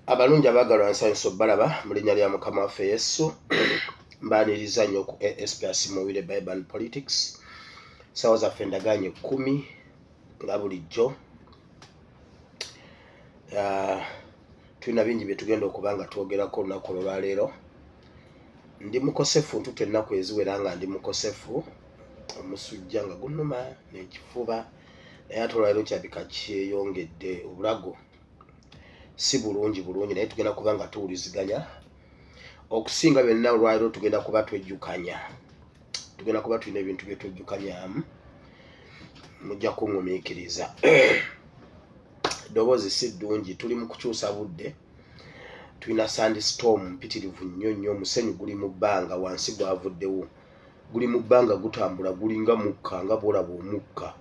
Abalungi abaagalwa, nsanyusa obbalaba mu linnya lya Mukama waffe Yesu. Mbaaniriza nnyo ku ASPS Muwire Bible and Politics. Ssaawa zaffe endagaanye 10 nga bulijjo. Tulina bingi bye tugenda okuba nga twogerako olunaku olwaleero. Ndi mukosefu, ntutte ennaku eziwera nga ndi mukosefu, omusujja nga gunnuma n'ekifuba, naye ate olwaleero kirabika kyeyongedde, obulago si bulungi bulungi, naye tugenda kuba nga tuwuliziganya. Okusinga byonna olwaleero tugenda kuba twejjukanya, tugenda kuba tulina ebintu bye twejjukanyamu, mujja kuŋŋumiikiriza. Eddoboozi si ddungi, tuli mu kukyusa budde, tulina sandstorm mpitirivu nnyo nnyo, omusenyu guli mu bbanga wansi gwavuddewo, guli mu bbanga gutambula gulinga mukka, nga bw'olaba omukka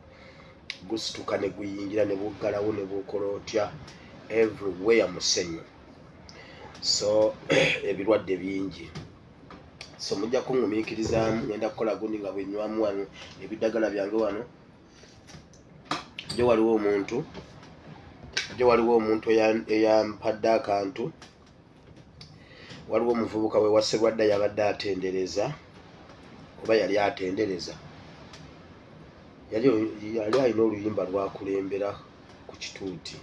gusituka ne guyingira ne buggalawo ne bukola otya, everywhere musenyu, so ebirwadde bingi, so mujja kuŋŋumiikirizaamu. Ngenda kukola gundi nga bwe nnywamu wano ebiddagala byange wano. Jjo waliwo omuntu eyampadde akantu. Waliwo omuvubuka we Waserwadda yabadde atendereza, oba yali atendereza, yali alina oluyimba lwakulembera ku kituuti,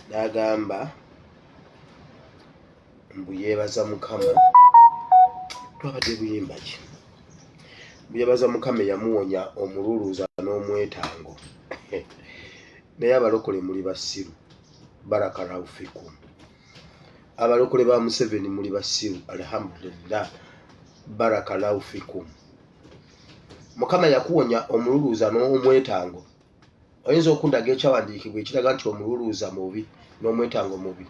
n'agamba mbu yeebaza Mukama. Twabadde buyimba ki? Yeebaza Mukama eyamuwonya omululuuza n'omwetango. Naye abalokole muli basiru, barakallahu fikum. Abalokole ba Museveni muli basiru, alhamdulillah, barakallahu fikum. Mukama yakuwonya omululuuza n'omwetango. Oyinza okundaga ekyawandiikibwa ekiraga nti omululuuza mubi n'omwetango mubi?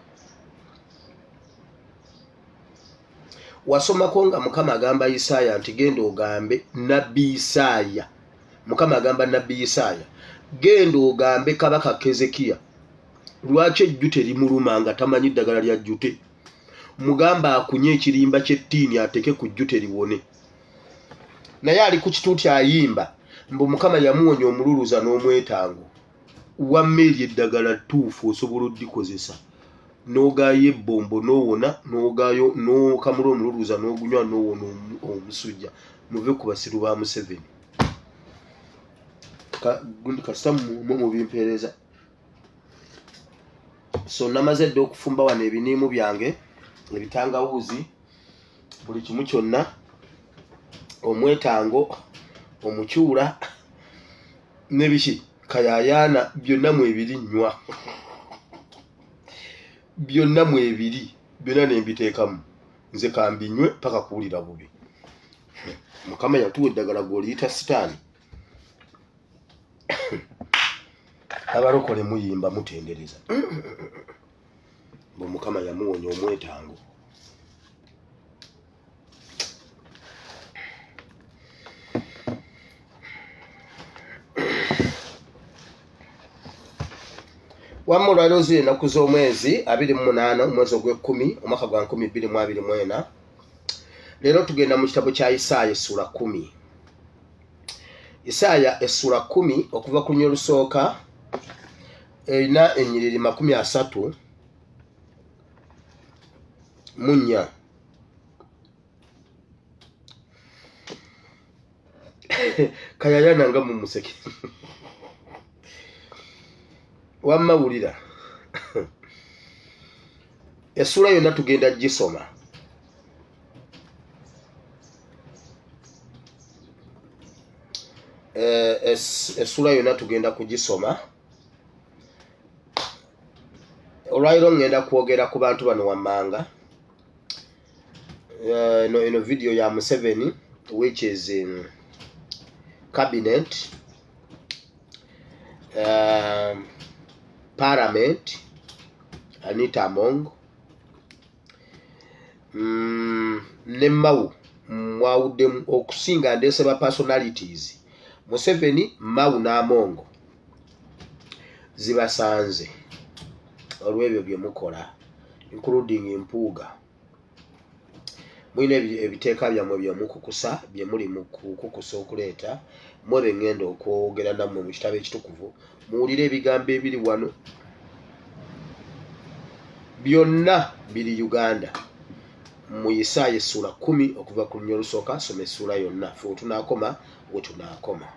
Wasomako nga Mukama agamba Isaaya nti genda ogambe nabbi Isaaya, Mukama agamba nabbi Isaaya, genda ogambe kabaka Kezekiya lwaki ejjute limuluma nga tamanyi ddagala lya jjute, mugamba akunye ekirimba ky'ettiini ateeke ku jjute liwone. Naye ali ku kituuti ayimba mbu Mukama yamuwonya omululuuza n'omwetango. Wamma eryo eddagala ttuufu, osobola oddikozesa n'ogaayo ebbombo n'owona, n'ogaayo n'okamula omululuuza n'ogunywa n'owona omusujja. Muve ku basiru ba Museveni. Kasita mubimpeereza. So namaze dda okufumba wano ebiniimu byange, ebitangawuuzi, buli kimu kyonna, omwetango, omukyula nebiki kayayaana, byonna mwebiri, nnywa byonna mwebiri, byonna nembiteekamu. Nze kambinywe paka kuwulira bubi. Mukama yatuwa eddagala, gwoliyita sitaani. Abalokole muyimba mutendereza bwe Mukama yamuwonya omwetango. Wamma olwaleero ziri ennaku z'omwezi 28 omwezi ogw'ekkumi omwaka gwa 2024. Leero tugenda mu kitabo kya Isaaya essuula 10. Isaaya essuula 10 okuva ku luny olusooka, erina ennyiriri 34. Kayayana nga mumuseke. Wamma wulira, essuula yonna tugenda gisoma. Essuula yonna tugenda kugisoma olwaliro. Ŋŋenda kwogera ku bantu bano wammanga. Eno video ya Museveni, which is in cabinet, parliament, Anita Among ne Mao mwawuddemu. Okusinga ndeese ba personalities Museveni, Mao n'Among. Zibasanze olw'ebyo bye mukola, including Mpuuga. Mulina ebiteeka byammwe byemukukusa, bye muli mu kukukusa okuleeta. Mmwe be ŋŋenda okwogera nammwe mu kitabo ekitukuvu, muwulire ebigambo ebiri wano. Byonna biri Uganda mu Isaaya essuula 10 okuva ku lunya olusooka. Soma essuula yonna, ffe wetunaakoma we tunaakoma.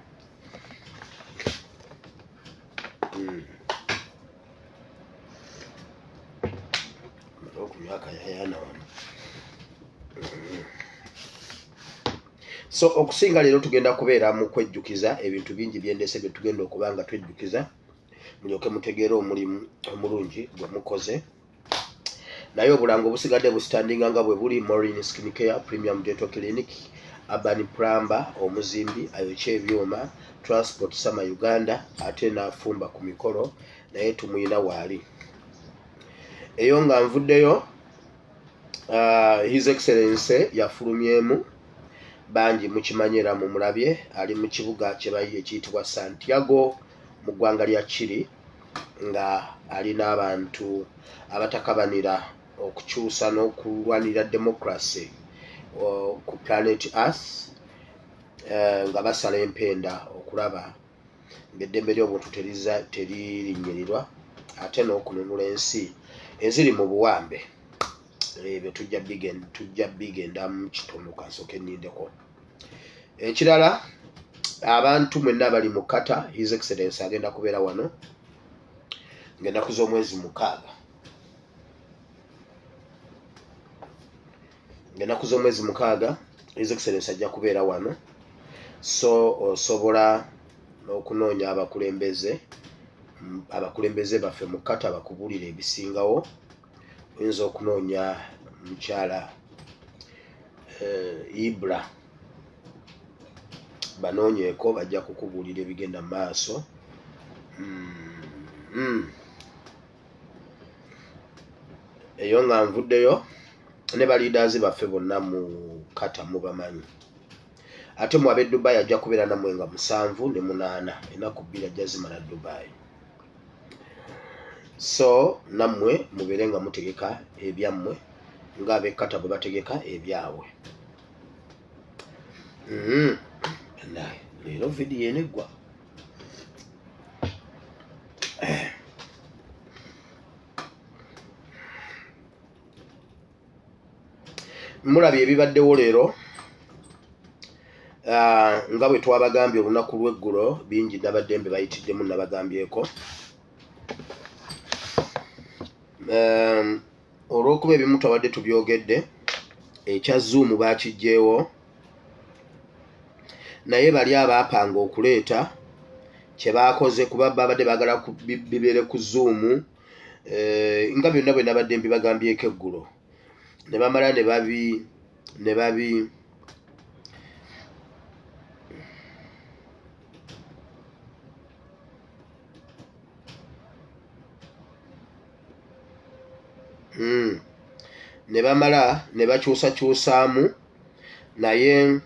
Okunywa akayayana wano. So okusinga leero tugenda kubeera mu kwejjukiza ebintu bingi byendese bye tugenda okuba nga twejjukiza, mulyoke mutegeere omulimu omulungi gwe mukoze. Naye obulango obusigadde busitandinga nga bwe buli: Morin Skin Care, Premium Dental Clinic, Urban Plumber, omuzimbi ayokya ebyuma, Transport Sama Uganda, ate n'afumba ku mikolo, naye tumuyina waali eyo. Nga nvuddeyo, His Excellency yafulumyemu, bangi mukimanyi era mumulabye, ali mu kibuga kyebayi ekiyitibwa Santiago mu ggwanga lya Chile, nga ali n'abantu abatakabanira okukyusa n'okulwanirira democracy ku planet Earth, nga basala empenda okulaba ng'eddembe ly'obuntu teririnnyirirwa, ate n'okununula ensi eziri mu buwambe. Ebyo tujja bigendamu kitono, kansooke nnindeko. Ekirala, abantu mwenna abali mu Qatar, His Excellence agenda kubeera wano ng'ennaku z'omwezi 6, ng'ennaku z'omwezi 6 His Excellence ajja kubeera wano. So osobola n'okunoonya abakulembeze baffe mu Qatar bakubuulira ebisingawo. Oyinza okunoonya mukyala Ibra, banoonyeeko, bajja kukubuulira ebigenda mu maaso. Eyo nga nvuddeyo, ne ba leaders baffe bonna mu Qatar mubamanyi. Ate mu ab'e Dubai, ajja kubeera nammwe nga 7 ne 8, ennaku 2 ajja zimala Dubai. So nammwe mubeere nga mutegeka ebyammwe ng'ab'e Qatar bwe bategeka ebyabwe. Naye leero vidiyo eneggwa. Mulabye ebibaddewo leero. Nga bwe twabagambye olunaku lw'eggulo, bingi nabaddembe bayitiddemu, nabagambyeko. Olw'okuba ebimu twabadde tubyogedde, ekya Zoom bakiggyewo, naye bali abaapanga okuleeta kye baakoze, kuba babadde baagala bibeere ku Zoom, nga byonna bwe nabadde mbibagambyeko eggulo, ne bamala ne babi ne bamala ne bakyusakyusaamu. Naye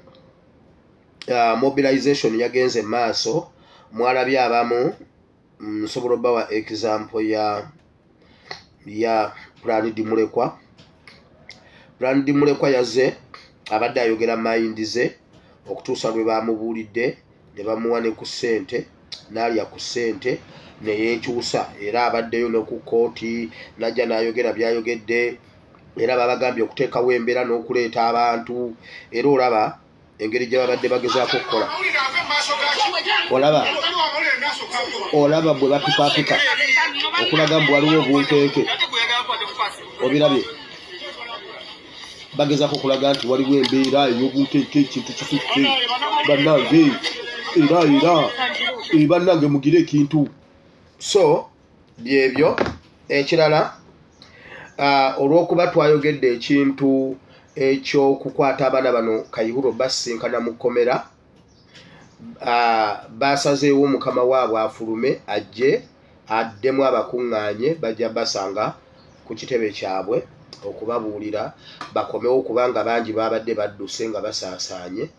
mobilization yagenze maaso. Mwalabye abamu, nsobola obbawa example ya Plan Mulekwa. Plan Mulekwa yaze abadde ayogera mind ze okutuusa lwe bamubuulidde ne bamuwa ne ku ssente, n'alya ku ssente ne yeekyusa. Era abaddeyo ne ku kooti n'ajja n'ayogera by'ayogedde. Era babagambye okuteekawo embeera n'okuleeta abantu, era olaba engeri gye babadde bagezaako okukola. Olaba bwe bapikaapika okulaga mbu waliwo obunkenke. Obirabye, bagezaako okulaga nti waliwo embeera ey'obunkenke, ekintu kisusse bannange, era bannange mugire ekintu. So byebyo. Ekirala, olw'okuba twayogedde ekintu Ekyokukwata abaana bano Kayihura basisinkana mu kkomera, basazeewo mukama waabwe afulume ajje addemu abakuŋŋaanye, bajja basanga ku kitebe kyabwe okubabuulira bakomewo, kubanga bangi babadde badduse nga basaasaanye.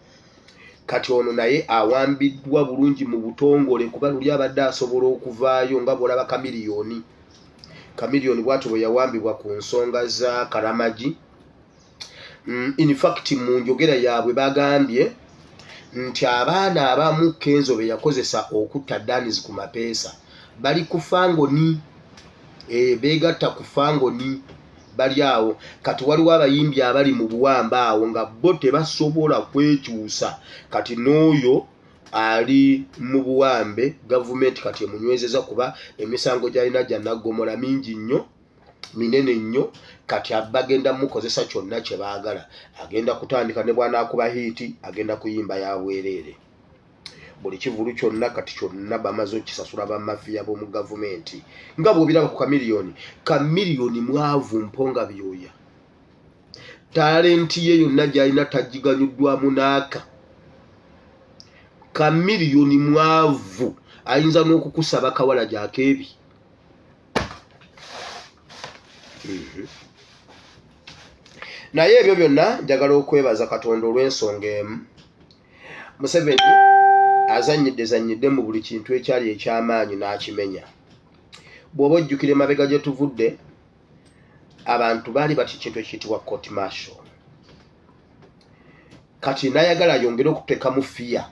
Kati ono naye awambiddwa bulungi mu butongole, kuba luli abadde asobola okuvaayo nga bw'olaba Kamiliyoni. Kamiliyoni bw'atyo bwe yawambibwa ku nsonga za Karamagi. In fact, mu njogera yaabwe bagambye nti abaana abamu Kenzo be yakozesa okutta Danis ku mapeesa bali ku Fangoni, beegatta ku Fangoni, bali awo. Kati waliwo abayimbi abali mu buwamba awo nga bo tebasobola kwekyusa. Kati n'oyo ali mu buwambe, gavumenti kati emunywezeza kuba emisango gy'alina gya naggomola mingi nnyo, minene nnyo. Kati bagenda mukozesa kyonna kye baagala. Agenda kutandika ne bw'anaakuba hit, agenda kuyimba ya bwereere buli kivulu kyonna. Kati kyonna bamaze okukisasula bamafiya b'omu gavumenti, nga bw'obiraba ku Kamiliyoni. Kamiliyoni mwavu mponga byoya, talent ye yonna gy'alina tagiganyuddwamu n'aka. Kamiliyoni mwavu, ayinza n'okukusaba kawala gyakeebi. Naye ebyo byonna njagala okwebaza Katonda olw'ensonga emu. Museveni azannyidde zannyidde mu buli kintu ekyali eky'amaanyi n'akimenya. Bw'oba ojjukira emabega gye tuvudde, abantu baali batya ekintu ekiyitibwa court martial. Kati nayagala ayongere okuteekamu fiya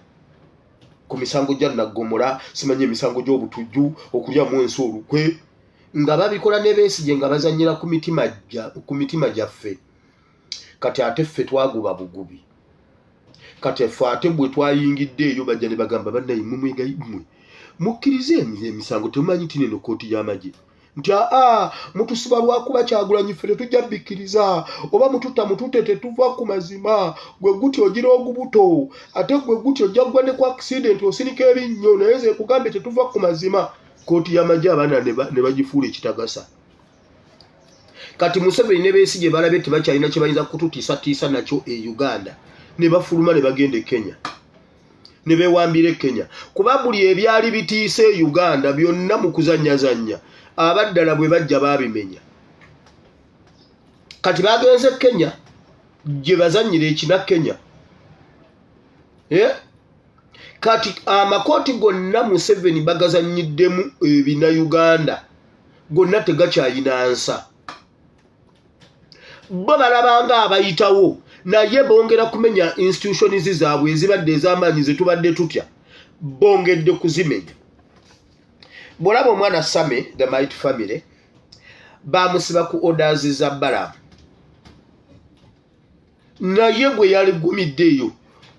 ku misango gya naggomola, simanyi emisango gy'obutujju, okulyamu ensi olukwe, nga babikola ne Besigye, nga bazannyira ku mitima gyaffe. Kati ate ffe twaguba bugubi. Kati ffe ate bwe twayingidde eyo, bajja ne bagamba, "Bannaye, mmwe mwegayi, mmwe mukkirize emisango, temumanyi nti neno kkooti y'amagye?" Nti, "Aa, mutusiba lwakuba Kyagulanyi, ffe tetujja bikkiriza. Oba mututta mututte, tetuva ku mazima. Gwe guti ogira ogubuto, ate gwe guti ojja gwa ne ku accident osinika ebinnyo, naye nze nkugambye, tetuva ku mazima." Kkooti y'amagye abaana ne bagifuula ekitagasa. Kati Museveni ne Besigye balabye tebakyalina kye bayinza kututiisatiisa nakyo e Uganda, ne bafuluma ne bagenda e Kenya ne beewambira e Kenya, kuba buli ebyali bitiisa e Uganda byonna mu kuzannyazannya abaddala bwe bajja baabimenya. Kati bagenze Kenya gye bazannyira ekina Kenya, eh? Kati amakooti gonna Museveni bagazannyiddemu ebina Uganda gonna tegakyayina nsa. Bo balabanga abayitawo, naye bongera kumenya institutions zaabwe ezibadde ez'amaanyi zetubadde tutya, bongedde kuzimenya. Bw'olaba omwana Same the Might Family bamusiba ku orders za Balamu, naye bwe yaligumidde eyo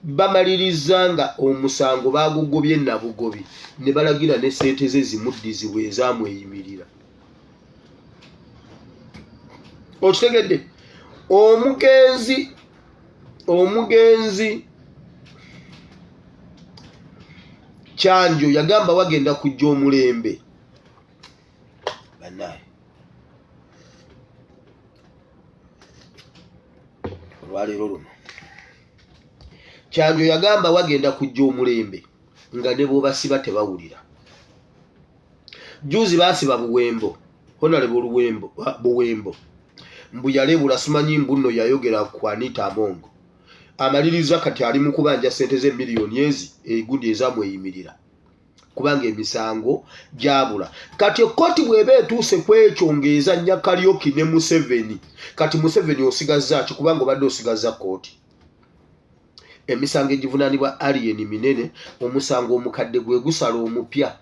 bamaliriza nga omusango bagugobye nabugobi, ne balagira ne sente ze zimuddizibwe ezamweyimirira. Okitegedde? Omugenzi Kyanjo yagamba wagenda kujja omulembe. Bannaye, olwaleero luno Kyanjo yagamba wagenda kujja omulembe nga ne bwobasiba tebawulira. Juzi baasiba Buwembo, Honorable Luwembo Buwembo, mbu yalebula, simanyi mbu nno yayogera ku Anita Amongo. Amaliriza kati ali mu kubanja sente ze miliyoni ezi egundi ezamweyimirira, kubanga emisango gyabula. Kati ekkooti bw'eba etuuse ku ekyo ng'ezannya Kalyoki ne Museveni, kati Museveni osigazza ki? Kubanga obadde osigazza kkooti. Emisango egivunaanibwa Alien minene, omusango omukadde gwe gusala omupya.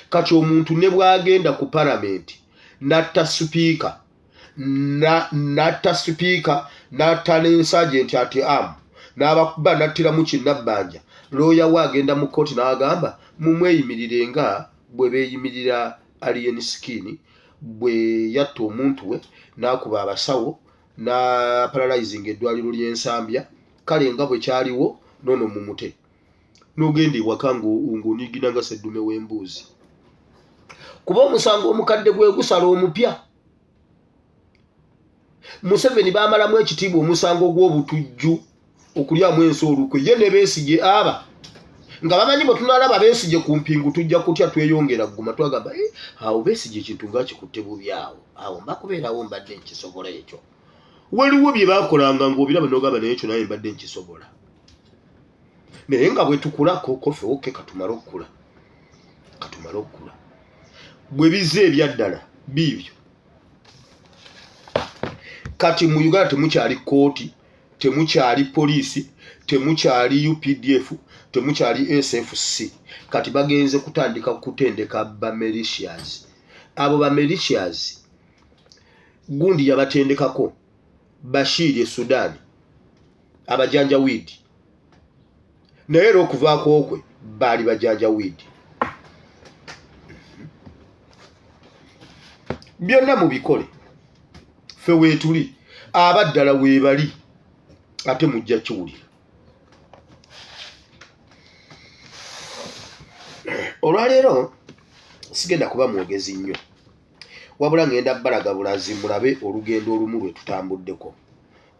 Kati omuntu ne bw'agenda ku palamenti n'atta sipiika, n'atta sipiika, n'atta ne sergeant at arm, n'abakuba, n'attiramu kinnabbanja, looya we agenda mu kkooti n'agamba, "Mumweyimirire nga bwe beeyimirira Alien Skin bwe yatta omuntu we, n'akuba abasawo, n'aparalyzinga eddwaliro ly'Ensambya. Kale nga bwe kyaliwo noono, mumute." N'ogenda ewaka ng'oniigina nga seddume w'embuuzi, kuba omusango omukadde gwe gusala omupya. Museveni baamalamu ekitiibwa omusango gw'obutujju okulyamu ensi olukwe ye ne Besigye aba nga bamanyi bwe tunalaba Besigye ku mpingu tujja kutya tweyongera kuguma twagamba eh, awo Besigye ekintu nga kikutte bubi awo awo mba kubeerawo mbadde nkisobola ekyo waliwo bye bakolanga ng'obiraba n'ogamba naye ekyo naye mbadde nkisobola naye nga bwe tukula kofe oke katumale okukula katumale okukula bwe bizze ebyaddala biibyo kati mu Uganda temukyali kkooti temukyali poliisi temukyali UPDF temukyali SFC kati bagenze kutandika kutendeka ba militias abo ba militias gundi yabatendekako Bashir e Sudan abajanjawiidi naye era okuvaako kwe baali bajanjawiidi byonna mubikole ffe weetuli abaddala weebali ate mujja kiwulira olwaleero sigenda kuba mwogezi nnyo wabula ngenda balaga bulazi mulabe olugendo olumu lwe tutambuddeko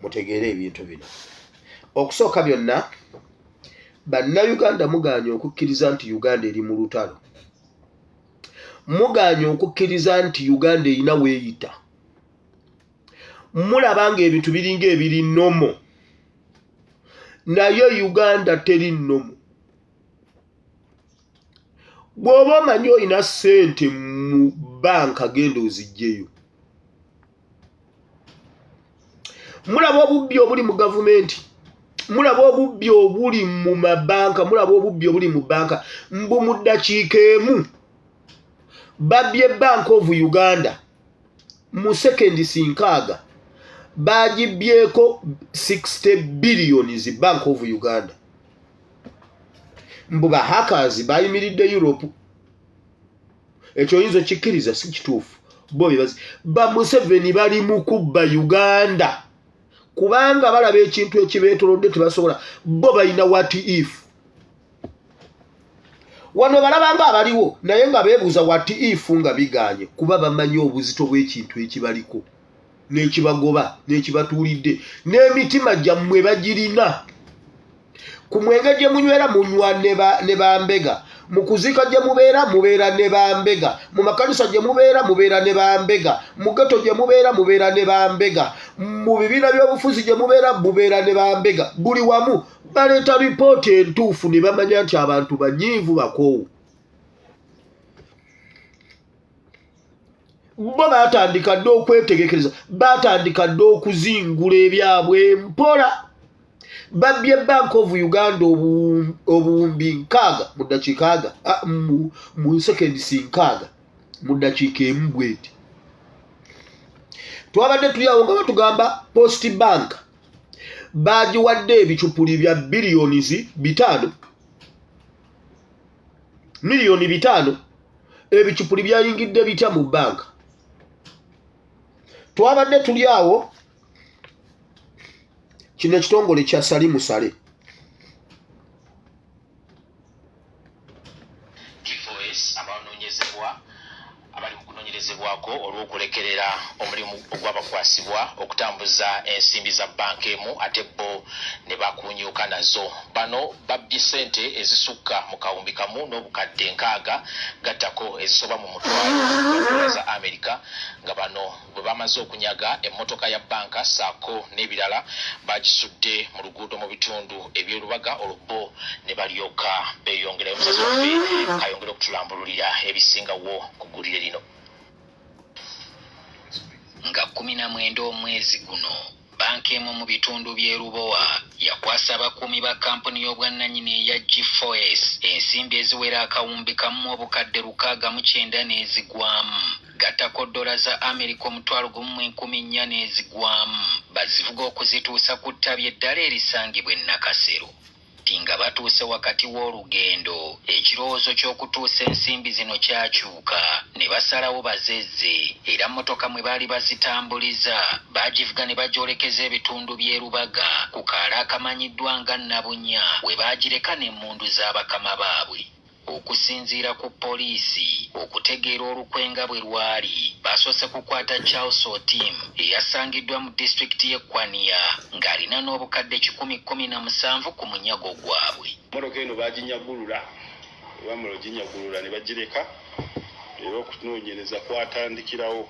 mutegeere ebintu bino okusooka byonna bannayuganda mugaanye okukkiriza nti uganda eri mu lutalo mugaanye okukkiriza nti uganda erina weeyita mulaba ng'ebintu biringa ebiri nomo naye uganda teri nomo bw'oba omanyi olina ssente mu banka genda ozijjeyo mulaba obubbi obuli mu gavumenti mulaba obubbi obuli mu mabanka mulaba obubbi obuli mu banka mbu mu ddakiika emu babbye bank of uganda mu sekendisi nkaaga bagibyeko 60 billions bank of uganda mbu ba hackers bayimiridde europe ekyo oyinza okikkiriza si kituufu bo bebazi ba museveni bali mu kubba uganda kubanga balaba ekintu ekibeetolodde tebasobola bo balina what if wano balaba nga abaliwo naye nga beebuuza what if nga biganye kuba bamanyi obuzito bw'ekintu ekibaliko n'ekibagoba n'ekibatuulidde n'emitima gyammwe bagirina ku mwenge gye munywera munywa ne bambega mu kuziika gye mubeera mubeera ne bambega mu makanisa gye mubeera mubeera ne bambega mu geto gye mubeera mubeera ne bambega mu bibiina by'obufuzi gye mubeera mubeera ne bambega buli wamu baleeta ripooti entuufu ne bamanya nti abantu banyiivu bakoowu bo baatandika dda okwetegekereza baatandika dda okuzingula ebyabwe mpola babbye bank of uganda obuwumbi nkaaga mu ddakiika aga mu sekendisi nkaaga mu ddakiika emu bweti twabadde tuli awo nga batugamba post bank bagiwadde ebicupuli bya biliyonizi bitaano miliyoni bitaano ebicupuli byayingidde bitya mu banka twabadde tuli awo kino ekitongole kya salimu sale abali mu kunoonyerezebwako olw'okulekerera omulimu ogwabakwasibwa okutambuza ensimbi za bbanka emu ate bo ne bakuunyuuka nazo. Bano babbye ssente ezisukka mu kawumbi kamu n'obukadde nkaaga gattako ezisoba mu mutwalo gwa ddoola za Amerika nga bano bwe bamaze okunyaga emmotoka ya bbanka ssaako n'ebirala baagisudde mu luguudo mu bitundu eby'e Lubaga olwo bo ne balyoka beeyongerayo. Omusasi waffe k'ayongere okutulambululira ebisingawo ku ggulire lino. Nga 19 omwezi guno, bbanka emu mu bitundu by'e Lubowa yakwasa abakuumi ba kkampuni y'obwannannyini eya G4S ensimbi eziwera akawumbi kamu 690 n'ezigwamu gattako ddola za Amerika 10,400 n'ezigwamu bazivuga okuzituusa ku ttabi eddala erisangibwa e Nakasero. Nti nga batuuse wakati w'olugendo, ekirowoozo ky'okutuusa ensimbi zino kyakyuka ne basalawo bazezze era mmotoka mwe baali bazitambuliza baagivuga ne bagyolekeza ebitundu by'e Lubaga ku kaalo akamanyiddwa nga Nabunya we baagireka n'emmundu za bakama baabwe. Okusinziira ku poliisi, okutegeera olukwe nga bwe lwali, baasoose kukwata Charles Otim eyasangiddwa mu disitulikiti y'e Kwania ng'alina n'obukadde 117 ku munyago gwabwe. Mmotoka eno baaginyagulula, bwe baamala oginyagulula ne bagireka era okunoonyereza kwatandikirawo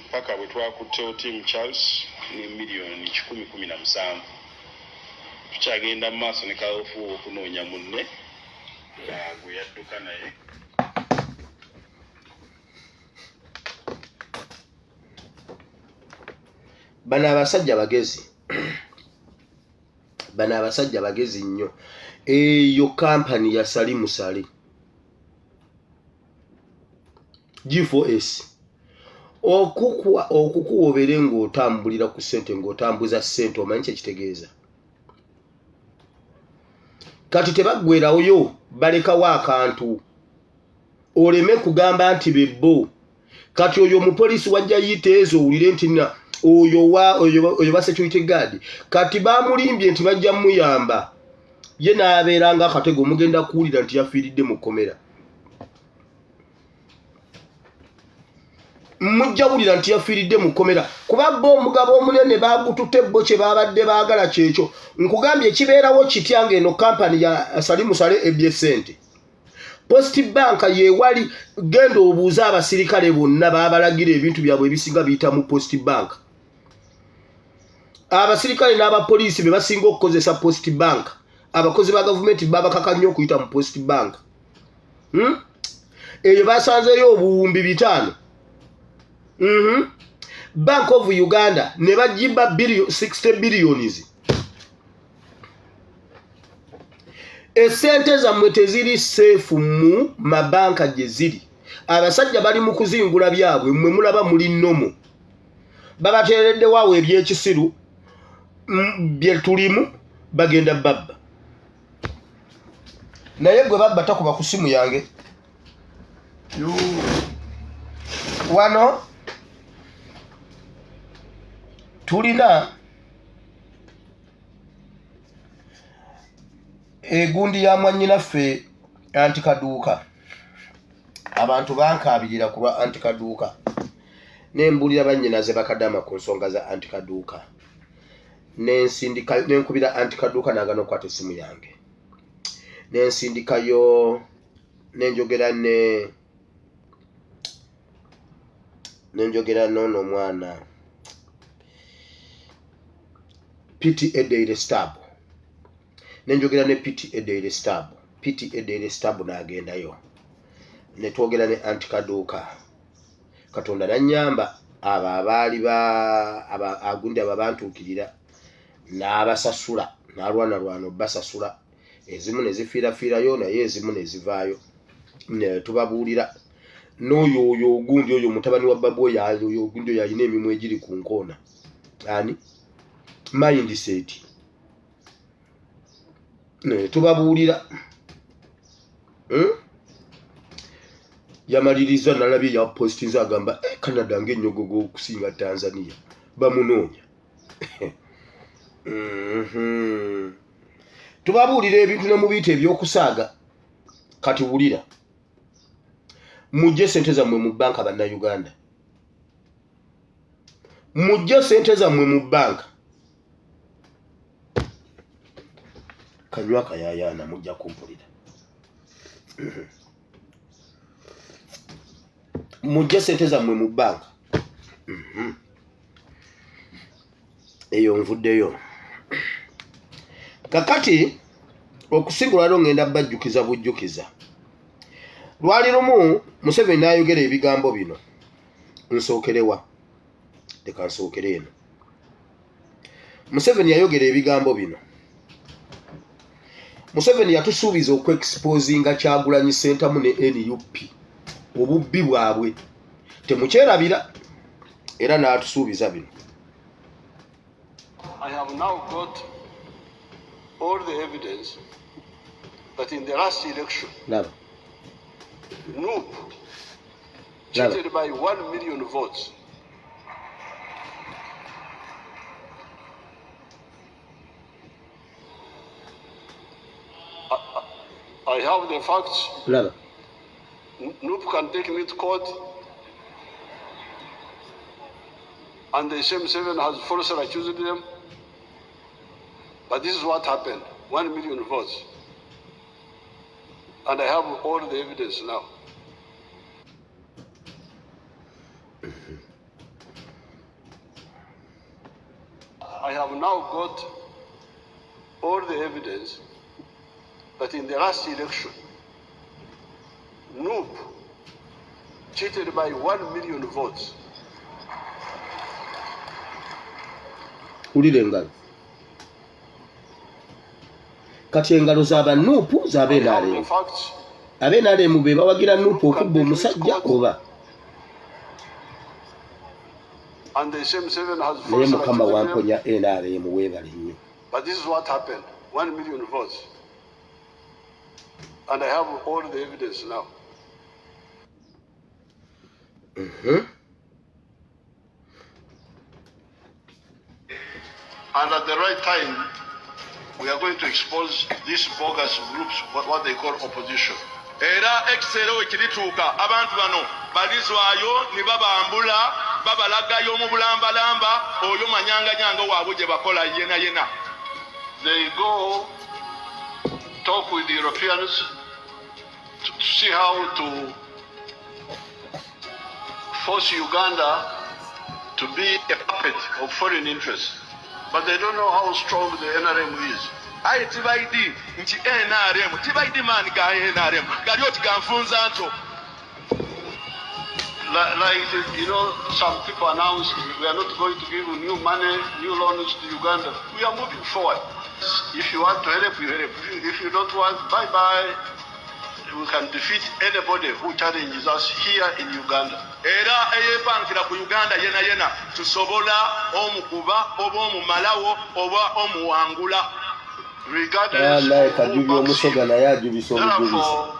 mpaka bwe twakutte Otim Charles ne miriyoni 117. Tukyagenda mu maaso ne kaweefube w'okunoonya munne gwe yadduka naye. Bano abasajja bagezi, bano abasajja bagezi nnyo. Eyo kampani ya Salimu Sale G4S okukuwa okukuwa obeere ng'otambulira ku ssente ng'otambuza ssente omanyi kye kitegeeza kati tebaggwerawoyo balekawo akantu oleme kugamba nti bebbo kati oyo omupoliisi wajja yita ezo owulire nti na oyo wa oyo ba security guard kati bamulimbye nti bajja muyamba ye n'abeera nga akatego mugenda kuwulira nti yafiiridde mu kkomera mujja wulira nti yafiiridde mu kkomera kuba bo omugabo omunene bagututte bo kye babadde baagala kyekyo nkugambye kibeerawo kitya ng'eno kampani ya salimu sale ebbye ssente post bank yewali genda obuuze abasirikale bonna babalagira ebintu byabwe ebisinga biyita mu post bank abasirikale n'abapoliisi be basinga okukozesa post bank abakozi ba gavumenti babakaka nnyo okuyita mu post bank hmm? Eyo basanzeeyo obuwumbi 500. Bank of Uganda ne bagibba 60 billions. Esente zammwe teziri seefu mu mabanka gye ziri. Abasajja bali mu kuzingula byabwe, mmwe mulaba muli nnomo. Babateereddewo awo ebyekisiru bye tulimu bagenda babba. Naye gwe babba takuba ku simu yange. Wano tulina egundi ya mwannyinaffe anti Kaduuka. Abantu bankaabirira ku lwa anti Kaduuka ne mbuulira bannyinaze bakadama ku nsonga za anti Kaduuka nensindika nenkubira anti Kaduuka n'agaana okukwata essimu yange nensindikayo nenjogera ne nenjogera noono omwana PTA Daily Stab nenjogera ne PTA Daily Stab PTA Daily Stab n'agendayo ne twogera ne anti Kaduuka. Katonda nannyamba abo abaali ba aba agundi abo abantuukirira n'abasasula n'alwanalwana obbasasula ezimu ne zifiirafiirayo naye ezimu ne zivaayo ne tubabuulira n'oyo oyo ogundi oyo mutabani wa babu oyo oyo ogundi oyo alina emimwa egiri ku nkoona ani mindset ne tubabuulira Yamaliriza nalabye yapostinze agamba eh, Canada ng'ennyogogo okusinga Tanzania bamunoonya. Tubabuulira ebintu ne mubiyita ebyokusaaga. Kati wulira, mujje sente zammwe mu banka bannayuganda, mujje sente zammwe mu banka. Kanywa kayayaana mujja kumpulira. Mujje sente zammwe mu banka. Eyo nvuddeyo. Kakati okusinga olwaliro ngenda bajjukiza bujjukiza. Lwali lumu Museveni n'ayogera ebigambo bino. Nsookerewa? Leka nsookere eno. Museveni yayogera ebigambo bino. Museveni yatusuubiza okuexposinga Kyagulanyi Ssentamu ne NUP obubbi bwabwe temukyerabira era n'atusuubiza bino. I have now got all the evidence that in the last election, Laba. NUP Laba. cheated by 1 million votes. I have the facts. Laba. NUP can take me to court. And the same seven has falsely accused them. But this is what happened. 1 million votes. And I have all the evidence now. I have now got all the evidence that in the last election, NUP cheated by 1 million votes. Wulira engalo. Kati engalo z'aba NUP, z'aba NRM. Aba NRM be bawagira NUP okubba omusajja oba? And the same seven has Naye falsely Mukama accused them. wamponya NRM, weebale nnyo. But this is what happened. 1 million votes. And I have all the evidence now. And at the right time, we are going to expose these bogus groups, what they call opposition. Era ekiseera we kirituuka, abantu bano balizwayo ne babambula, babalagayo mu bulambalamba oyo manyanganyanga waabwe gye bakola yena yena. They go talk with the Europeans to see how to force Uganda to be a puppet of foreign interests. But they don't know how strong the NRM is. Aye tibaidi nti NRM, tibaidi maani ga NRM gali oti ganfunza nto. Like, some people announced we are not going to give new money, new loans to Uganda. We are moving forward. If you want to help, you help. If you don't want, bye bye. We can defeat anybody who challenges us here in Uganda. Era eyepankira ku Uganda yena yena tusobola omukuba oba omumalawo oba omuwangula. Regardless Naye of who Kajubi backs omusoga him. naye ajubisa obujubisi.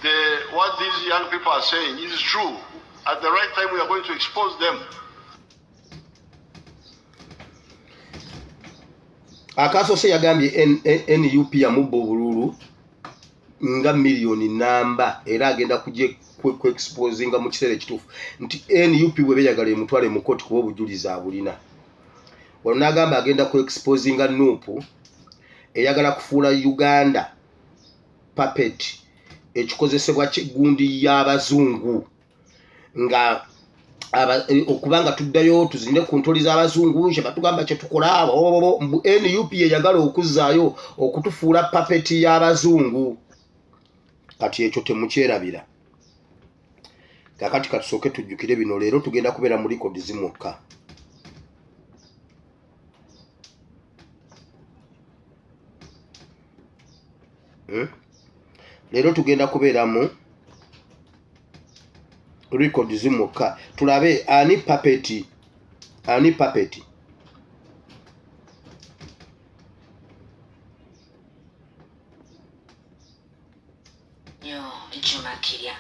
Therefore, what these young people are saying is true. At the right time, we are going to expose them. Akasoose yagambye NUP yamubba obululu nga miliyoni namba, era agenda kuje ku exposinga mu kiseera ekituufu nti NUP bwe beyagala emutwale mu kooti kuba obujulizi abulina. Wano n'agamba agenda ku exposinga NUP eyagala kufuula Uganda puppet, ekikozesebwa ky'egundi y'abazungu, nga okubanga tuddayo tuzinde ku ntoli z'abazungu kye batugamba kye tukola. Mbu NUP yeyagala okuzzaayo okutufuula puppet y'abazungu. Kati ekyo temukyerabira. Kakati katusooke tujjukire bino. Leero tugenda kubeera mu records mwokka. Leero tugenda kubeera mu records mwokka, tulabe ani puppet, ani puppet. Nnyo Juma Kirya.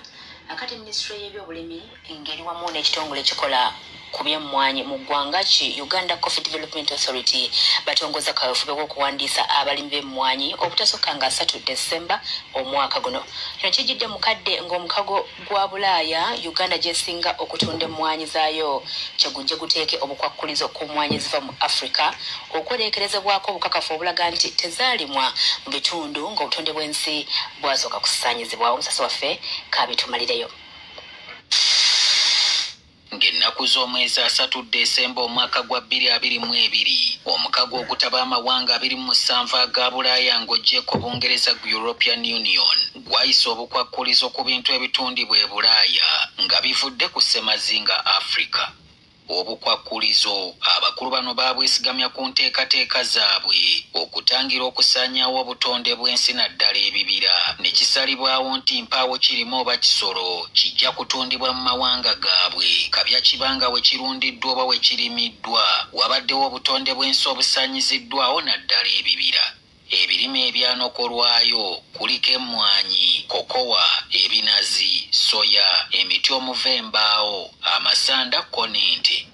Akati minisitule y'ebyobulimi ng'eri wamu n'ekitongole ekikola ku byemmwanyi mu ggwanga ki Uganda Coffee Development Authority batongoza kaweefube w'okuwandiisa abalimi b'emmwanyi obutasukka nga 3 Desemba omwaka guno. Kino kijjidde mu kadde ng'omukago gwa Bulaaya, Uganda gy'esinga okutunda emmwanyi zaayo, kyegujje guteeke obukwakkulizo ku mmwanyi eziva mu Africa okwerekerezebwako obukakafu obulaga nti tezaalimwa mu bitundu ng'obutonde bw'ensi bwasooka kusaanyizibwawo. Omusasi waffe kabitumalireyo. Ng'ennaku z'omwezi 3 Desemba omwaka gwa 2022, omukago ogutaba amawanga 27 aga Bulaaya ng'oggyeko Bungereza gu European Union gwayisa obukwakkulizo ku bintu ebitundibwa e Bulaaya nga bivudde ku ssemazinga Africa. Obukwakkulizo abakulu bano baabwesigamya ku nteekateeka zaabwe okutangira okusaanyaawo obutonde bw'ensi, naddala ebibira, ne kisalibwawo nti mpaawo kirime oba kisolo kijja kutundibwa mu mawanga gaabwe kabya kibanga we kirundiddwa oba we kirimiddwa wabaddewo obutonde bw'ensi obusaanyiziddwawo, naddala ebibira. Ebirime ebyanokolwayo kuliko emmwanyi, kokowa, ebinazi, soya, emiti omuva embaawo, amasanda ko n'ente.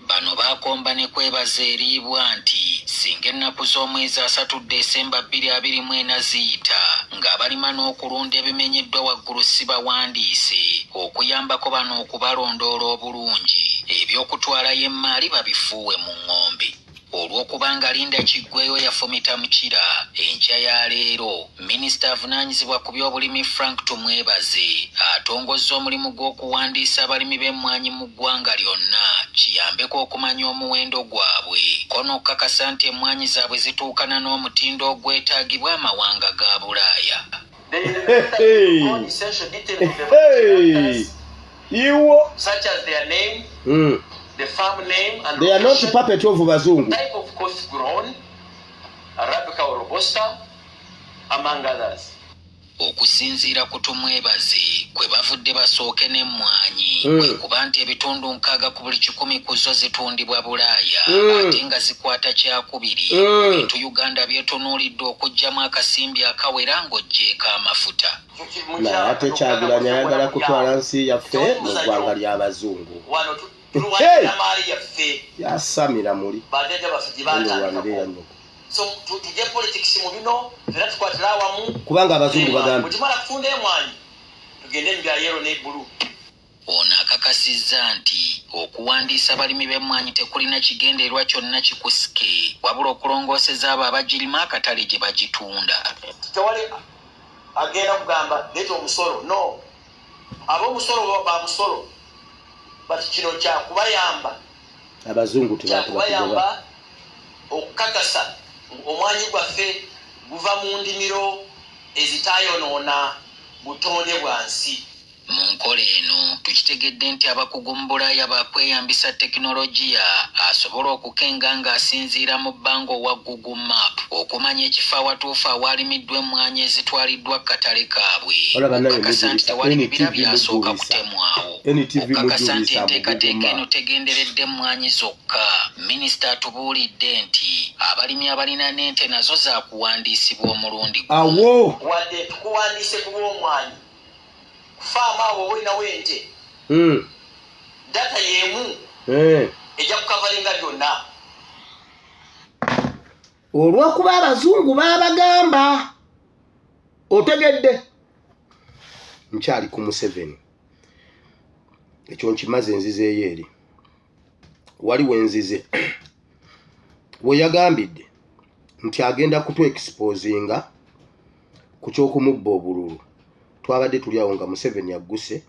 Bano baaku Ono akomba ne kwebaza eriibwa nti singa ennaku z'omwezi 30 Desemba 2024 ziyita ng'abalima n'okulunda ebimenyeddwa waggulu si bawandiise okuyambako bano okubalondoola obulungi, eby'okutwalayo emmaali babifuuwe mu ŋŋombe. Olw'okubanga Linda Kiggweyo yafumita mukira, enkya ya leero minisita avunaanyizibwa ku byobulimi Frank Tumwebaze atongozza omulimu gw'okuwandiisa abalimi b'emmwanyi mu ggwanga lyonna kiyambeko okumanya omuwendo gwabwe, ko n'okukakasa nti emmwanyi zaabwe zituukana n'omutindo ogwetaagibwa amawanga ga Bulaaya. Hey! Iwo such as their name, the farm name and They are not location, puppet of bazungu. Type of coffee grown, Arabica or Robusta, among others. Okusinziira ku Tumwebaze, kwe bavudde basooke n'emmwanyi kwe kuba nti ebitundu 60 ku buli 100 ku zo zitundibwa Bulaaya ate nga zikwata kyakubiri bintu Uganda byetunuulidde okuggyamu akasimbi akawera ng'oggyeeko amafuta. Naye ate Kyagulanyi ayagala kutwala nsi yaffe mu ggwanga ly'abazungu. Wano tulwanira maali yaffe. Yasamira muli. Bajjajja baffe gye Olwanire ya batandikako. nnyoko. So tujje politics mu bino, fena tukwatire awamu. Kubanga abazungu bagambye. Bwe tumala kutunda emwanyi, tugende mu bya yellow ne blue. Ono akakasizza nti okuwandiisa abalimi b'emmwanyi tekulina kigendererwa kyonna kikusike, wabula okulongooseza abo abagirima akatale gye bagitunda. Tewali agenda kugamba leeta omusolo, no, ab'omusolo ba musolo, but kino kyakubayamba Abazungu tebatubakugoba. Kyakubayamba okukakasa omwanyi gwaffe guva mu ndimiro ezitayonoona butonde bwa nsi. Mu nkola eno tukitegedde nti abakugu mu Bulaaya bakweyambisa tekinologiya asobola okukenga ng'asinziira mu bbanga owa Google Map okumanya ekifo awatuufu awalimiddwa emmwanyi ezitwaliddwa ku katale kaabwe, Olaba naye okukakasa nti mujulisa tewali bibira NTV, byasooka mujulisa kutemwawo, NTV, okukakasa nti mujulisa mu Google enteekateeka eno Map. tegenderedde emmwanyi zokka. Minisita atubuulidde nti abalimi abalina n'ente nazo zaakuwandiisibwa omulundi gumu. Awo. Wadde tukuwandiise ku lw'omwanyi, ku faamu awo oba olinawo ente, data y'emu ejja kukavalinga byonna. Olw'okuba abazungu baabagamba, otegedde, nkyali ku Museveni. Ekyo nkimaze, nzizeeyo eri wali wenzize we yagambidde nti agenda kutu exposinga ku kyokumubba obululu. Twabadde tuli awo nga Museveni agguse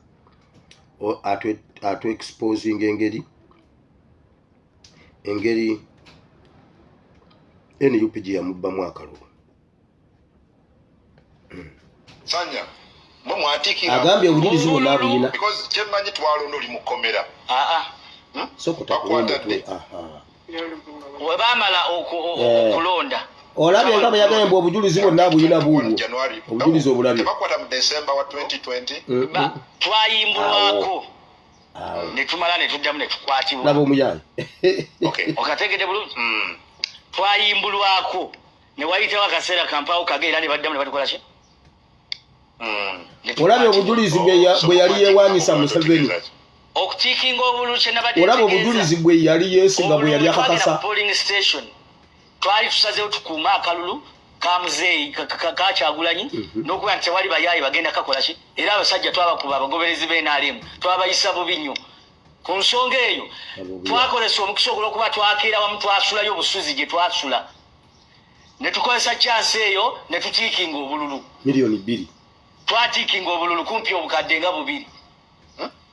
atu exposinga engeri NUP gye yamubbamu akalulu. Sanya, mwe mwatikira. Agambye obujulizi bwonna abuyina. Because kyemmanyi, twalonda oli mu kkomera. Aa. Sokota Bakwata omutwe ddi? aha. We bamala okulonda. Olabye nga bwe yagambye obujulizi bwonna abuyina buubwo. January. Obujulizi obulabye. Tebakwata mu December wa 2020? Twayimbulwako Awo. ne tumala ne tuddamu ne tukwatibwa. Laba omuyayi. Okay. Okategedde bulungi? Twayimbulwako ne wayitawo akaseera kampaawo kage, era ne baddamu ne batukola ki? Ne Olabye tukwatibwa. obujulizi bwe yali yeewanyisa Museveni. Okutiikinga obululu, kye nabadde Olaba ntegeeza, obujulizi bwe yali yeesiga, bwe yali obululu bwe twagenda akakasa. ku polling station, twali tusazeewo tukuume akalulu ka muzeeyi ka Kyagulanyi n'okuba nti tewali bayaayi bagenda kakola ki. Era abasajja twabakuba, abagoberezi b'NRM twabayisa bubi nnyo ku nsonga eyo. Abo Twakozesa omukisa ogwo olwokuba twakeera wamu, twasulayo obusuzi gye twasula, ne tukozesa chance eyo ne tutiikinga obululu. 2 million. Twatiikinga obululu kumpi 2000.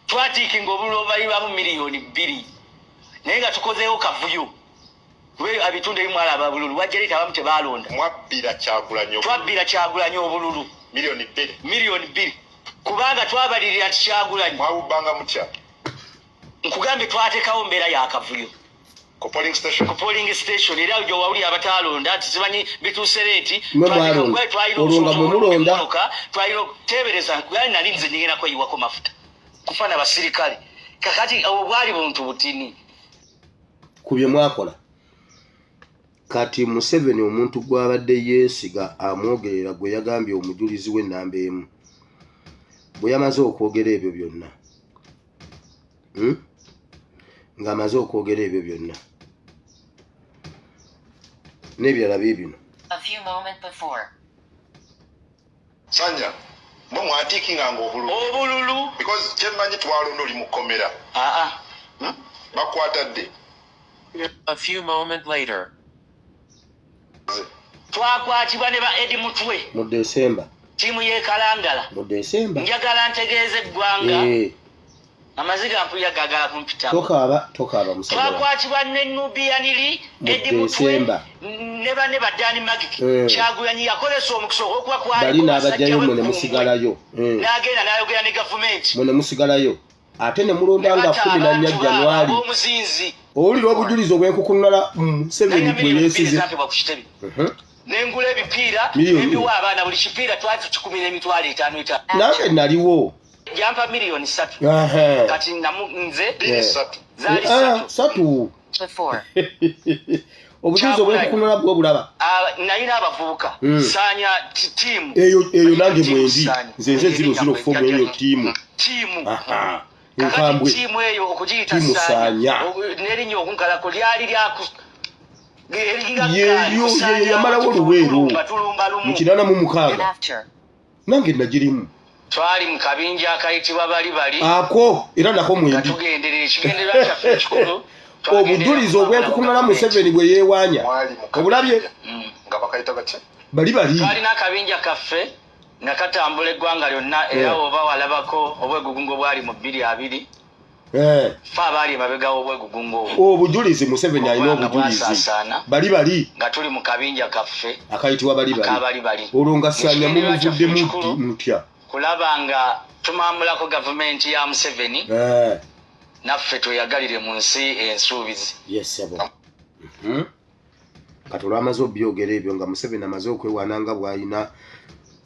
Twatiikinga obululu obubalirwamu 2 million, naye nga tukozeewo kavuyo, kuba ebitundu ebimu alaba bululu wajja abamu tebalonda. Mwabbira Kyagulanyi obululu. Twabbira Kyagulanyi obululu. 2 million. 2 million, kubanga twabalirira nti Kyagulanyi Mwawubbanga mutya? Nkugambye, twateekawo mbeera yakavuyo. Ku polling station? Ku polling station, era gyowawuli abataalonda nti simanyi bituuse late. Mwe mwalonda. Olwo nga mwe mulonda. Twalina teebereza, nkugambye, nali nze ngenda kweyiwako mafuta kufa na basirikale. Kakati obwo bwali buntu butini. Ku bye mwakola. Kati Museveni, omuntu gw'abadde yeesiga amwogerera, gwe yagambye omujulizi w'ennamba emu, bwe yamaze okwogera ebyo byonna, Ng'amaze okwogera ebyo byonna. N'ebirala biibino. Sanya, mwe mwatiikinganga obululu. Obululu. Because kyemmanyi twalonda oli mu kkomera. Aa. Bakwata ddi? A few moment later. Twakwatibwa ne ba Edi Mutwe. Mu Desemba. Ttiimu y'e Kalangala. Mu Desemba. Njagala ntegeeze eggwanga. Eh. Amaziga mpulira gagala kumpitamu. Tokaaba, tokaaba musajja wange. Twakwatibwa ne Nubian Li, Mu Eddie Mutwe, December. ne banne ba Dan Magic. Kyagulanyi yakozesa omukisa olw'okuba Bali kwaliko n'abajjayo basajja mwe we ne musigalayo. N'agenda n'ayogera ne gavumenti. Mwe ne musigalayo. Ate ne mulonda nga Bata 14 abantu baabo January. ab'omuzinzi. Owulira obujulizi obwenkukunala Museveni Nalina bwe miliyoni bbiri yeesize. ezampebwa ku kitebe. Ne ngula ebipiira, Miliyoni ne mbiwa abaana buli kipiira twali tukikumira emitwalo etaano etaano. Nange naliwo. Yampa miliyoni 3. Kati namu nze zaali 3. 3. Obujulizi obwenkukunala bwo bulaba. Nalina abavubuka. Saanya ttiimu. Eyo, eyo nange Ttiimu mwendi. Saanya. Nze nze 004 mu eyo ttiimu. Ttiimu. Kakati Nkambwe. ttiimu eyo okugiyita Ttiimu Saanya, Saanya. n'erinnya okunkalako lyali lyaku eringa Yeyo, ggaali, yeyo kusaanya yamalawo abantu Luweero. tulumba, tulumba lumu. Mu 86. Nange nagirimu. Twali mu kabinja akayitibwa bali bali. Ako era nako Nga mwendi. tugenderera ekigendererwa kyaffe ekikulu. Twagenderera Obujulizi obwenkukunala Museveni bwe yeewaanya. Mwali mu kabinja. Obulabye? Nga bakayita batya? Bali bali. Twalina akabinja kaffe nga katambula eggwanga lyonna era oba walabako obwegugungo bwali mu 2020. Ffe abaali emabega w'obwegugungo obwo. Obujulizi Museveni alina Obwanga obujulizi. bwasaasaana. Bali bali. Nga tuli mu kabinja kaffe Akayitibwa bali bali. akabali bali. Olwo nga Saanya Ekigendererwa kyaffe mumuvuddemu ekikulu mutya? kulaba nga tumamulako gavumenti ya Museveni. Naffe tweyagalire mu nsi ensuubizi. Yes, sebo. Kati olwamaze obyogera ebyo nga Museveni amaze okwewaana nga bw'alina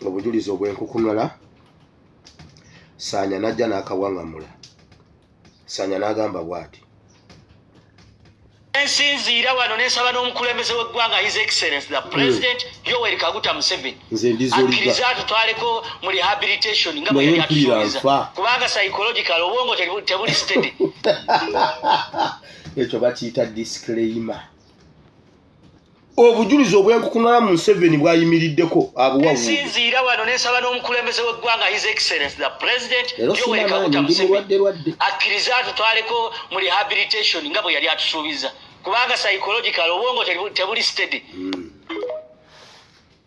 obujulizi obwenkukunala, Saanya n'ajja n'akawaŋŋamula. Saanya n'agamba bw'ati. Nsinziira wano ne nsaba n'omukulembeze w'eggwanga His Excellency the President Yoweri Kaguta Museveni. Nze ndi Zoliga. Akkirize atutwaleko mu rehabilitation nga bwe Naye yali mpulira atusuubiza. nfa. Kubanga psychological obwongo tebuli steady. Ekyo bakiyita disclaimer. Obujulizi obwenkukunala Museveni bw'ayimiriddeko abuwa wuuyo. Nsinziira wano ne nsaba n'omukulembeze w'eggwanga His Excellency the President Leero Yoweri sina Kaguta maanyi, ndi Museveni. mulwadde lwadde. Akkirize atutwaleko mu rehabilitation nga bwe yali atusuubiza. Kubanga psychological obwongo tebuli steady.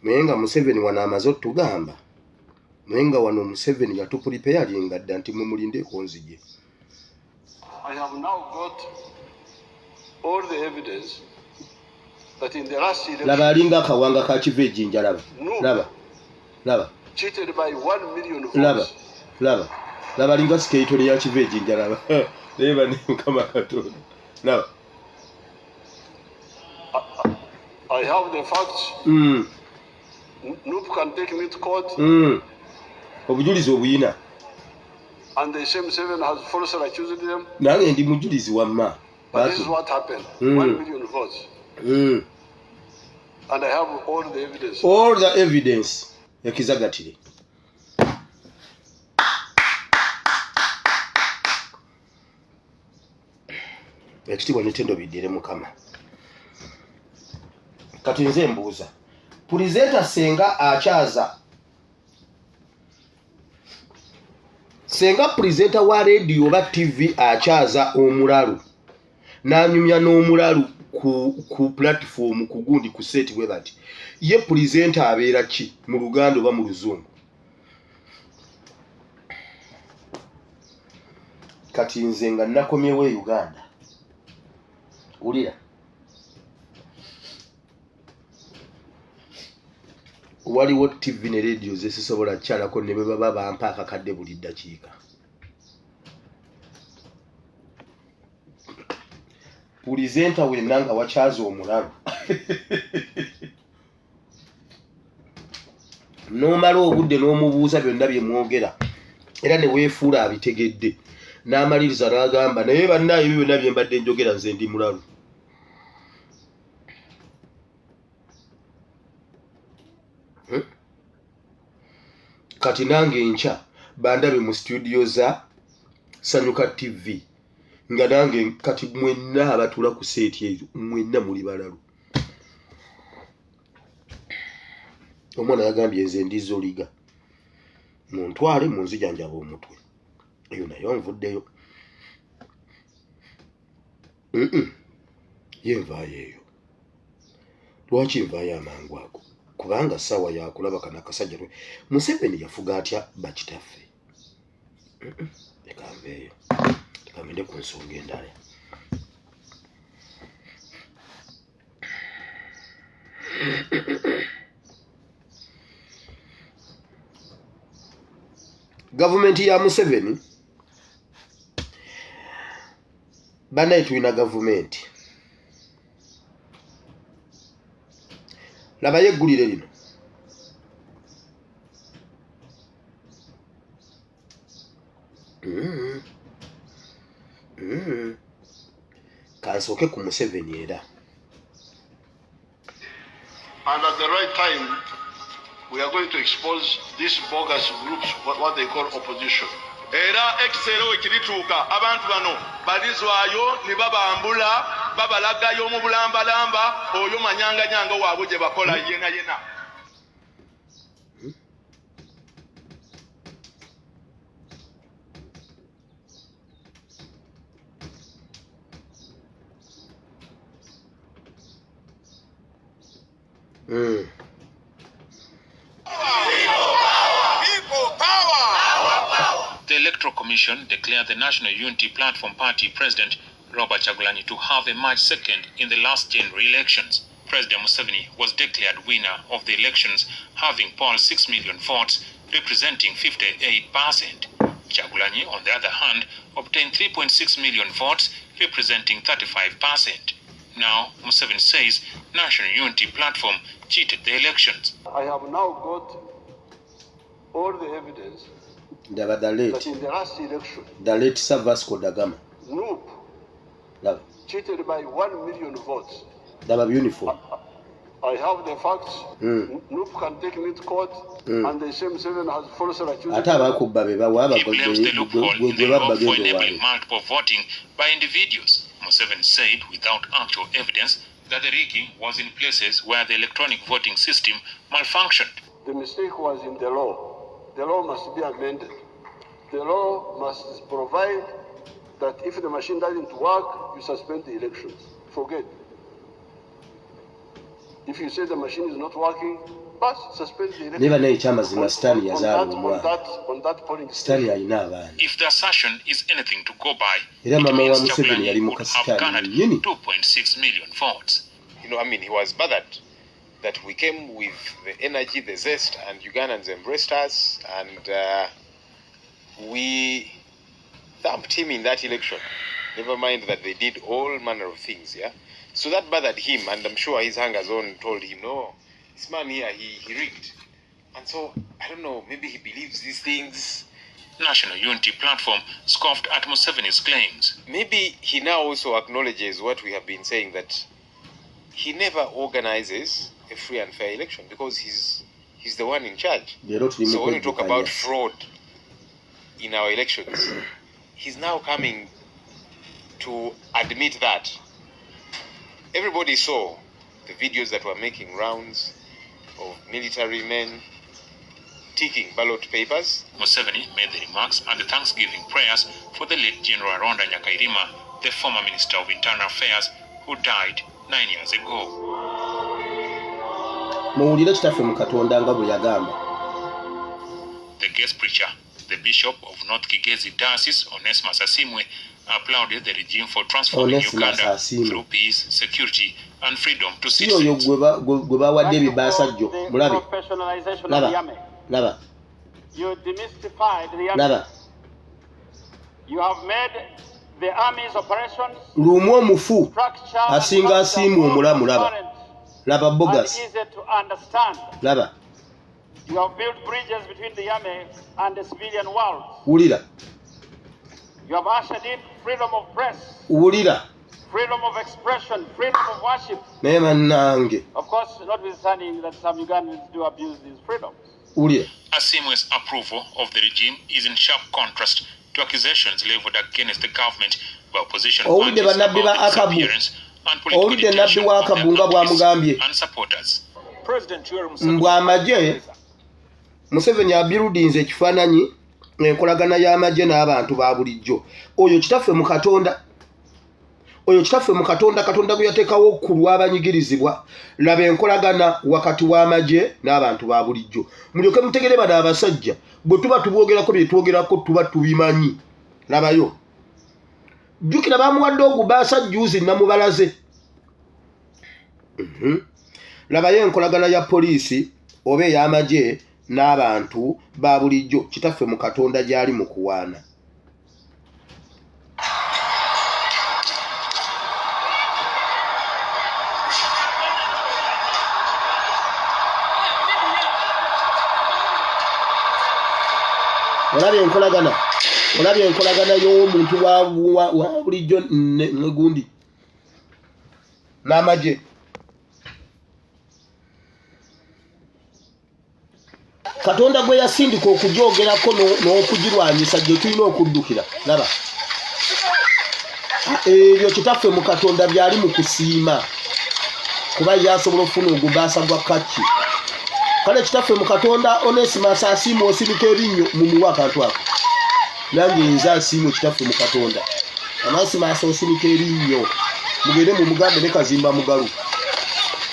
Naye nga Museveni wano amaze otugamba, naye nga wano Museveni yatupulipeyalinga dda nti mwe mulindeeko nzije. I have now got all the evidence that in the last election, Laba alinga akawanga ka kiva ejjinja, laba. Laba. Laba. cheated by 1 million votes. Laba. Laba. Laba alinga skeleton ya kiva ejjinja, laba. Naye banne Mukama Katonda. Laba. I have the facts. NUP can take me to court. Obujulizi obuyina. And the same seven has falsely accused them. Nange ndi mujulizi wamma. But this is what happened. 1 million votes. And I have all the evidence. All the evidence. Ekizagatire. Ekitiibwa n'ettendo biddire Mukama. Kati nze mbuuza. Pulezidenti senga akyaza. Senga pulezidenti wa radio oba TV akyaza omulalu. N'anyumya n'omulalu ku platform ku gundi ku set bwe bati. Ye pulezidenti abeera ki mu Luganda oba mu Luzungu? Kati nze nga nakomyewo e Uganda. Wulira. Waliwo TV ne radio ze sisobola kukyalako ne bwe baba bampa akakadde buli ddakiika. Pulezidenti wenna nga wakyaza omulalu. N'omala obudde n'omubuuza byonna bye mwogera era ne weefuula abitegedde. N'amaliriza n'agamba naye bannaaye ebyo byonna bye mbadde njogera nze ndi mulalu. Kati nange enkya bandabe mu studio za Sanyuka TV nga nange kati mwenna abatuula ku seeti ezo mwenna muli balalu. Omwana yagambye nze ndi zoliga, muntwale munzijanjaba omutwe. Eyo nayo nvuddeyo, ye nvaayo eyo. Lwaki nvaayo amangu ago? Kubanga ssaawa yakulaba kano akasajja. Museveni yafuga atya bakitaffe? Leka nveeyo, leka ngende ku nsonga endala. Gavumenti ya Museveni, banaye tulina gavumenti. Labayo eggulire lino. Kansooke ku Museveni era. And at the right time, we are going to expose these bogus groups, what they call opposition. Era ekiseera we kirituuka abantu bano balizwayo ne babambula babalagayo mu bulambalamba oyo manyanganyanga waabwe gye bakola yena yena. The Electoral Commission declared the National Unity Platform Party President Robert Kyagulanyi to have emerged second in the last general elections. President Museveni was declared winner of the elections, having polled 6 million votes, representing 58%. Kyagulanyi, on the other hand, obtained 3.6 million votes, representing 35%. Now, Museveni says National Unity Platform cheated the elections. I have now got all the evidence Ndaba the late, that in the last election, the late Sir Vasco da Gama. NUP Laba, cheated by 1 million votes. Ndaba uniform. I have the facts. NUP can take me to court, and the same seven has falsely accused Ate me. abakubba be bawa He blames the loophole in gwe the babba law for genda enabling owaabe. multiple voting by individuals. Museveni said without actual evidence that the rigging was in places where the electronic voting system malfunctioned. The mistake was in the law. The law must be amended. The law must provide that if the machine doesn't work, you suspend the elections. Forget. If you say the machine is not working, bas, suspend the Naye election. banaye ekyamazima On, sitaani on, on yazaala that, on omwana. that, on that polling Sitaani station. alina abaana. If the assertion is anything to go by, Era it maama wa means Museveni Kyagulanyi yali would muka have sitaani garnered yennyini. 2.6 million votes. You know, I mean, he was bothered that we came with the energy, the zest, and Ugandans embraced us, and we thumped him in that election. Never mind that they did all manner of things, yeah? So that bothered him, and I'm sure his hangers on told him, no, this man here, he rigged. And so, I don't know, maybe he believes these things. National Unity Platform scoffed at Museveni's claims. Maybe he now also acknowledges what we have been saying, that he never organizes a free and fair election because he's the one in charge. Leero tuli mu So when we talk about kwejjukanya. fraud in our elections, he's now coming to admit that. Everybody saw the videos that were making rounds of military men ticking ballot papers. Museveni made the remarks at the Thanksgiving prayers for the late General Aronda Nyakairima, the former Minister of Internal Affairs, who died 9 years ago. Muwulire kitaffe mu Katonda nga bwe yagamba. The guest preacher, the Bishop of North Kigezi Diocese, Onesmus Asimwe, applauded the regime for transforming Onesmus Uganda Asiimwe. through peace, security, and freedom to Si oyo citizens. gwe bawadde That you ebibaasa call jjo. the Mulabe, professionalization of laba, the army. laba, You demystified the army. laba. You have made the army's operations Lumu omufu structure and asinga culture asiimwe more omulamu. Laba, transparent laba and bogus, easy to understand. laba, You have built bridges between the army and the civilian world. wulira, You have ushered in freedom of press, wulira. freedom of expression, freedom of worship. Naye bannange, Of course, notwithstanding that some Ugandans do abuse these freedoms. wulira. Asimwe's approval of the regime is in sharp contrast to accusations leveled against the government by opposition Owulidde parties bannabbi about ba the Akabu. disappearance and political Owulidde nabbi detention wa of their Akabu nga activists bw'amugambye. and supporters. Mbw amagye Museveni abirudinze ekifaananyi enkolagana y'amagye n'abantu ba bulijjo. Oyo kitaffe mu Katonda, oyo kitaffe mu Katonda, Katonda gwe yateekawo ku lw'abanyigirizibwa. Laba enkolagana wakati w'amagye n'abantu ba bulijjo, mulyoke mutegere bano abasajja bwe tuba tuboogerako bye twogerako tuba tubimanyi. Labayo, jjukira bamuwadde ogubaasa jjuuzi namubalaze. Labayo enkolagana ya poliisi oba ey'amagye n'abantu ba bulijjo, kitaffe mu Katonda gy'ali mu kuwaana. Olabye enkolagana, olabye enkolagana y'omuntu wa bulijjo ne gundi n'amagye. Katonda gwe yasindika okugyogerako n'okugirwanyisa gye tulina okuddukira. Laba ebyo kitaffe mu Katonda byali mu kusiima, kuba ye asobola okufuna ogubaasa gwa kaki. Kale kitaffe mu Katonda Onesimus asiima osibika ebinnyo mumuwe akantu ako. Nange nze asiimwe kitaffe mu Katonda. Onesimus osibika ebinnyo, mugende mumugambe ne Kazimba Mugalu.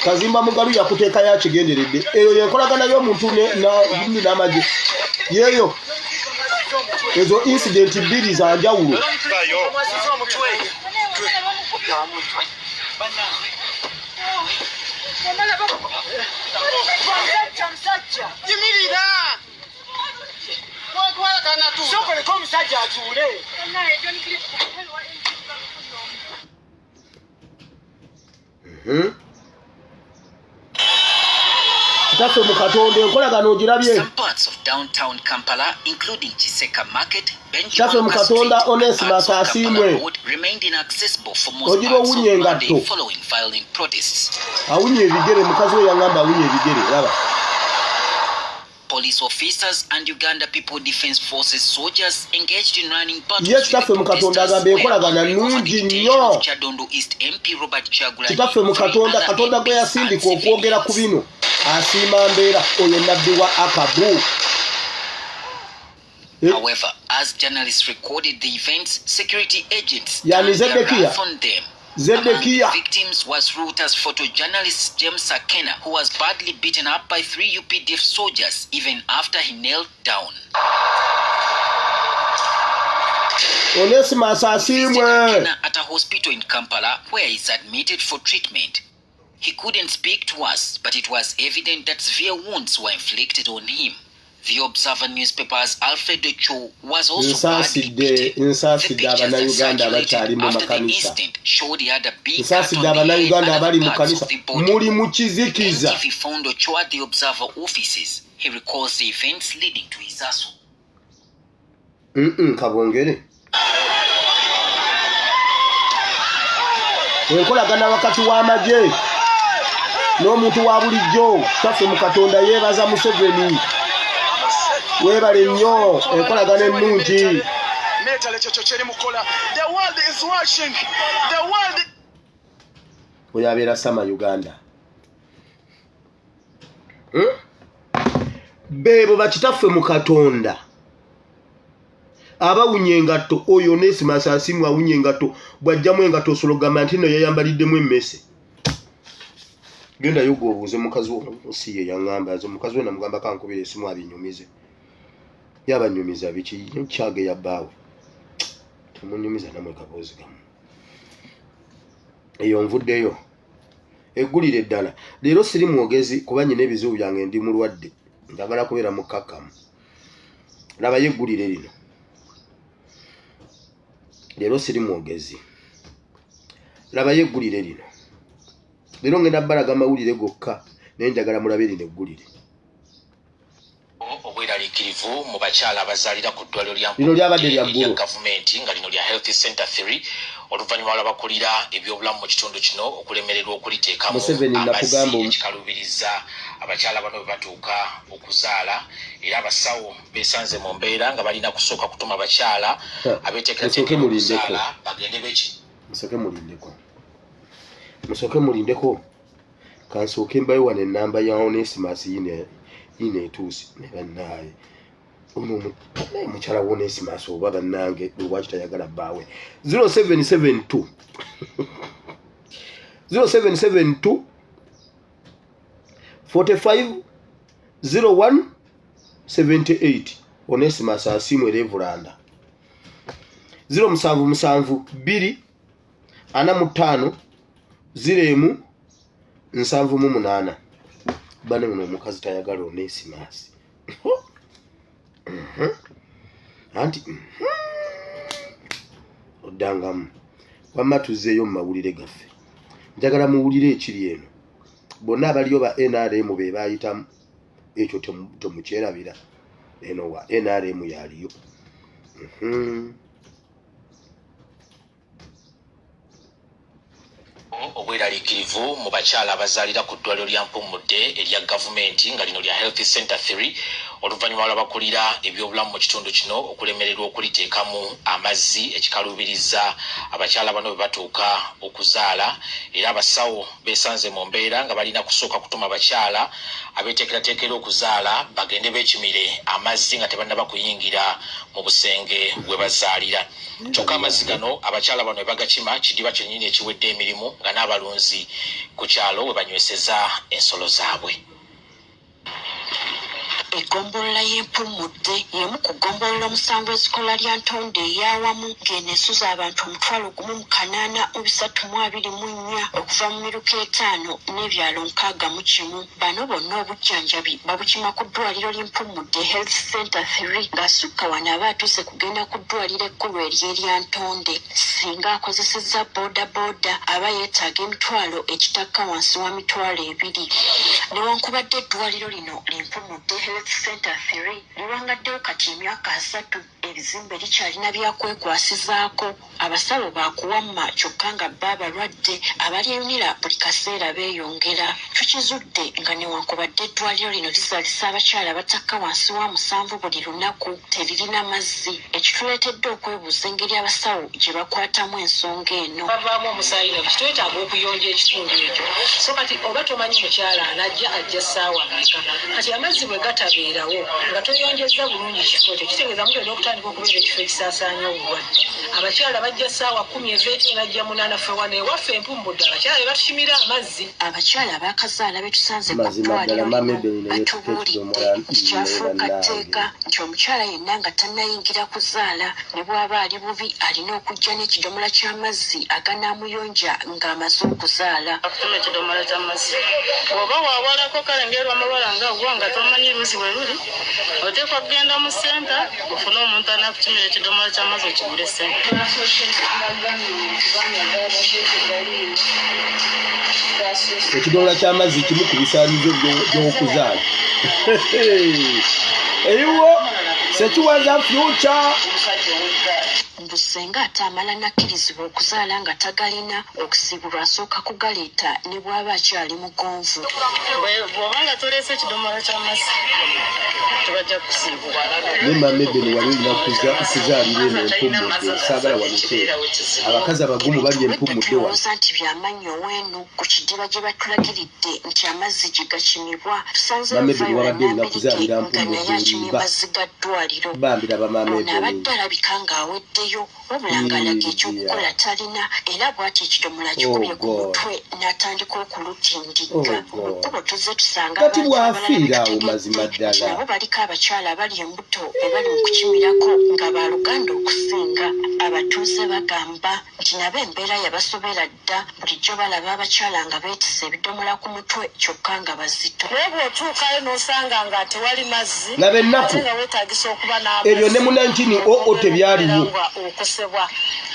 Kazimba Mugalu yakuteekayo akigenderedde. Eyo y'enkolagana y'omuntu n'amagye yeeyo. Ezo incident bbiri za njawulo. Kitaffe mu Katonda enkolagano ogirabye. Kitaffe mu Katonda Onesimus asiimwe. Ogira owunya engatto, awunya ebigere. Mukazi we yaŋŋamba awunya ebigere. Laba. Police officers and Uganda People Defense Forces soldiers engaged in running battles Ye kitaffe mu Katonda agamba enkolagana nnungi nnyo. Kyadondo East MP Robert Kyagulanyi, Kitaffe mu Katonda, Katonda gwe yasindika okwogera ku bino asiima mbeera. Oyo nabbi wa Akabu. However, as journalists recorded the events, security agents Yani turned their Zedekiah. wrath on them. Zedekiah. Among the victims was Reuters photojournalist James Akena, who was badly beaten up by 3 UPDF soldiers even after he knelt down. Onesimus asiimwe. Akena at a hospital in Kampala, where he is admitted for treatment. He couldn't speak to us, but it was evident that severe wounds were inflicted on him. The Observer newspaper's Alfred Cho was also badly Nsaasidde, beaten. nsaasidde Abannayuganda abakyali mu After the makanisa. incident showed he had a big cut Nsaasidde on the head Abannayuganda and abali other mu parts kanisa, of the body. muli mu kizikiza. NTV found Ocho at the Observer offices. He recalls the events leading to his assault. Kabongere enkolagana wakati w'amagye n'omuntu wa bulijjo. Kitaffe mu Katonda yeebaza Museveni, weebale nnyo enkolagana ennungi. Oyo abeera Sama Uganda. Beebo bakitaffe mu Katonda abawunya engatto. Oyo Onesimus asiimwe awunya engatto, bw'ajjamu engatto osobola okugamba nti nno yayambaliddemu emmese. Gendayo gwe obuuze mukazi wo, si ye yaŋŋamba nze mukazi we namugamba kankubira esimu abinyumize. Yabanyumiza biki? Kyageya bbaawe, temunyumiza namwe kaboozi kamu. Eyo nvuddeyo eggulire ddala. Leero siri mwogezi kuba nyina ebizibu byange, ndi mulwadde, njagala kubeera mukkakkamu. Labayo eggulire lino. Leero siri mwogezi, labayo eggulire lino. Leero ngenda balaga amawulire gokka, naye njagala mulabe lino eggulire. Obweraliikirivu mu bakyala abazaalira ku ddwaliro lya Lino lyabadde lya erya ggulo. gavumenti nga lino lya Health Center 3, oluvannyuma lw'abakulira ebyobulamu mu kitundu kino okulemererwa okuliteekamu Museveni amazzi, nakugamba ekikalubiriza abakyala bano bwe batuuka okuzaala, era abasawo beesanze mu mbeera nga balina kusooka kutuma bakyala Musooke abeeteekerateekera mulindeko. okuzaala bagende beki Musooke mulindeko, musooke mulindeko. Kansooke mbayo wano ennamba ya Onesimus yino etuuse ne bannaaye. Ono naye mukyala wa Onesimus oba bannange lwaki tayagala bbaawe? 0772 0772 45 01 78. Onesimus Asiimwe Revulanda. 077 2 45 01 78. Bane muno omukazi tayagala Onesimus. Anti oddangamu wamma tuzzeeyo mu mawulire gaffe. Njagala muwulire ekiri eno. Bonna abaliyo ba NRM be baayitamu, ekyo temukyerabira. Eno wa NRM yaliyo. Obweraliikirivu mu bakyala abazaalira ku ddwaliro lya Mpummudde erya gavumenti nga lino lya Health Center 3 oluvannyuma lw'abakulira ebyobulamu mu kitundu kino okulemererwa okuliteekamu amazzi ekikaluubiriza abakyala bano bwe batuuka okuzaala. Era abasawo beesanze mu mbeera nga balina kusooka kutuma bakyala abeeteekerateekera okuzaala bagende beekimire amazzi nga tebannaba kuyingira mu busenge we bazaalira. Kyokka amazzi gano abakyala bano we bagakima kidiba kyennyini ekiwedde emirimu nga n'abalunzi ku kyalo we banyweseza ensolo zaabwe. Eggombolola y'e Mpummudde y'emu ku ggombolola omusanvu ezikola Lyantonde ey'awamu, ng'eno esuza abantu 1,834 okuva mu miruka etaano n'ebyalo 61. Bano bonna obujjanjabi babukima ku ddwaaliro ly'e Mpummudde Health Centre 3, ng'asukka wano aba atuuse kugenda ku ddwaaliro ekkulu ery'e Lyantonde. Ssinga akozesezza bodaboda aba yeetaaga emitwalo egitakka wansi wa 20,000. Newankubadde eddwaaliro lino li Mpumudde Health Centre 3 liwangaddewo kati emyaka 30, ebizimbe likyalina bya kwekwasizaako. Abasawo baakuwamma kyokka nga bo abalwadde abalyeyunira buli kaseera beeyongera. Tukizudde nga newankubadde eddwaaliro lino lizaalisa abakyala abatakka wansi wa musanvu buli lunaku, teririna mazzi, ekituleetedde okwebuuza engeri abasawo gye bakwatamu ensonga eno. Bavaamu omusaayi na biki, twetaaga okuyonja ekitundu ekyo. So kati oba tomanyi mukyala anajja ajja ssaawa mmeka. Kati amazzi bwe gatabeerawo nga toyonjezza bulungi kifo ekyo, kitegeeza mugenda okutandika okubeera ekifo ekisaasaanya obulwadde. Abakyala bajja ssaawa 10 ez'ekiro n'ajja 8. Ffe wano ewaffe Empummudde abakyala be batukimira amazzi. Abakyala abaakazaala be tusanze ku Mazima ddala ddwaaliro Mama lino Ebony ne yeetuka batubuulidde ekidomola nti ne kyafuuka bannange. tteeka nti omukyala yenna nga tannayingira kuzaala ne bw'aba ali bubi alina okujja n'ekidomola ky'amazzi aganaamuyonja ng'amaze okuzaala. Akutuma ekidomola ky'amazzi. Bw'oba wawalako kale ng'erwamabala nga gwo nga tomanyi luzzi we luli, oteekwa kugenda mu ssenta ofune omuntu anaakutumira ekidomola ky'amazzi okigule ssente. Ekidomola ky'amazzi kimu ku bisaanyizo by'okuzaala. Eyiwo sekiwaza future. Mbu ssenga ate amala n'akkirizibwa okuzaala nga tagalina, okusiibulwa asooka kugaleeta ne bw'aba akyali mugonvu. Bw'oba nga toleese ekidomola ky'amazzi tebajja kukusiibula. Ne Mama Ebony wali olina kuzaalira eno Empummudde, saagala wano abakazi abagumu bali Obwedda Empummudde wano. Tulowooza nti byamannyo weenu ku kidiba gye batulagiridde nti amazzi gye gakimibwa, tusanzeyo Mama Ebony Viola wabadde olina Nambirige kuzaalira nga naye Mpummudde akimye olimba. mazzi ga ddwaliro. Bambi laba Mama Ono Ebony. abadde alabika ng'aweddeyo wabula ng'alaga ekyokukola talina, era bw'atyo ekidomola akikubye Oh ku God. mutwe n'atandika okulutindigga. Oh Mu God. kkubo tuzze tusanga Kati abantu abalala bw'afiira awo betutegedde mazima nti ddala. nabo baliko abakyala abali embuto be bali mu kukimirako nga baluganda okusinga. Abatuuze bagamba nti nabo embeera yabasobera dda, bulijjo balaba abakyala nga beetisse ebidomola ku mutwe kyokka nga bazito. Naye bw'otuukayo n'osanga nga tewali mazzi Laba ennaku. ate nga weetaagisa okuba Ebyo ne mu n'amazzi 1900 tebyaliwo. nga okosebwa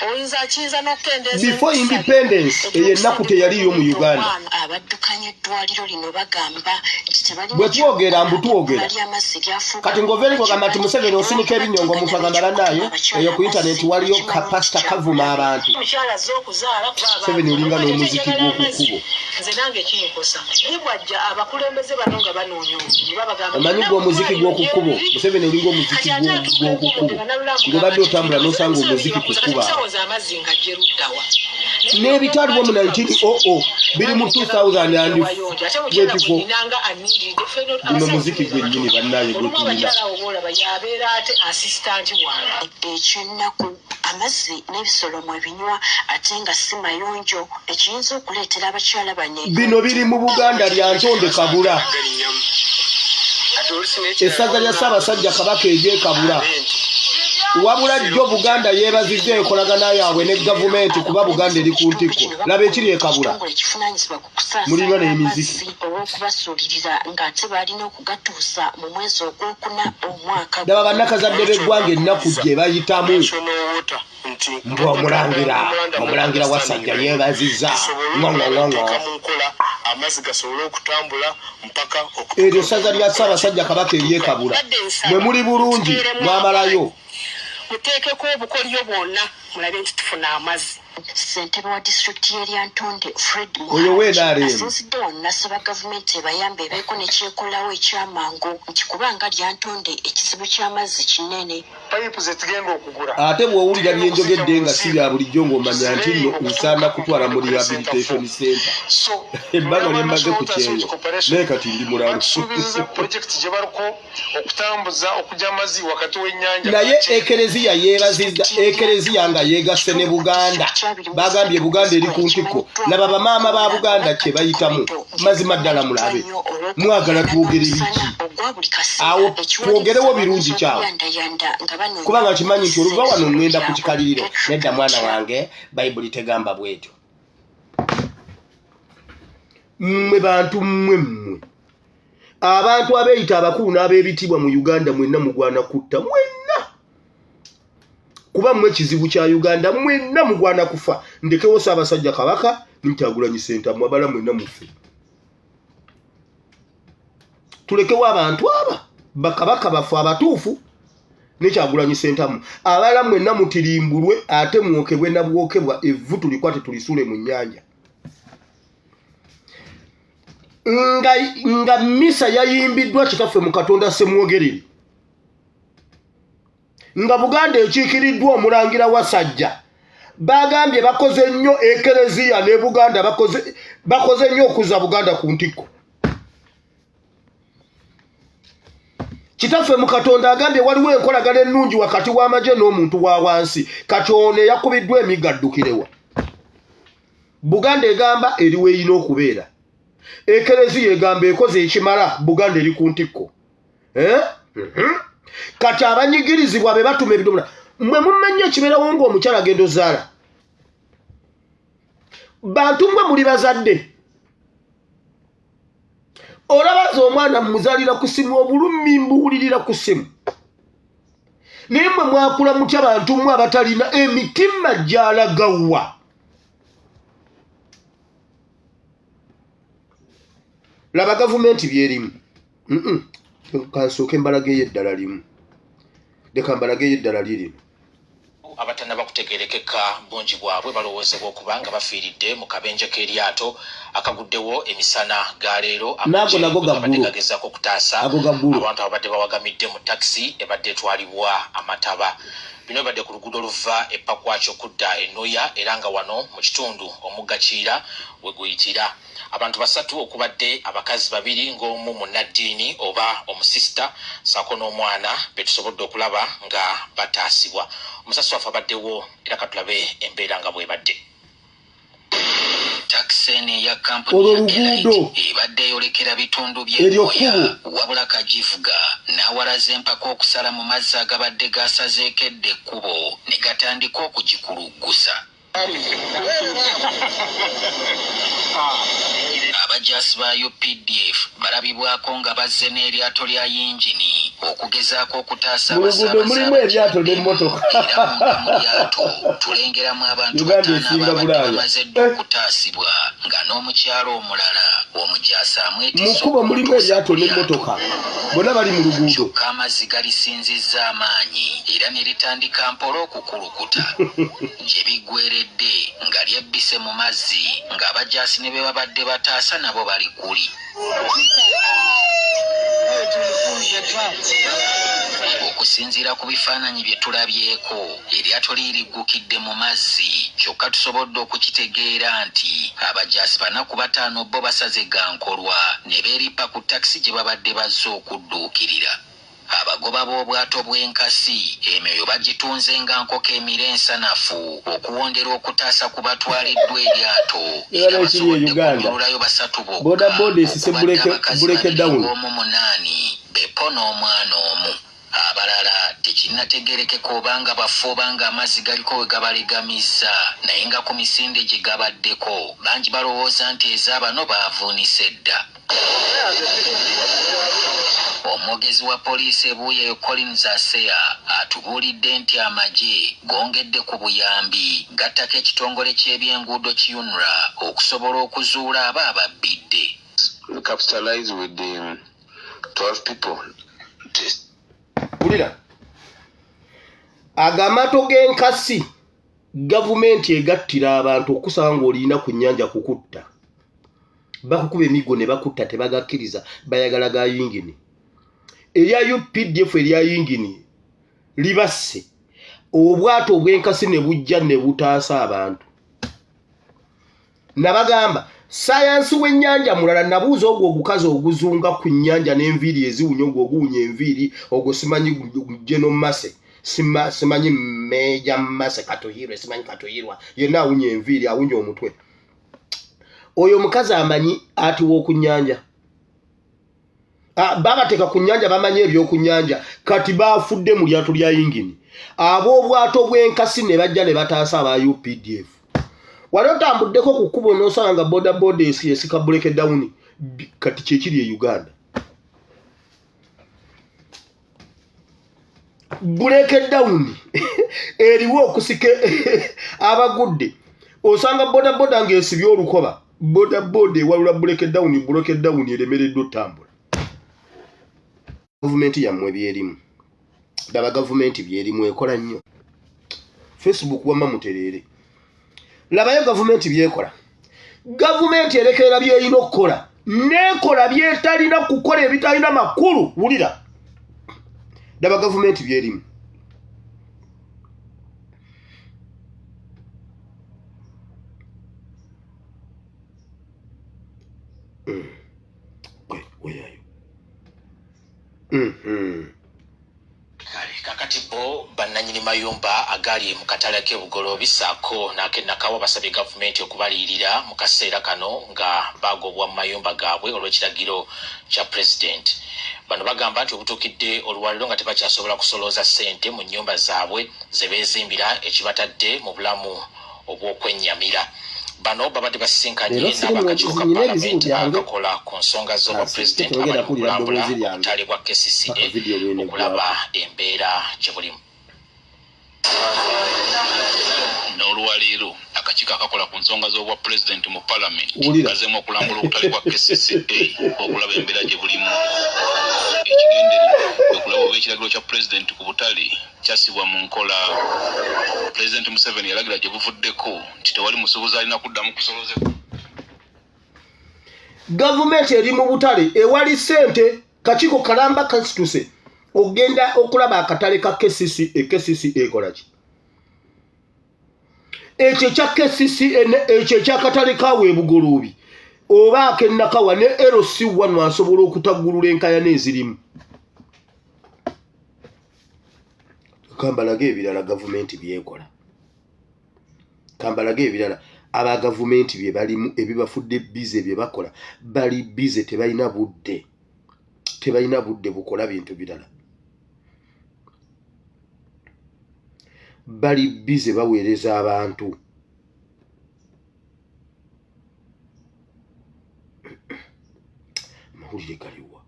oyinza kiyinza n'okukendeeza Before independence eyo ennaku teyaliyo mu Uganda. Abaddukanya eddwaliro lino bagamba nti tebalina Bwe twogera mbu twogera. ly'amazzi lyafuuka Kati ng'ova eri ng'ogamba nti Museveni osinika ebinnyo ng'omuntu agamba bannaayo eyo ku intaneti waliyo kapasita kavuma abantu. Omukyala azze okuzaala kuba Museveni olinga n'omuziki gw'oku kkubo. Nze nange kinkosa ye bwajja abakulembeze bano nga banoonya obuzibu babagamba Omanyi gwe omuziki gw'oku kkubo, Museveni olinga omuziki gw'oku kkubo ng'obadde otambula n'osanga omuziki ku kkubo awo. Ensawo z'amazzi nga gye luddawa N'ebitaliwo mu 1900 biri mu 2024. Guno muziki gwennyini bannaye gwetulina. Ekyennaku, amazzi n'ebisolo mwe binywa ate nga si mayonjo, ekiyinza okuleetera abakyala bano Bino biri mu Buganda, Lyantonde, Kabula, essaza lya Ssaabasajja Kabaka eryekabula. Wabula jjo Buganda yeebazizza enkolagana yaabwe ne gavumenti, kuba Buganda eri ku ntikko. Laba ekiri ekabula. Ekitongole ekivunaanyizibwa ku Mulinga kusaasaanya n'emiziki. amazzi olw'okubasuulirira ng'ate baalina okugatuusa mu mwezi ogwokuna omwaka Laba bannakazadde b'eggwanga ennaku gye bayitamu. Mbu omulangira Wasajja yeebazizza ngongongong'o. Amazzi gasobole okutambula mpaka. Eryo ssaza lya Ssaabasajja Kabaka eryekabula. Mwe muli bulungi, mwamalayo. Muteekeko obukolyo bwonna mulabe nti tufuna amazzi. Ssentebe wa disitulikiti y'e Lyantonde, Fred Oyo Muhangi, WNRM. asinzidde wano n'asaba gavumenti ebayambe ebeeko ne kyekolawo eky'amangu nti kubanga Lyantonde ekizibu ky'amazzi kinene. Payipu zetugenda okugula Ate bw'owulira byenjogedde nga si bya bulijjo, ng'omanya nti nno nsaana kutwala mu rehabilitation center. Ebbanga lye mmaze ku kyeyo, naye kati ndi mulalu. Batusuubiza pulojekiti gye baliko okutambuza okujja amazzi wakati w'ennyanja. Naye Ekereziya yeebazizza, Ekereziya nga yeegasse ne Buganda, bagambye Buganda eri ku ntikko. Laba bamaama ba Buganda kye bayitamu. Mazima ddala mulabe, mwagala twogere biki awo? Twogerewo birungi kyawo, kubanga kimanyi nti oluva wano ŋŋenda ku kikaliriro. Nedda mwana wange, Bayibuli tegamba bwetyo. Mmwe bantu mmwe, mmwe abantu abeeyita abakulu n'ab'ebitiibwa mu Uganda, mwenna mugwana kutta mwenna, kuba mmwe kizibu kya Uganda. Mwenna mugwana kufa. Ndekewo Ssaabasajja Kabaka ne Kyagulanyi Ssentamu, abala mwenna mufe, tulekewo abantu aba bakabaka baffe abatuufu ne Kyagulanyi Ssentamu. Abalala mwenna mutirimbulwe ate mwokebwe na bwokebwa, evvu tulikwate tulisuule mu nnyanja. Nga misa yayimbiddwa kitaffe mu Katonda Semwogerere, nga Buganda ekiikiriddwa omulangira Wasajja, bagambye bakoze nnyo. Ekereziya ne Buganda bakoze nnyo okuzza Buganda ku ntikko. Kitaffe mu Katonda agambye waliwo enkolagana ennungi wakati w'amagye n'omuntu wa wansi. Kati ono eyakubiddwa emigga addukirewa? Buganda egamba eri weerina okubeera. Ekereziya egamba ekoze ekimala, Buganda eri ku ntikko. Eh? Kati abanyigirizibwa be batuma ebidomola. Mwe mumanyi ekibeerawo ng'omukyala agenda ozaala? Bantu mmwe muli bazadde, olabaza omwana muzaalira ku simu, obulumi mbuwulirira ku simu. Naye mmwe mwakula mutya, bantu mmwe abatalina emitima gyalagawa? Laba gavumenti byerimu. Kansooke mbalageyo eddala limu, leka mbalageyo eddala lirino. Abatannaba kutegeerekeka bungi bwabwe balowoozebwa okuba nga bafiiridde mu kabenje k'eryato akaguddewo emisana ga leero. Naago nago Gabadde gaggulu. gagezaako okutaasa Ago gaggulu. abantu ababadde bawagamidde mu takisi ebadde etwalibwa amataba. Bino bibadde ku luguudo oluva e Pakwaki okudda e Nwoya, era nga wano mu kitundu omugga Kiira we guyitira. Abantu basatu okubadde abakazi babiri ng'omu munnaddiini oba omusisita ssaako n'omwana be tusobodde okulaba nga bataasibwa. Omusasi waffe abaddewo era katulabe embeera nga bw'ebadde. Takisi eno eya kampuni Olwo ya luguudo. Elite ebadde eyolekera bitundu Eryo by'e Nwoya, kkubo. wabula kagivuga n'awalaza empaka okusala mu mazzi agabadde gasazeeko edda ekkubo ne gatandika okugikuluggusa. Abajaasi ba UPDF balabibwako nga bazze n'eryato lya yingini okugezaako okutaasa Mu luguudo abasaabaze mulimu eryato n'emmotoka. Era munda mu lyato tulengeramu abantu Uganda bataano esinga ababadde Bulaaya. bamaze dda okutaasibwa, nga n'omukyalo omulala omujaasi Mu amwetisse kkubo mulimu okumutuusa eryato ku lyato. n'emmotoka, bonna bali mu luguudo. Kyokka amazzi galisinzizza amaanyi era ne litandika mpola okukulukuta. Gye biggweredde nga lyebbise mu mazzi, ng'abajaasi ne be babadde bataasa nabo bali kuli. Okusinziira ku bifaananyi bye tulabyeko, eryato liriggukidde mu mazzi kyokka tusobodde okukitegeera nti abajaasi bana ku bataano bo basaze gankolwa ne beerippa ku takisi gye babadde bazze okudduukirira. Abagoba b'obwato bw'enkasi emyoyo bagitunze nga nkoko emira ensanafu okuwondera okutaasa ku batwaliddwa eryato Era era n'ekiri e basobodde Uganda kunyululayo basatu bokka boda boda esise okubadde buleke abakazi buleke babiri down. ng'omu munaani Beppo n'omwana omu. Abalala tekinnategeerekeka oba nga bafu oba ng'amazzi galiko we gabalegamizza naye nga ku misinde gye gabaddeko bangi balowooza nti eza bano baavuunise dda. Omwogezi wa poliisi e Buyeo Collins Asea atubuulidde nti amagye gongedde ku buyambi gattako ekitongole ky'ebyenguudo ki UNRA okusobola okuzuula abo ababbidde. We capitalize with the 12 people. Wulira ago amaato g'enkasi gavumenti egattira abantu okusaba ng'olina ku nnyanja kukutta bakukuba emiggo ne bakutta tebagakkiriza bayagala ga yingini erya updf erya yingini libasse obwato obw'enkasi ne bujja ne butaasa abantu nabagamba sayansi w'ennyanja mulala nabuuza ogwo ogukazi oguzunga ku nnyanja n'enviiri eziwunya ogwo oguwunya enviiri ogwo simanyi geno mase sima, simanyi meja mase katuhirwe simanyi katuhirwa yenna awunya enviiri awunya omutwe oyo omukazi amanyi ati w'oku nnyanja babateeka ku nnyanja bamanyi ebyoku nnyanja kati bafudde mu lyato lya yingini ab'obwato bw'enkasi ne bajja ne bataasa aba updf wali otambuddeko ku kkubo n'osanga nga boda boda esika buleke dawuni kati kyekiri e uganda buleke dawuni eriwo okusika abagudde osanga bodaboda ng'esibye olukoba bodaboda ewalula buleke dawuni buleke dawuni eremereddwa otambula gavumenti yammwe byerimu daba gavumenti byerimu ekola nnyo facebook wamma mutereere labayo gavumenti byekola gavumenti erekerera byerina okukola nekola byetalina kukola ebitalina makulu wulira daba gavumenti byerimu weyayo Kale kakati bo bannanyini mayumba agali mu katale k'e Bugoloobi ssaako n'ak'e Nakawa basabye gavumenti okubaliyirira mu kaseera kano nga bagobwa mu mayumba gaabwe olw'ekiragiro kya pulezidenti. Bano bagamba nti webutuukidde olwaleero nga tebakyasobola kusolooza ssente mu nnyumba zaabwe ze beezimbira ekibatadde mu bulamu obw'okwennyamira. Bano babadde basisinkanye Leero siri n'abakakiiko ka nina ebizibu palamenti byange akakola ku nsonga z'obwa kansi pulezidenti tetogenda abali mu kuwulira kulambula ddoboozi lyange obutale bwa paka KCCA vidiyo okulaba lweneggwako embeera gye bulimu. N'olwaleero akakiiko akakola ku nsonga z'obwa pulezidenti mu palamenti wulira kazeemu okulambula obutale bwa KCCA okulaba embeera gye bulimu. Ekigendererwa kwe kulaba oba ekiragiro kya pulezidenti ku butale kyassibwa mu nkola. Pulezidenti Museveni yalagira gye buvuddeko nti tewali musuubuzi alina kuddamu kusolozebwa. Gavumenti eri mu butale ewali ssente kakiiko kalamba kasituse ogenda okulaba akatale ka KCCA KCCA ekola ki ekyo ekya KCCA ekyo ekyakatale kawe ebugoloobi oba ak'ennakawa ne LC1 asobola okutaggulula enkayana ezirimu kambalaga ebirala gavumenti byekola kambalage ebirala aba gavumenti bye balimu ebibafudde bize bye bakola bali bize tebalina budde tebalina budde bukola bintu birala bali bize baweereza abantu amawulire galiwa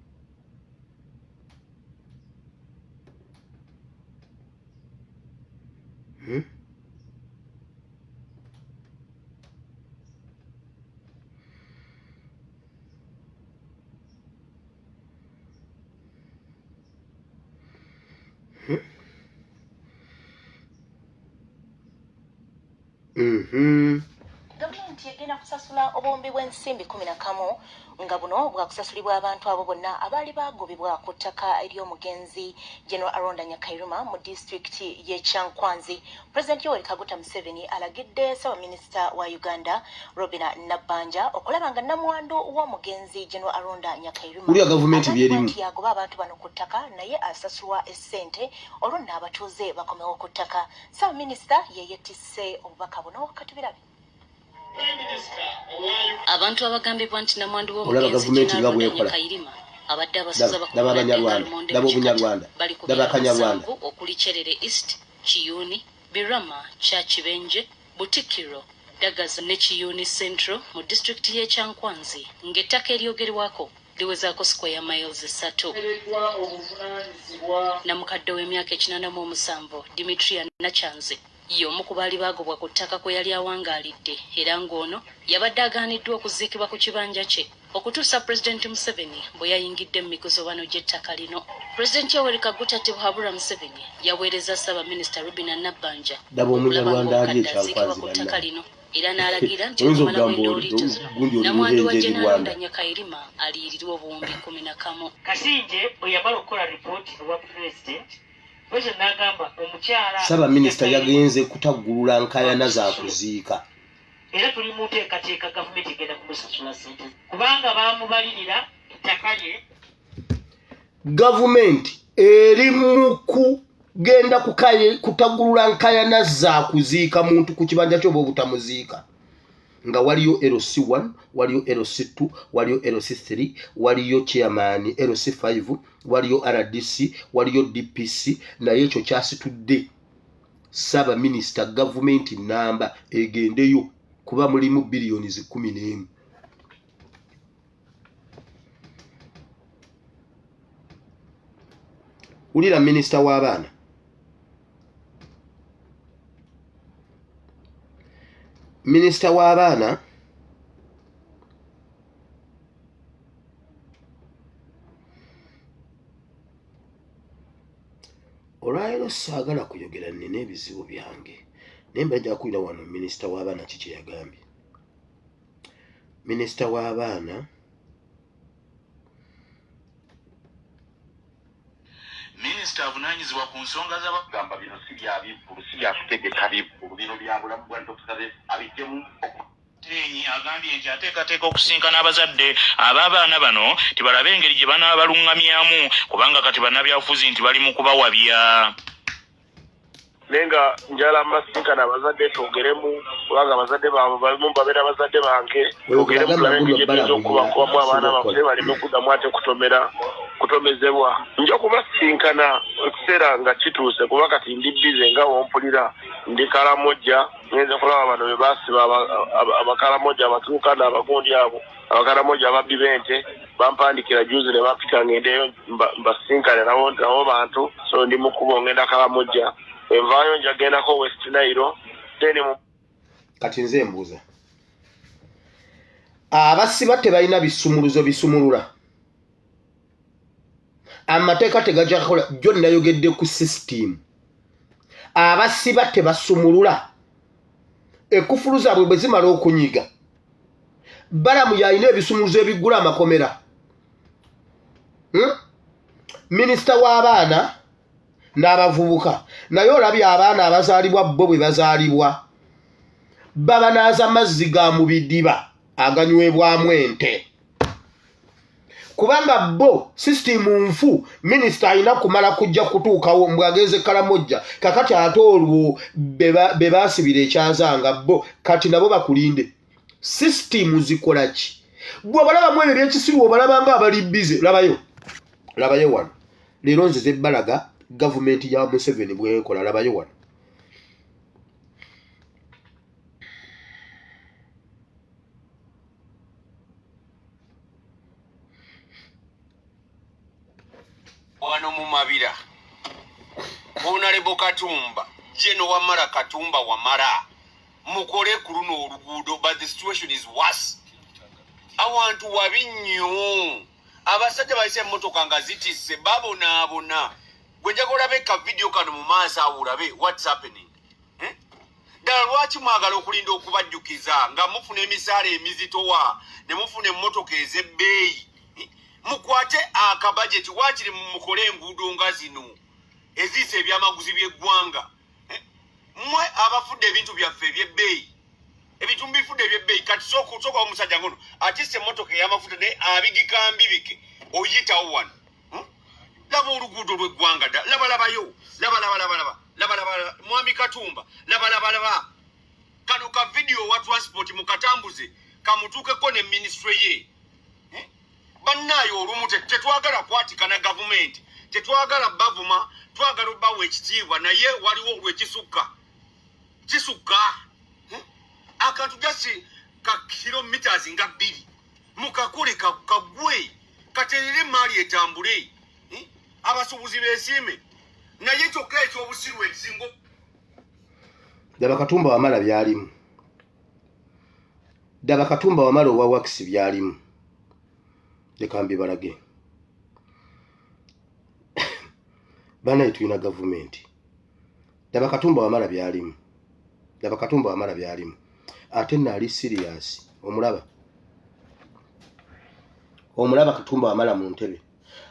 hmm? Hmm? Mm -hmm. Gavumenti egenda kusasula obuwumbi bw'ensimbi 11 nga buno bwakusasulibwa abantu abo bonna abaali baagobebwa ku ttaka ery'omugenzi General Aronda Nyakairima mu disitulikiti y'e Kyankwanzi. Pulezidenti Yoweri Kaguta Museveni alagidde Ssaabaminisita wa Uganda Robina Nabbanja okulaba nga nnamwandu w'omugenzi General Aronda Nyakairima Wulira gavumenti agambibwa byerimu. nti yagoba abantu bano ku ttaka naye asasulwa essente olwo nno abatuuze bakomewo ku ttaka. Ssaabaminisita ye yettisse obubaka buno katubirabe. Abantu abagambibwa nti namwandu Olaba w'omugenzi gavumenti nga General Ronda bwekola. Nyakairima abadde abasuza Laba laba bakuŋŋaanidde Abanyarwanda, Lumonde laba mu Kikata Obunyarwanda, bali ku laba byalo Akanyarwanda. musanvu okuli Kyerere East, Kiyuuni, Birama, Kyakibenje, Butikiro, Dagaza ne Kiyuuni Central mu disitulikiti y'e Kyankwanzi ng'ettaka eryogerwako liwezaako square miles ssatu. Namukadde ow'emyaka 87 Dimitria Nakyanzi y'omu ku baali baagobwa ku ttaka kwe yali awangaalidde era ng'ono yabadde agaaniddwa okuziikibwa ku kibanja kye okutuusa Pulezidenti Museveni bwe yayingidde mu migozobano gy'ettaka lino. Pulezidenti Yoweri Kaguta Tibuhaburwa Museveni yaweerezza Ssaabaminisita Robinah Nabbanja Laba okulaba Omunyarwanda ali ng'omukadde aziikibwa eKyankwanzi ku ttaka bannange. lino era n'alagira nti Oyinza okumalawo okugamba oli endooliito zino gundi oli nnamwandu wa Ruhengeri Gen Rwanda. Aronda Nyakairima aliyirirwe obuwumbi 11. Kasingye bwe yamala okukola ripooti ewa Pulezidenti, Pulezidenti n'agamba omukyala Ssaabaminisita Nyakairima yagenze kutaggulula nkaayana za kuziika. Era tuli mu nteekateeka gavumenti egenda kumusasula ssente kubanga baamubalirira ettaka lye. Gavumenti eri mu kugenda kutaggulula nkaayana za kuziika muntu ku kibanja kye oba obutamuziika nga waliyo LC1, waliyo LC2, waliyo LC3, waliyo chairman LC5, waliyo RDC, waliyo DPC naye ekyo kyasitudde Ssaabaminisita gavumenti nnamba egendeyo kuba mulimu biliyoni zi 11. Wulira minisita w'abaana. Minisita w'abaana Olwaleero saagala kuyogera nnina ebizibu byange naye mba nja kuwulira wano minisita w'abaana ki kye yagambye. Minisita w'abaana Minisita avunaanyizibwa ku nsonga za Gamba bino si bya bivvulu, si bya kutegeka bivvulu, bino bya bulamu bwa Dokita abiggyemu. Ateenyi agambye nti ateekateeka okusisinkana abazadde ab'abaana bano nti balabe engeri gye banaabalungamyamu kubanga kati bannabyabufuzi nti bali mu kubawabya. Naye nga njala mbasinkana abazadde twogeremu kubanga abazadde baabwe bamu babeera bazadde bange Oyo twogeremu gwagamba tulabe guno engeri gye tuyinza Balamu okukubakubamu abaana yasinga baffe okukola. baleme kuddamu ate kutomera kutomezebwa nja kubasinkana ekiseera nga kituuse kuba kati ndi bize nga wompulira ndi Karamoja ngenze kulaba bano be basiba Abakaramoja Abatuukana abagundi abo Abakaramoja ababbi b'ente bampandikira juzi ne bampita ngendeyo mbasinkane nabo nabo bantu so ndi mu kkubo ngenda Karamoja envaayo nja gendako West Nile then mu Kati nze mbuuza abasiba tebalina bisumuluzo bisumulula amateeka tegajja kukola jjo nayogedde ku sisitiimu abasiba tebasumulula ekufulu zaabwe bwe zimala okunyiga balamu yalina ebisumuluzo ebiggula amakomera hmm? Minisita w'abaana n'abavubuka naye olabye abaana abazaalibwa bo bwe bazaalibwa babanaaza mazzi ga mu bidiba aganywebwamu ente kubanga bo sisitimu nfu minisita alina kumala kujja kutuukawo mbw agenze kalamojja kakati ate olwo be baasibira ekyazanga bo kati nabo bakulinde sisitimu zikola ki gwe obalabamu ebyo ebyekisiru obalaba nga abali bize labayo labayo wano leero nzize balaga gavumenti ya museveni bwekola labayo wano Wano mu Mabira, Honalebo Katumba, General Wamala Katumba Wamala, mukole ku luno oluguudo, but the situation is worse. Awantu wabi nnyo, abasajja bayise emmotoka nga zitisse, babonaabona. Gwe njagala olabe ka video kano mu maaso awo olabe what's happening. Eh? Ddala lwaki mwagala okulinda okubajjukiza nga mufuna emisaala emizitowa ne mufuna emmotoka ez'ebbeeyi? Mukwate akabajeti waakiri mukole enguudo nga zino eziyisa ebyamaguzi by'eggwanga. Mmwe abafudde ebintu byaffe eby'ebbeeyi, ebintu mubifudde eby'ebbeeyi. Kati sooka omusajja ngono atisse emmotoka ey'amafuta naye abigika mbibike oyitawo wano. Laba oluguudo lw'eggwanga dda, laba labayo, laba laba laba laba laba laba mwami Katumba, laba laba laba kano ka vidiyo wa transport mukatambuze kamutuukeko ne minisitule ye. Bannaaye olumu tetwagala kwatika na gavumenti, tetwagala bavuma, twagala obawa ekitiibwa, naye waliwo lwekisukka kisukka. Akantu just ka kilometers nga 2 mukakole kagwe katerere emaali etambule, abasuubuzi beesiime, naye kyokka ekyobusiru ekisinga. Ddaba Katumba Wamala byalimu, ddaba Katumba Wamala owa wakisi byalimu, leka mbibalage. Banaye tulina gavumenti. Ddaba Katumba Wamala byalimu, ddaba Katumba Wamala byalimu, ate naali siriyasi. Omulaba, omulaba Katumba Wamala mu ntebe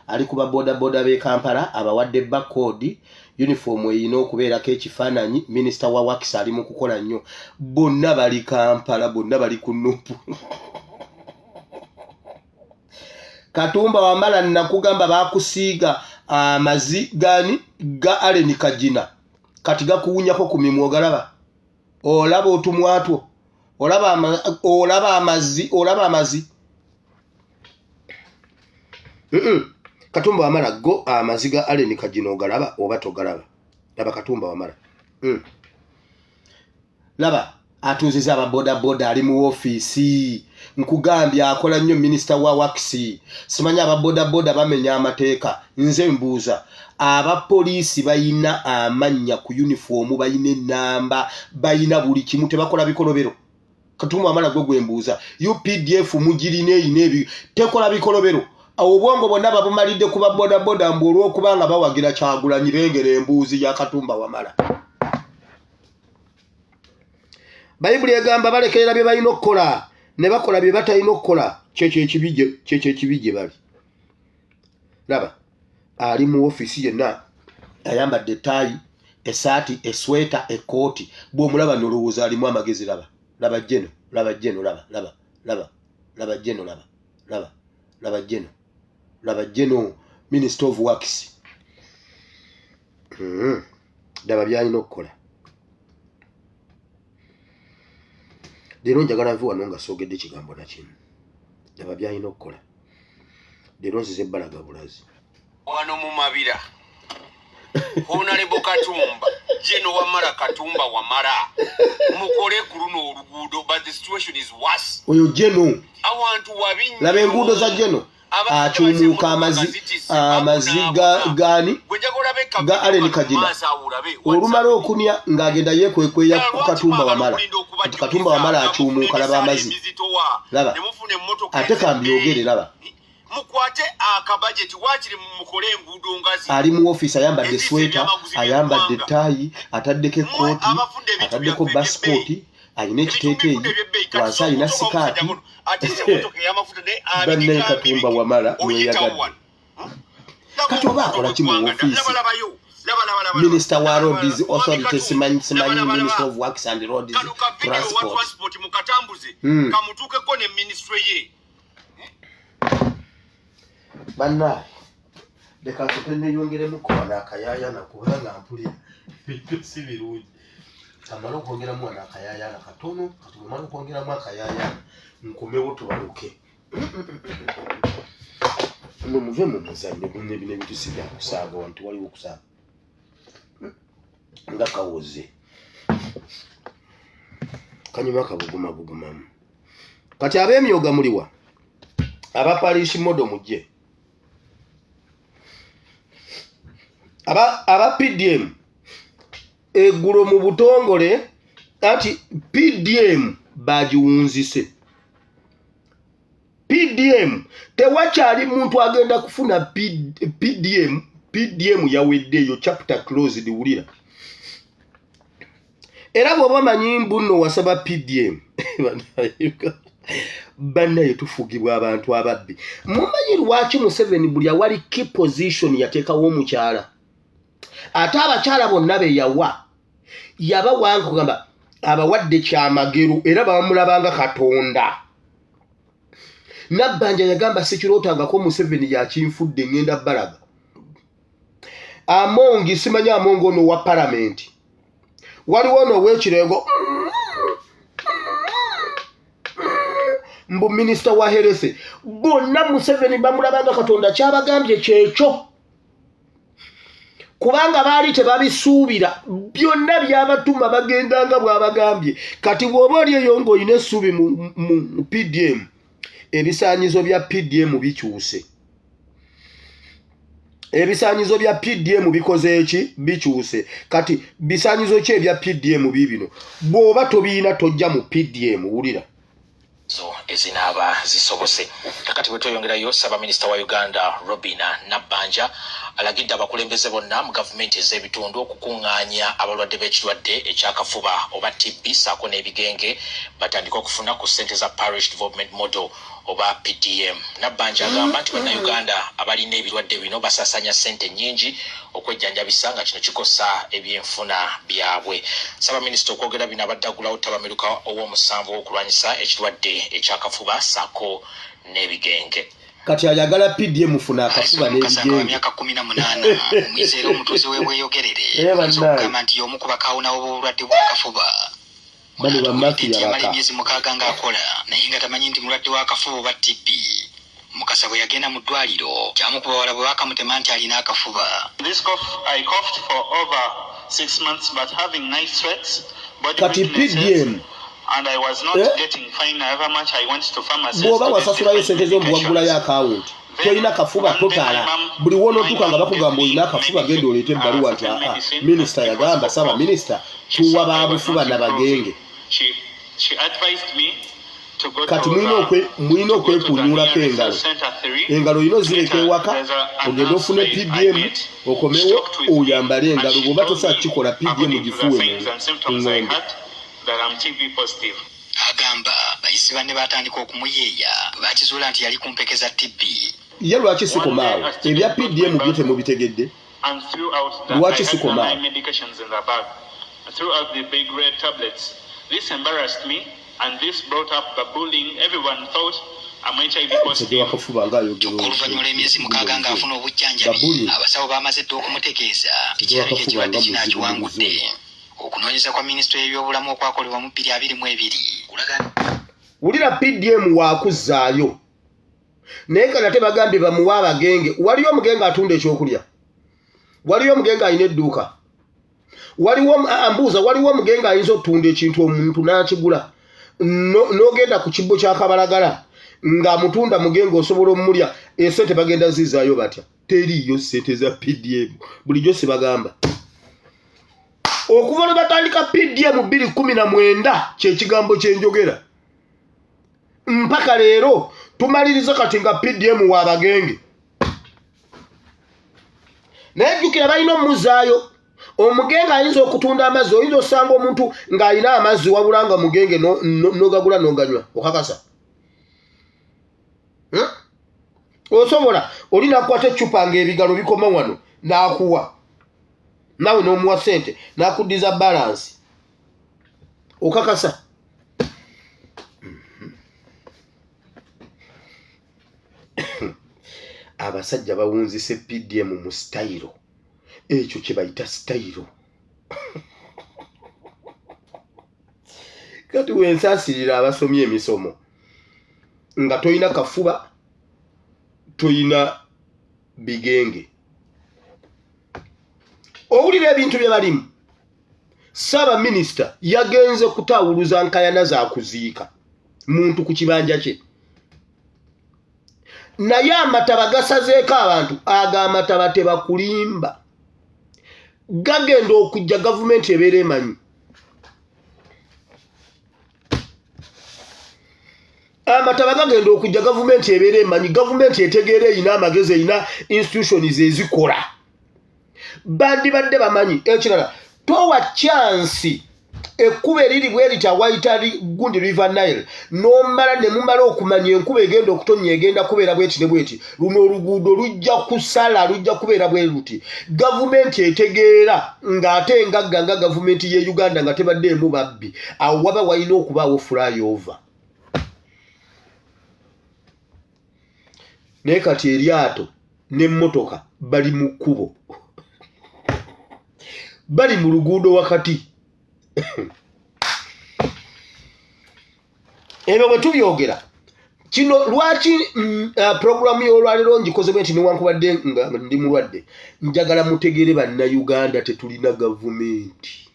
ali ku babodaboda b'e Kampala, abawadde barcode, uniform eyina okubeerako ekifaananyi. Minisita wa works ali mu kukola nnyo, bonna bali Kampala, bonna bali ku NUP. Katumba Wamala, nakugamba bakusiiga amazi gani ga Allen Kagina, kati gakuwunyako ku mimwa. Ogalaba, olaba otumwatwo, olaba amazi, olaba amazi. Katumba Wamala go amazi ga Allen Kagina ogalaba oba togalaba? Laba Katumba Wamala. Laba atuuziza ababodaboda, ali mu ofiisi, nkugambye akola nnyo. Minisita wa works, simanyi ababodaboda bamenya amateeka. Nze mbuuza, abapoliisi bayina amannya ku yunifoomu, bayina enamba, bayina buli kimu, tebakola bikolobero? Katumba Wamala gwe gwembuuza, UPDF mugirina, eyina ebi, tekola bikolobero? Obwongo bwonna babumalidde ku babodaboda, mbu olw'okuba nga bawagira Kyagulanyi. Bengera embuuzi ya Katumba Wamala. Bayibuli egamba balekerera bye balina okukola ne bakola bye batalina okukola. Kyekyo ekibi gye bali. Laba ali mu ofiisi yenna, ayambadde ettaayi, essaati, esweta, ekkooti. Bw'omulaba nolowooza alimu amagezi. Laba, laba jeno, laba jeno, laba laba laba laba jeno, laba laba laba jeno, laba jeno, minister of works. Ddaba byalina okukola. Leero njagala nve wano nga soogedde kigambo nakimu. Ddaba byalina okukola leero, nzize ebbalaga bulazi. Wano mu Mabira, Honorable Katumba, Geno Wamala, Katumba Wamala, mukole ku luno oluguudo, but the situation is worse. Oyo Geno. Awantu wabi nnyo. Laba enguudo za Geno, akyumuuka amazi, amazi ga gani ga Allen Kagina. Olumala okumya ng'agenda yeekwekweya ku Katumba Wamala nti Katumba Wamala akyumuuka. Laba amazzi, laba ate kambyogere, laba. Mukwate akabajeti waakiri mukole enguudo nga zino Ali mu ofiisi, ayambadde sweta, ayambadde ettaayi, ataddeko ekkooti, ataddeko basikooti, alina ekiteeteeyi wansi, alina sikaati. Bannaye Katumba Wamala mweyagadde. Kati oba akola ki mu ofiisi? Minister wa roads authority, simanyi simanyi, minister of works and roads transport. Transport mukatambuze kamutuukeko ne ministry ye. Bannaaye, leka nsoke neyongeremuko wano akayaayana, kubanga mpulira ebintu si birungi. Kamale okwongeramu wano akayaayana katono. Kati bwemala okwongeramu akayaayana nkomewo tubaluke. Mwe muve mu muzannyo guno, ebino ebintu si byakusaaga. Wano tewaliwo okusaaga nga kawoze kanyuma kabugumabugumamu. Kati ab'emyoga muliwa? Aba parish model mujje, aba PDM eggulo mu butongole. Anti PDM bagiwunzise. PDM tewakyali muntu agenda kufuna PDM. PDM yaweddeeyo, chapter closed. Wulira. Era bw'oba omanyi mbu nno wasaba PDM, bannaye tufugibwa abantu ababbi. Mumanyi lwaki Museveni buli awali key position yateekawo omukyala? Ate abakyala bonna be yawa yabawanga kugamba abawadde kyamagero, era bamulabanga Katonda. Nabbanja yagamba sikirootangako Museveni yakinfudde, ngenda balaga. Amongi, simanyi Amongi ono wa palamenti, waliwo ono ow'ekirengo mbu minisita wa herese, bonna Museveni bamulabanga Katonda. Kyabagambye kyekyo, kubanga baali tebabisuubira. Byonna byabatuma bagendanga bwabagambye. Kati bw'oba oli eyo ng'olina essuubi mu PDM, ebisaanyizo bya PDM bikyuse. Ebisaanyizo bya PDM bikoze eki? Bikyuse. Kati bisaanyizo ki ebya PDM biibino? Bw'oba tobiina tojja mu PDM. Wulira. Zo ezinaaba zisobose. Kakati bwe tweyongerayo, ssaabaminisita wa Uganda Robina Nabbanja alagidde abakulembeze bonna mu gavumenti ez'ebitundu okukuŋŋaanya abalwadde b'ekirwadde ekyakafuba oba TB ssaako n'ebigenge, batandike okufuna ku ssente za Parish Development Model oba PDM. Nabbanja agamba nti bannayuganda abalina ebirwadde bino basaasaanya ssente nnyingi okwejjanjabisa, nga kino kikosa ebyenfuna byabwe. Ssaabaminisita okwogera bino abadde aggulawo ttabamiruka ow'omusanvu ow'okulwanyisa ekirwadde ekyakafuba ssaako n'ebigenge. Kati ayagala PDM funa akafuba Mukasa nga wa n'ebigenge. myaka 18, omuyizi era omutuuze w'e Bweyogerere, Eh, oyinza bannange. okugamba nti y'omu ku bakaawonawo b'obulwadde bw'akafuba. Bano bamafiya. Nti yamala Baka emyezi 6 ng'akola naye nga tamanyi nti mulwadde w'akafuba oba TB. Mukasa bwe yagenda mu ddwaliro, kyamukuba wala bwe baakamutema nti alina akafuba. This cough, I coughed for over 6 months, but having night sweats, body Kati weaknesses, PDM and I was not Eh? getting fine. However much I went to pharmacies Bw'oba to get wasasulayo different sente z'omuwaggulayo medications. akawunti, tolina kafuba, totaala. Buli wonootuuka nga bakugamba olina akafuba, genda oleete ebbaluwa nti aa, minisita yagamba, saba minisita tuwa babufuba nabagenge. She advised me to go Kati to mulina okwekunyulako engalo. Engalo olina ozireka ewaka, ogende ofune PDM, okomewo oyambale engalo. Bw'oba tosobola kukikola, PDM gifuwe mu ŋŋombe. That I'm TB positive. Agamba bayisi banne baatandika okumuyeeya bwe bakizuula nti yali ku mpeke za TB. Ye lwaki sikomaawo? Ebya PDM byo temubitegedde? And threw out the, Lwaki I had sikomaawo? my medications in the bag. I threw out the big red tablets. This embarrassed me, and this brought up the bullying. Everyone thought I'm HIV Musajja positive. wakafuba ngaayogera. Oluvannyuma lw'emyezi 6 ng'afuna obujjanjabi, Babuli. abasawo baamaze dda okumutegeeza nti Musajja kirabika wakafuba ekirwadde nga kino muzibu mu akiwangudde. luzungu. Okunoonyeza kwa minisitule y'ebyobulamu okwakolebwa mu 2022 kulaga Wulira, PDM waakuzzaayo, naye kati ate bagambye bamuwe abagenge. Waliyo omugenge atunda ekyokulya? Waliyo omugenge alina edduuka? Waliwo mbuuza, waliwo omugenge ayinza okutunda ekintu omuntu n'akigula? N'ogenda ku kibbo kya Kabalagala ng'amutunda mugenge, osobola omulya? Esente bagenda zizaayo batya? Teriiyo sente za PDM. Bulijjo sibagamba okuva lwe batandika PDM 219, kyekigambo kyenjogera mpaka leero tumaliriza kati nga PDM wabagenge. Naye jjukira, balina omuzaayo. Omugenge ayinza okutunda amazzi? Oyinza osanga omuntu ng'alina amazzi wabula nga mugenge, nogagula noganywa, okakasa? Hmm? Osobola oli nakwata eccupa ng'ebigalo bikoma wano n'akuwa, naawe n'omuwa sente n'akuddiza balance, okakasa? Abasajja bawunzise PDM mu sitayiro. Ekyo kye bayita sitayiro. Kati wensaasirira abasomye emisomo nga toyina kafuba, toyina bigenge, owulira ebintu bye balimu. Saabaminisita yagenze kutaawuluza nkayana za kuziika muntu ku kibanja kye, naye amataba gasazeeko abantu. Ago amataba tebakulimba, gagenda okujja gavumenti ebeera emanyi. Amataba gagenda okujja gavumenti ebeera emanyi. Gavumenti etegeera, erina amagezi, erina institutions ezikola, bandibadde bamanyi. Ekirala, towa chance. Ekkubo eriri bwe liti awayita gundi River Nile, n'omala ne mumala okumanya enkuba egenda okutonnya egenda kubeera bweti ne bweti, luno oluguudo lujja kusala, lujja kubeera bwe luti. Gavumenti etegeera ng'ate engagga nga gavumenti y'e Uganda nga tebaddeemu babbi, awo waba walina okubaawo flyover. Naye kati eryato n'emmotoka bali mu kkubo, bali mu luguudo wakati. Ebyo bwe tubyogera kino lwaki puroguramu y'olwaleero ngikoze bwe nti newankubadde nga ndi mulwadde, njagala mutegeere Bannayuganda tetulina gavumenti.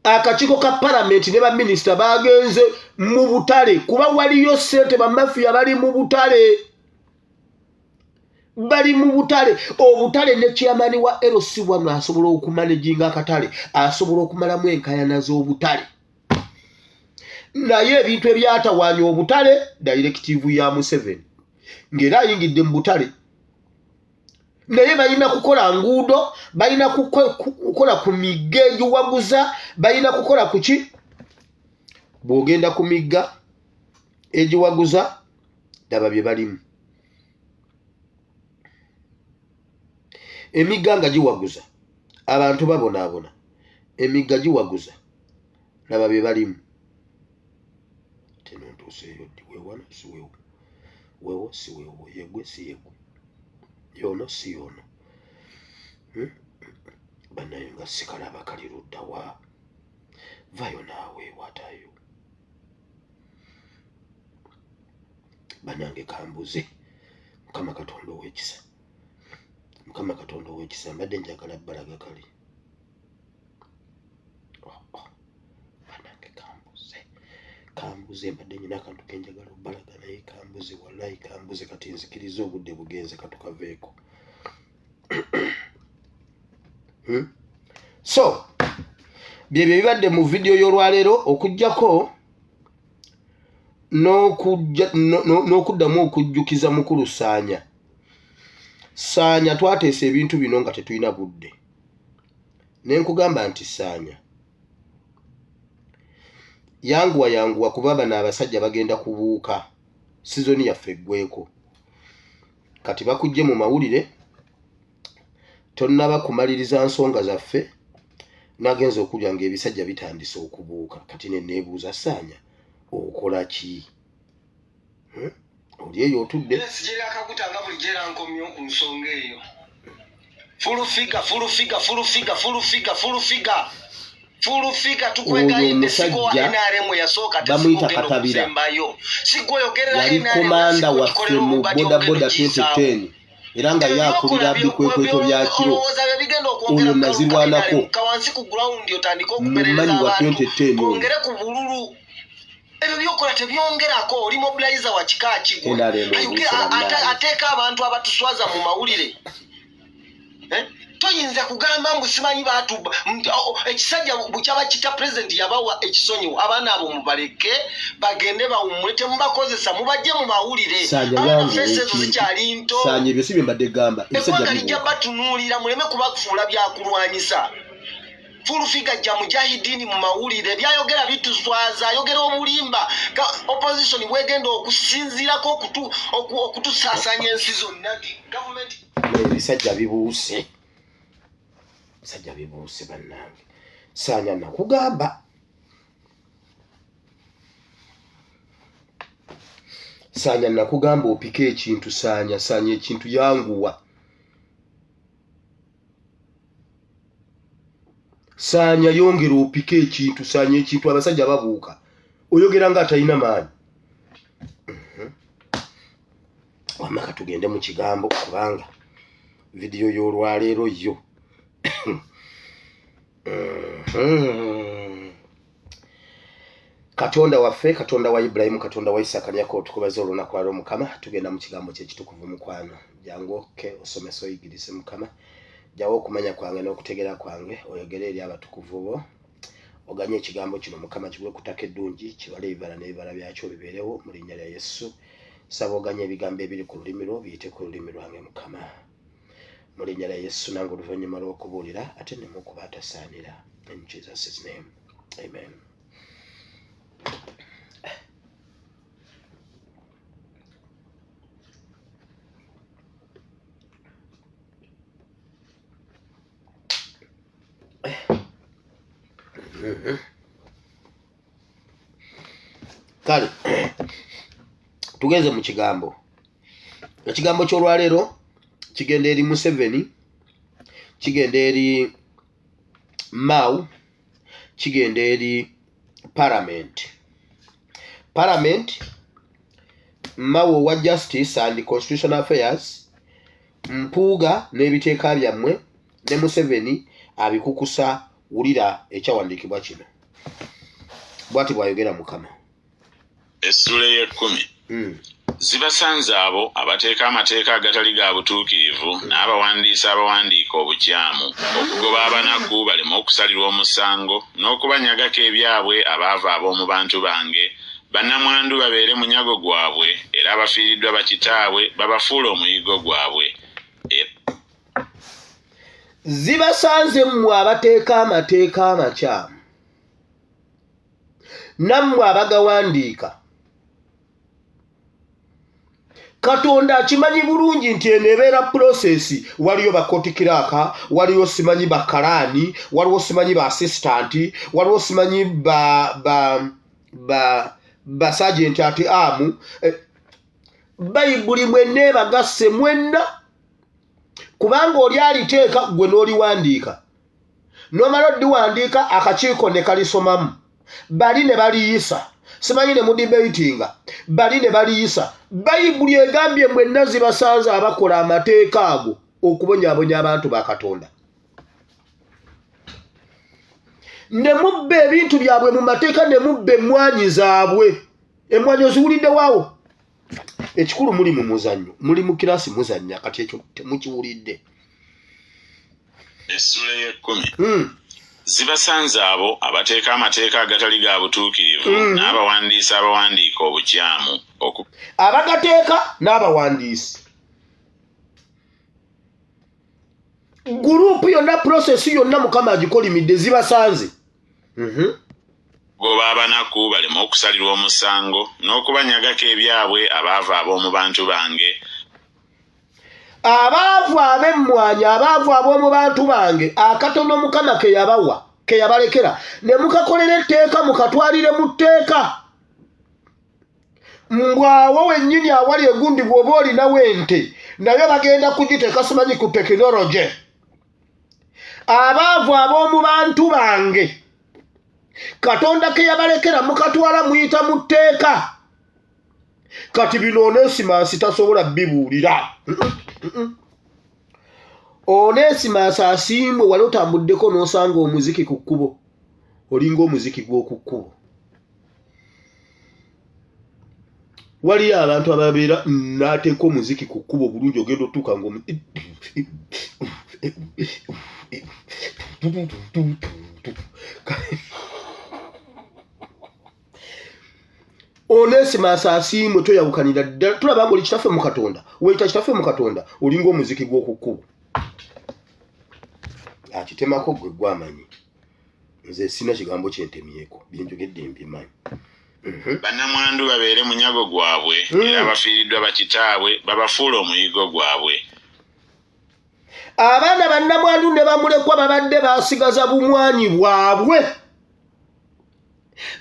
Akakiiko ka palamenti ne baminisita bagenze mu butale kuba waliyo ssente, bamafiya bali mu butale, bali mu butale. Obutale ne chairman wa LC wano asobola okumanaginga akatale, asobola okumalamu enkayana z'obutale, naye ebintu ebyatawaanya obutale directive ya Museveni ng'era ayingidde mu butale. Naye balina kukola nguudo, balina kukola ku migga egiwaguza, balina kukola ku ki? Bw'ogenda ku migga egiwaguza laba bye balimu. Emigga nga giwaguza, abantu babonaabona. Emigga giwaguza, laba bye balimu. Teno ntuuseeyo ddi? Weewano si weewo, weewo si weewo, yegwe si yegwe, yono si yono. Bannaye nga sikalaba kali ludda wa? Vayo naawe, watayo bannange kambuze. Mukama Katonda ow'ekisa, Mukama Katonda ow'ekisa, mbadde njagala bbalaga kali. Oh, oh. Bannange kambuze, kambuze, mbadde nyina akantu kenjagala obbalaga naye kambuze, wallahi kambuze. Kati nzikiriza obudde bugenze, katukaveeko. So byebyo ebibadde mu vidiyo y'olwaleero, okuggyako n'okuddamu okujjukiza mukulu Saanya. Saanya, twateesa ebintu bino nga tetulina budde, ne nkugamba nti Saanya, yanguwa, yanguwa, kuba bano abasajja bagenda kubuuka sizoni yaffe eggweko. Kati bakujje mu mawulire, tonnaba kumaliriza nsonga zaffe, nagenza okulya ng'ebisajja bitandise okubuuka. Kati ne neebuuza, Saanya, okola ki? Oli eyo otudde. Sijera Kaguta nga bulijjo era nkomyewo ku nsonga eyo. Full figure, full figure, full figure, full figure, full figure, full figure. Oyo Tukwegayidde, siko wa omusajja NRM yasooka, bamuyita tesigogenda Katabira. okusembayo, sigwoyogerera Yali NRM komanda waffe sigogikolera mu obubadi boda ogenda boda okiyisaawo. 2010, era nga ye akulira bikwekweto bya kiro. Olowooza bye bigenda okwongera Oyo nazirwanako. ka wansi ku ground, otandike okuperereza Mumanyi wa abantu 2010 oyo. bongere ku bululu. Ebyo byokola tebyongerako, oli mobilizer wa kika kigwe. NRM obuuse bannange. Ateeka abantu abatuswaza mu mawulire. Eh? Toyinza kugamba mbu simanyi batuba ekisajja bukyaba kita. President yabawa ekisonyiwo, abaana abo mubaleke bagende bawummule, temubakozesa, mubajje mu mawulire. Saanya, Abaana yanguwa face ezo ekintu. zikyali nto. Saanya, ebyo si bye mbadde gamba, ebisajja Eggwanga lijja bibuuka. batunuulira, muleme kubafuula byakulwanyisa. Full figure jja mujahidini mu mawulire, byayogera bituswaza, ayogera obulimba. Opposition bwegenda okusinziirako okutusaasanya ensi zonna nti gavumenti Naye ebisajja bibuuse, ebisajja bibuuse bannange. Saanya, nakugamba. Saanya, nakugamba opike ekintu. Saanya, saanya ekintu, yanguwa. Saanya, yongera opike ekintu. Saanya ekintu, abasajja babuuka, oyogera nga atalina maanyi. Wamma katugende mu kigambo, kubanga vidiyo y'olwaleero yo. Katonda waffe, Katonda wa Ibulayimu, Katonda wa Isaaka ne Yakobo, tukubaze olunaku lwaleero. Mukama, tugenda mu kigambo kyekitukuvu. Mukwano, jangu okke osomese, oyigirize. Mukama, jawo okumanya kwange n'okutegeera kwange, oyogere eri abatukuvu bo, oganye ekigambo kino, Mukama, kigwe ku ttaka eddungi, kibale ebibala n'ebibala byakyo bibeerewo mu linnya lya Yesu. Saba oganye ebigambo ebiri ku lulimi lwo biyite ku lulimi lwange, Mukama, mu linnya lya Yesu. Nange oluvannyuma lw'okubuulira ate nemukuba atasaanira. In Jesus' name, amen. Kale tugenze mu kigambo. Ekigambo ky'olwaleero kigenda eri Museveni, kigenda eri Mao, kigenda eri Parliament. Parliament, Mao owa Justice and Constitutional Affairs, Mpuuga n'ebiteeka byammwe ne Museveni abikukusa. Wulira ekyawandiikibwa kino, bw'ati bw'ayogera Mukama. Essuula ey'ekkumi. Zibasanze abo abateeka amateeka agatali ga butuukirivu n'abawandiisi abawandiika obukyamu, okugoba abanaku baleme okusalirwa omusango, n'okubanyagako ebyabwe abaavu ab'omu bantu bange, bannamwandu babeere munyago gwabwe, era abafiiriddwa bakitaabwe babafuule omuyiggo gwabwe. Zibasanze mmwe abateeka amateeka amakyamu, nammwe abagawandiika. Katonda akimanyi bulungi nti eno ebeera pulosesi. Waliyo bakotikiraaka, waliyo simanyi bakalaani, waliwo simanyi ba asistanti, waliwo simanyi basajenti ati amu. Bayibuli mwenna ebagasse mwenna, kubanga oli aliteeka gwe n'oliwandiika, n'omala oddiwandiika akakiiko ne kalisomamu, bali ne baliyisa, simanyi ne mudibeyitinga, bali ne baliyisa. Bayibuli egambye mwenna zibasanze abakola amateeka ago okubonyabonya abantu ba Katonda, ne mubba ebintu byabwe mu mateeka, ne mubba emmwanyi zaabwe. Emmwanyi oziwulidde waawo? Ekikulu muli mu muzannyo, muli mu kirasi muzannya, kati ekyo temukiwulidde. Essuula ey'ekkumi. Zibasanze abo abateeka amateeka agatali ga butuukirivu n'abawandiisi abawandiika obukyamu. Abagateeka n'abawandiisi, group yonna, process yonna Mukama agikolimidde. Zibasanze. Goba abanaku baleme okusalirwa omusango n'okubanyagako ebyabwe abaavu ab'omu bantu bange. Abaavu ab'emmwanyi, abaavu ab'omu bantu bange, akatono Mukama ke yabawa, ke yabalekera, ne mukakolera etteeka, mukatwalire mu tteeka. Mbwawo wennyini awali egundi, bw'oba olinawo ente naye bagenda kugiteeka simanyi ku tekinologi. Abaavu ab'omu bantu bange, Katonda ke yabalekera, mukatwala muyita mu tteeka. Kati bino Onesimansi tasobola bibuulira. Onesimansi asiimwe. Wali otambuddeko n'osanga omuziki ku kkubo, olinga omuziki gw'oku kkubo. Waliyo abantu ababeera n'ateeka omuziki ku kkubo bulungi, ogenda otuuka nga Onesimansi asiimwe. Toyawukanira ddala, tulaba nga oli kitaffe mu Katonda, weyita kitaffe mu Katonda, olinga omuziki gw'oku kkubo. Akitemako gwe gwamanyi, nze sina kigambo kyentemyeko, byenjogedde mbimanyi. Bannamwandu babeere munyago gwabwe, era abafiiriddwa bakitaabwe babafuule omuyiggo gwabwe. Abaana bannamwandu ne bamulekwa babadde basigaza bumwanyi bwabwe,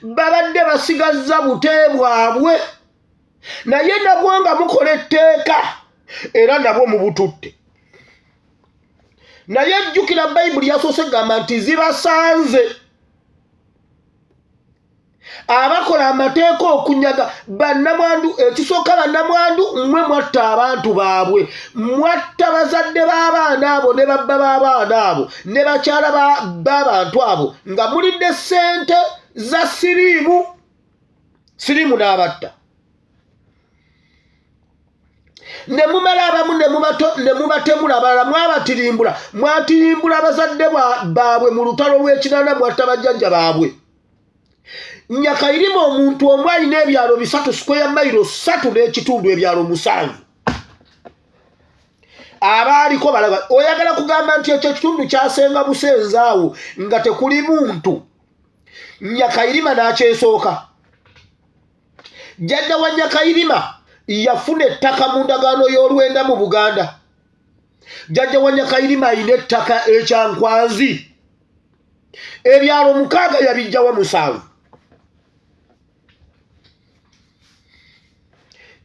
babadde basigazza bute bwabwe, naye nabwo nga mukola etteeka era nabwo mubututte. Naye jjukira Bayibuli yasoose egamba nti zibasanze abakola amateeka okunyaga bannamwandu. Ekisooka, bannamwandu mmwe mwatta abantu baabwe, mwatta bazadde b'abaana abo ne babba b'abaana abo ne bakyala b'abantu abo nga mulidde ssente za siriimu, siriimu n'abatta ne mumala abamu ne mubatemula, abalala mwabatirimbula, mwatirimbula abazadde baabwe mu lutalo lw'ekinaana, mwatta bajjajja baabwe. Nyakayirima omuntu omu alina ebyalo 3, square mailo 3 n'ekitundu, ebyalo 7. Abaaliko balaba. Oyagala kugamba nti ekyo ekitundu kyasenga busenze awo nga tekuli muntu, Nyakayirima n'akyesooka. Jjajja wa Nyakayirima yafuna ettaka mu ndagaano y'olwenda mu Buganda. Jjajja wa Nyakayirima alina ettaka ekyankwanzi, ebyalo mukaaga yabijjawa musanvu.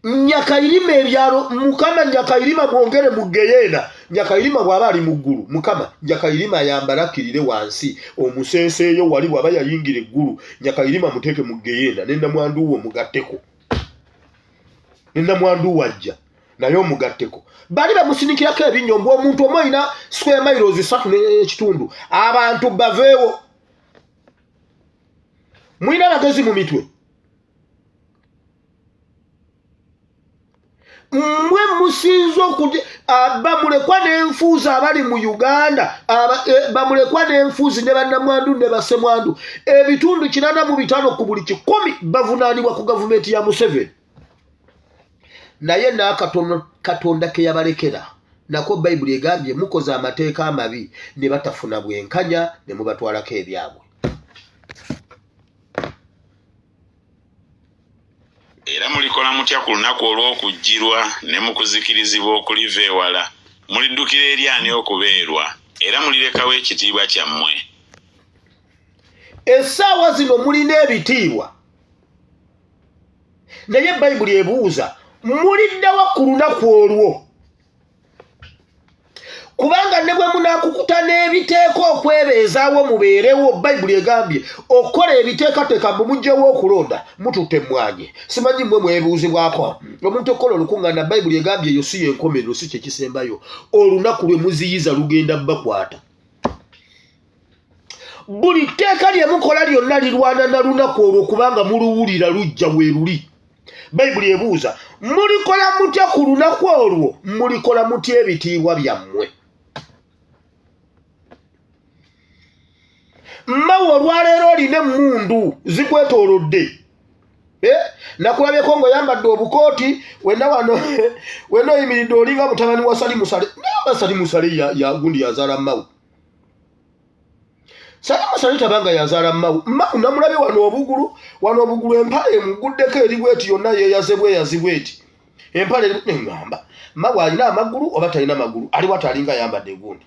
Nyakayirima ebyalo mukama Nyakayirima mwongere mu geyeena. Nyakayirima bw'aba ali mu ggulu, mukama Nyakayirima ayambala akkirire wansi omuseeseeyo wali, bw'aba yayingira eggulu Nyakayirima muteeke mu geyeena ne namwandu wo mugatteko, ne namwandu wajja naye omugatteko. Bali bamusinikirako ebinnyo mbu omuntu omu alina square miles 3 n'ekitundu. Abantu baveewo, mulina amagezi mu mitwe mmwe musinze okulya. Bamulekwa n'enfuuzi abali mu Uganda, bamulekwa n'enfuuzi ne bannamwandu ne bassemwandu, ebitundu 85 ku buli 100 bavunaanibwa ku gavumenti ya Museveni. Naye n'akatono Katonda ke yabalekera nako, Bayibuli egambye mukoze amateeka amabi ne batafuna bwenkanya ne mubatwalako ebyabwe. Era mulikola mutya ku lunaku olw'okujjirwa ne mu kuzikirizibwa okuliva ewala? Muliddukira eri ani okubeerwa? Era mulirekawa ekitiibwa kyammwe? Essaawa zino mulina ebitiibwa, naye Bayibuli ebuuza muliddawa ku lunaku olwo? Kubanga ne bwe munaakukuta n'ebiteeka okwebeezaawo mubeerewo, Bayibuli egambye okukola ebiteekateeka mbu mugyewo okulonda, mututte emmwanyi. Simanyi mmwe mwebuuzibwako omuntu okukola olukuŋŋaana. Bayibuli egambye eyo si y'enkomerero, si kye kisembayo. Olunaku lwe muziyiza lugenda bakwata. Buli tteeka lye mukola lyonna lirwana na lunaku olwo, kubanga muluwulira lujja weeruli. Bayibuli ebuuza mulikola mutya ku lunaku olwo? Mulikola mutya ebitiibwa byammwe? Mmawe olwaleero olina emmundu zikwetoolodde. Nakulabyeko ng'oyambadde obukooti wenna wano, wenna oyimiridde olinga mutabani wa Salimu Sale. Naye oba Salimu Sale gundi yazaala Mmawe? Salimu Sale tabanga yazaala Mmawe. Mmawe namulabye wano obugulu, wano obugulu, empale emuguddeko eri bweti yonna yeeyaze bweyazi bweti, empale neŋŋamba Mmawe alina amagulu oba talina magulu? Aliwo ate alinga ayambadde egundi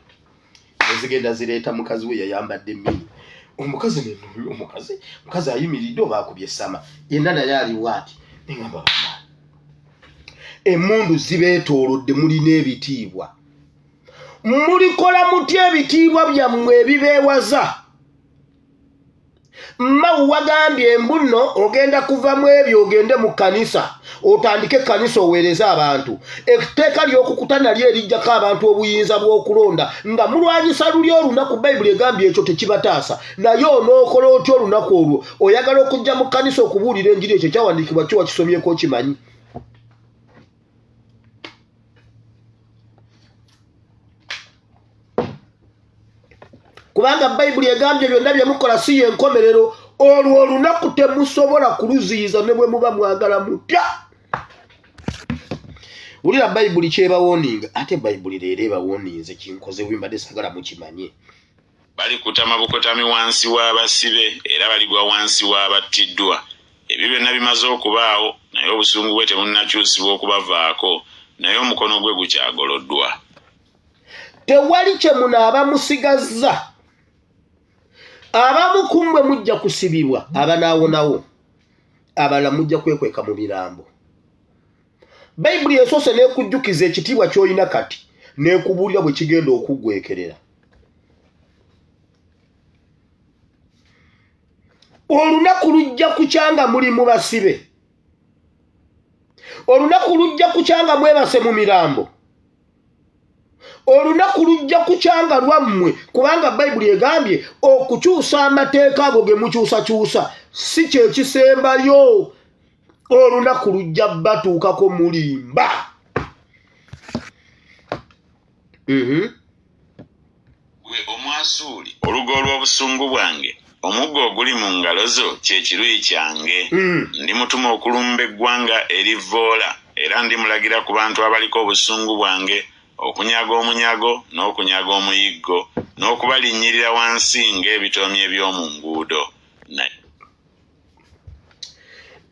ezigenda zireeta mukazi we yayambadde mini. Omukazi omukazi mukazi ayimiridde oba akubye essama yenna naye aliwo ati, neŋŋamba bannange emmundu zibeetoolodde, mulina ebitiibwa, mulikola mutya ebitiibwa byammwe ebibeewaza? Mmawu wagambye mbu nno ogenda kuva mu ebyo ogende mu kkanisa otandike ekkanisa oweereze abantu. Etteeka ly'okukuta nalyo erijjako abantu obuyinza bw'okulonda nga mulwanyisa luli olunaku, Bayibuli egambye ekyo tekibataasa. Naye onookola otya olunaku olwo? Oyagala okujja mu kkanisa okubuulira enjiri, ekyo ekyawandiikibwa kyo wakisomyeko okimanyi? Kubanga Bayibuli egambye byonna bye mukola si y'enkomerero. Olwo olunaku temusobola kuluziyiza ne bwe muba mwagala mutya. Wulira Bayibuli kyebawooninga. Ate Bayibuli leero ebawooninze kinkoze bubi, mbadde sagala mukimanye. Balikutama bukotami wansi w'abasibe, era baligwa wansi w'abattiddwa. Ebyo byonna bimaze okubaawo, naye obusungu bwe tebunnakyusibwa okubavaako, naye omukono gwe gukyagoloddwa. Tewali kye munaaba musigazza. Abamu ku mmwe mujja kusibibwa, abanaawonawo abalala mujja kwekweka mu mirambo. Bayibuli esoose n'ekujjukiza ekitiibwa ky'olina kati, n'ekubuulira bwe kigenda okuggwekerera. Olunaku lujja kukya nga muli mu basibe. Olunaku lujja kukya nga mwebase mu mirambo. Olunaku lujja kukya nga lwammwe, kubanga Bayibuli egambye okukyusa amateeka ago ge mukyusakyusa si kye kisembayo. Olunaku lujja batuukako mulimba. Ggwe Omwasuuli, oluga olw'obusungu bwange, omuggo oguli mu ngalo zo kye kiruyi kyange. Ndimutuma okulumba eggwanga erivvoola, era ndimulagira ku bantu abaliko obusungu bwange, okunyaga omunyago n'okunyaga omuyiggo, n'okubalinnyirira wansi ng'ebitoomi eby'omu nguudo. Naye.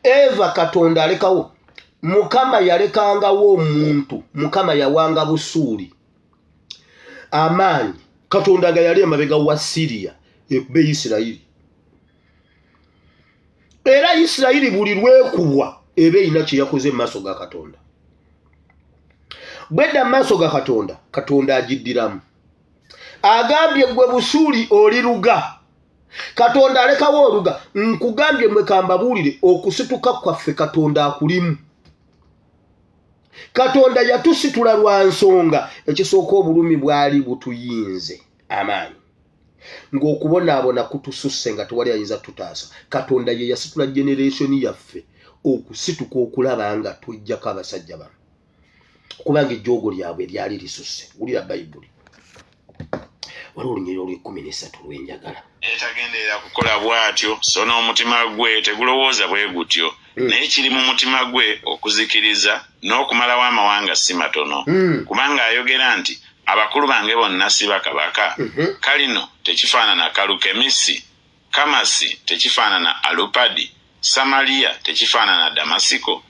Eva Katonda alekawo Mukama yalekangawo omuntu Mukama yawanga Busuuli amaanyi Katonda nga yali emabega wa Siriya ekube Isirayiri era Isirayiri buli lwekubwa eba erina kye yakoze mu maaso ga Katonda bwedda mu maaso ga Katonda Katonda agiddiramu agambye gwe Busuuli oli luga Katonda alekawo oluga nkugambye mwe kambabuulire okusituka kwaffe Katonda akulimu Katonda yatusitula lwa nsonga ekisooka obulumi bwali butuyinze amaanyi ng'okubonaabona kutususse nga tewali ayinza tutaasa Katonda ye yasitula generation yaffe okusituka okulaba nga twejjako abasajja bano kubanga ejjoogo lyabwe lyali lisusse wulira bayibuli waliwo olunyiriri olw'ekkumi n'essatu lwenjagala etagenderera kukola bw'atyo so n'omutima gwe tegulowooza bwe gutyo hmm. naye kiri mu mutima gwe okuzikiriza n'okumalawo amawanga si matono hmm. kubanga ayogera nti abakulu bange bonna si bakabaka hmm. kalino tekifaanana kalukemisi Kamasi tekifaanana Alupadi? Samaliya tekifaanana Damasiko?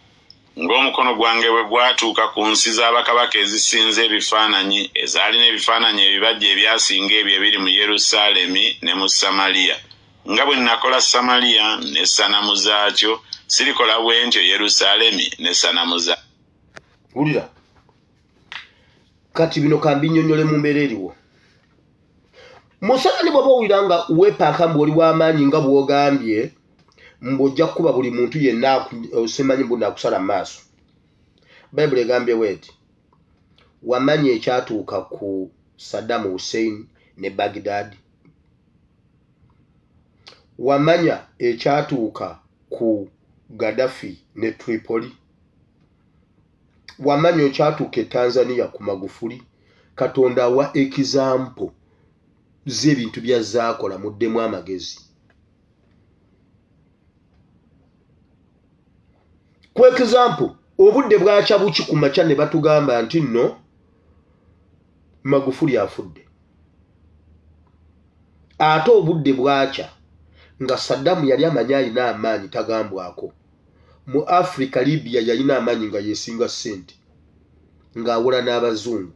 Ng'omukono gwange bwe gwatuuka ku nsi za bakabaka ezisinza ebifaananyi, ezaalina ebifaananyi ebibajje ebyasinga ebyo ebiri mu Yerusaalemi ne mu Samaliya, nga bwe nnakola Samaliya n'essanamu zaakyo, sirikola bwe ntyo Yerusaalemi n'essanamu za. Wulira kati bino kambinyonyole mu mbeera eriwo. Museveni bw'oba owulira nga weepaaka mbu oli w'amaanyi nga bw'ogambye mbu ojja kukuba buli muntu yenna simanyi mbu nakusala mu maaso bayibuli egambye bweti wamanya ekyatuuka ku Saddam Hussein ne Baghdad wamanya ekyatuuka ku Gaddafi ne Tripoli Wamanya okyatuuka e Tanzania ku Magufuli Katonda awa example z'ebintu byazze akola muddemu amagezi. Ku example obudde bwakya buki ku makya ne batugamba nti nno Magufuli afudde. Ate obudde bwakya nga Saddam yali amanyi alina amaanyi tagambwako. Mu Africa Libya yalina amaanyi nga yesinga ssente ng'awola n'abazungu.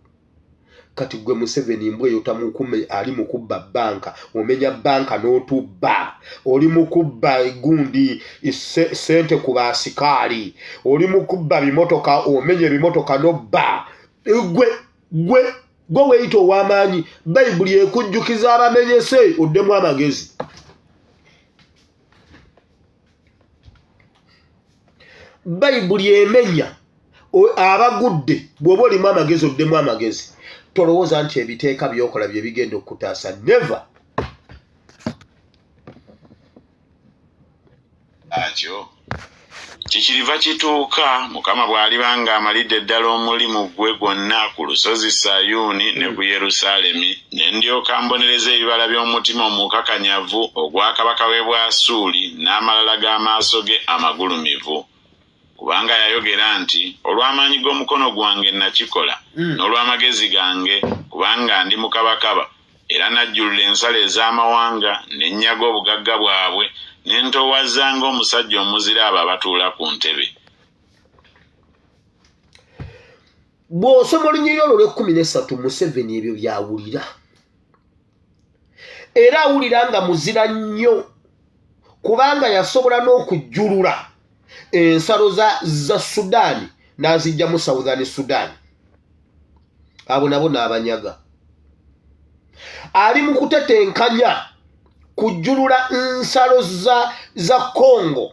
Kati gwe Museveni mbwa eyo tamukume ali mu kubba bbanka omenya bbanka n'otubba oli mu kubba gundi ssente ku basikaali oli mu kubba bimotoka omenya ebimotoka n'obba gwe gwe gwe weeyita ow'amaanyi bayibuli ekujjukiza abamenyese oddemu amagezi. Bayibuli emenya abagudde bw'oba olimu amagezi oddemu amagezi tolowooza nti ebiteeka by'okola bye bigenda okukutaasa never. Atyo Kikiriva kituuka, Mukama bw'aliba ng'amalidde ddala omulimu gwe gwonna ku lusozi Sayuuni ne ku Yerusaalemi, ne ndyoka mbonereza ebibala by'omutima omukakanyavu ogwa kabaka w'e Bwasuuli n'amalala g'amaaso ge amagulumivu. Kubanga yayogera nti, Olw'amaanyi g'omukono gwange nakikola, n'olw'amagezi gange, kubanga ndi mukabakaba, Era najjulula ensalo ez'amawanga, ne nnyaga obugagga bwabwe, ne ntoowaza ng'omusajja omuzira abo abatuula ku ntebe. Bw'osoma olunyiriri olwo olw'ekkumi n'essatu Museveni ebyo by'awulira era awulira nga muzira nnyo kubanga yasobola n'okujjulula ensalo za, za Sudaani n'aziggyamu Southern Sudan abo nabo n'abanyaga ali mu kutetenkanya kujjulula nsalo za, za Congo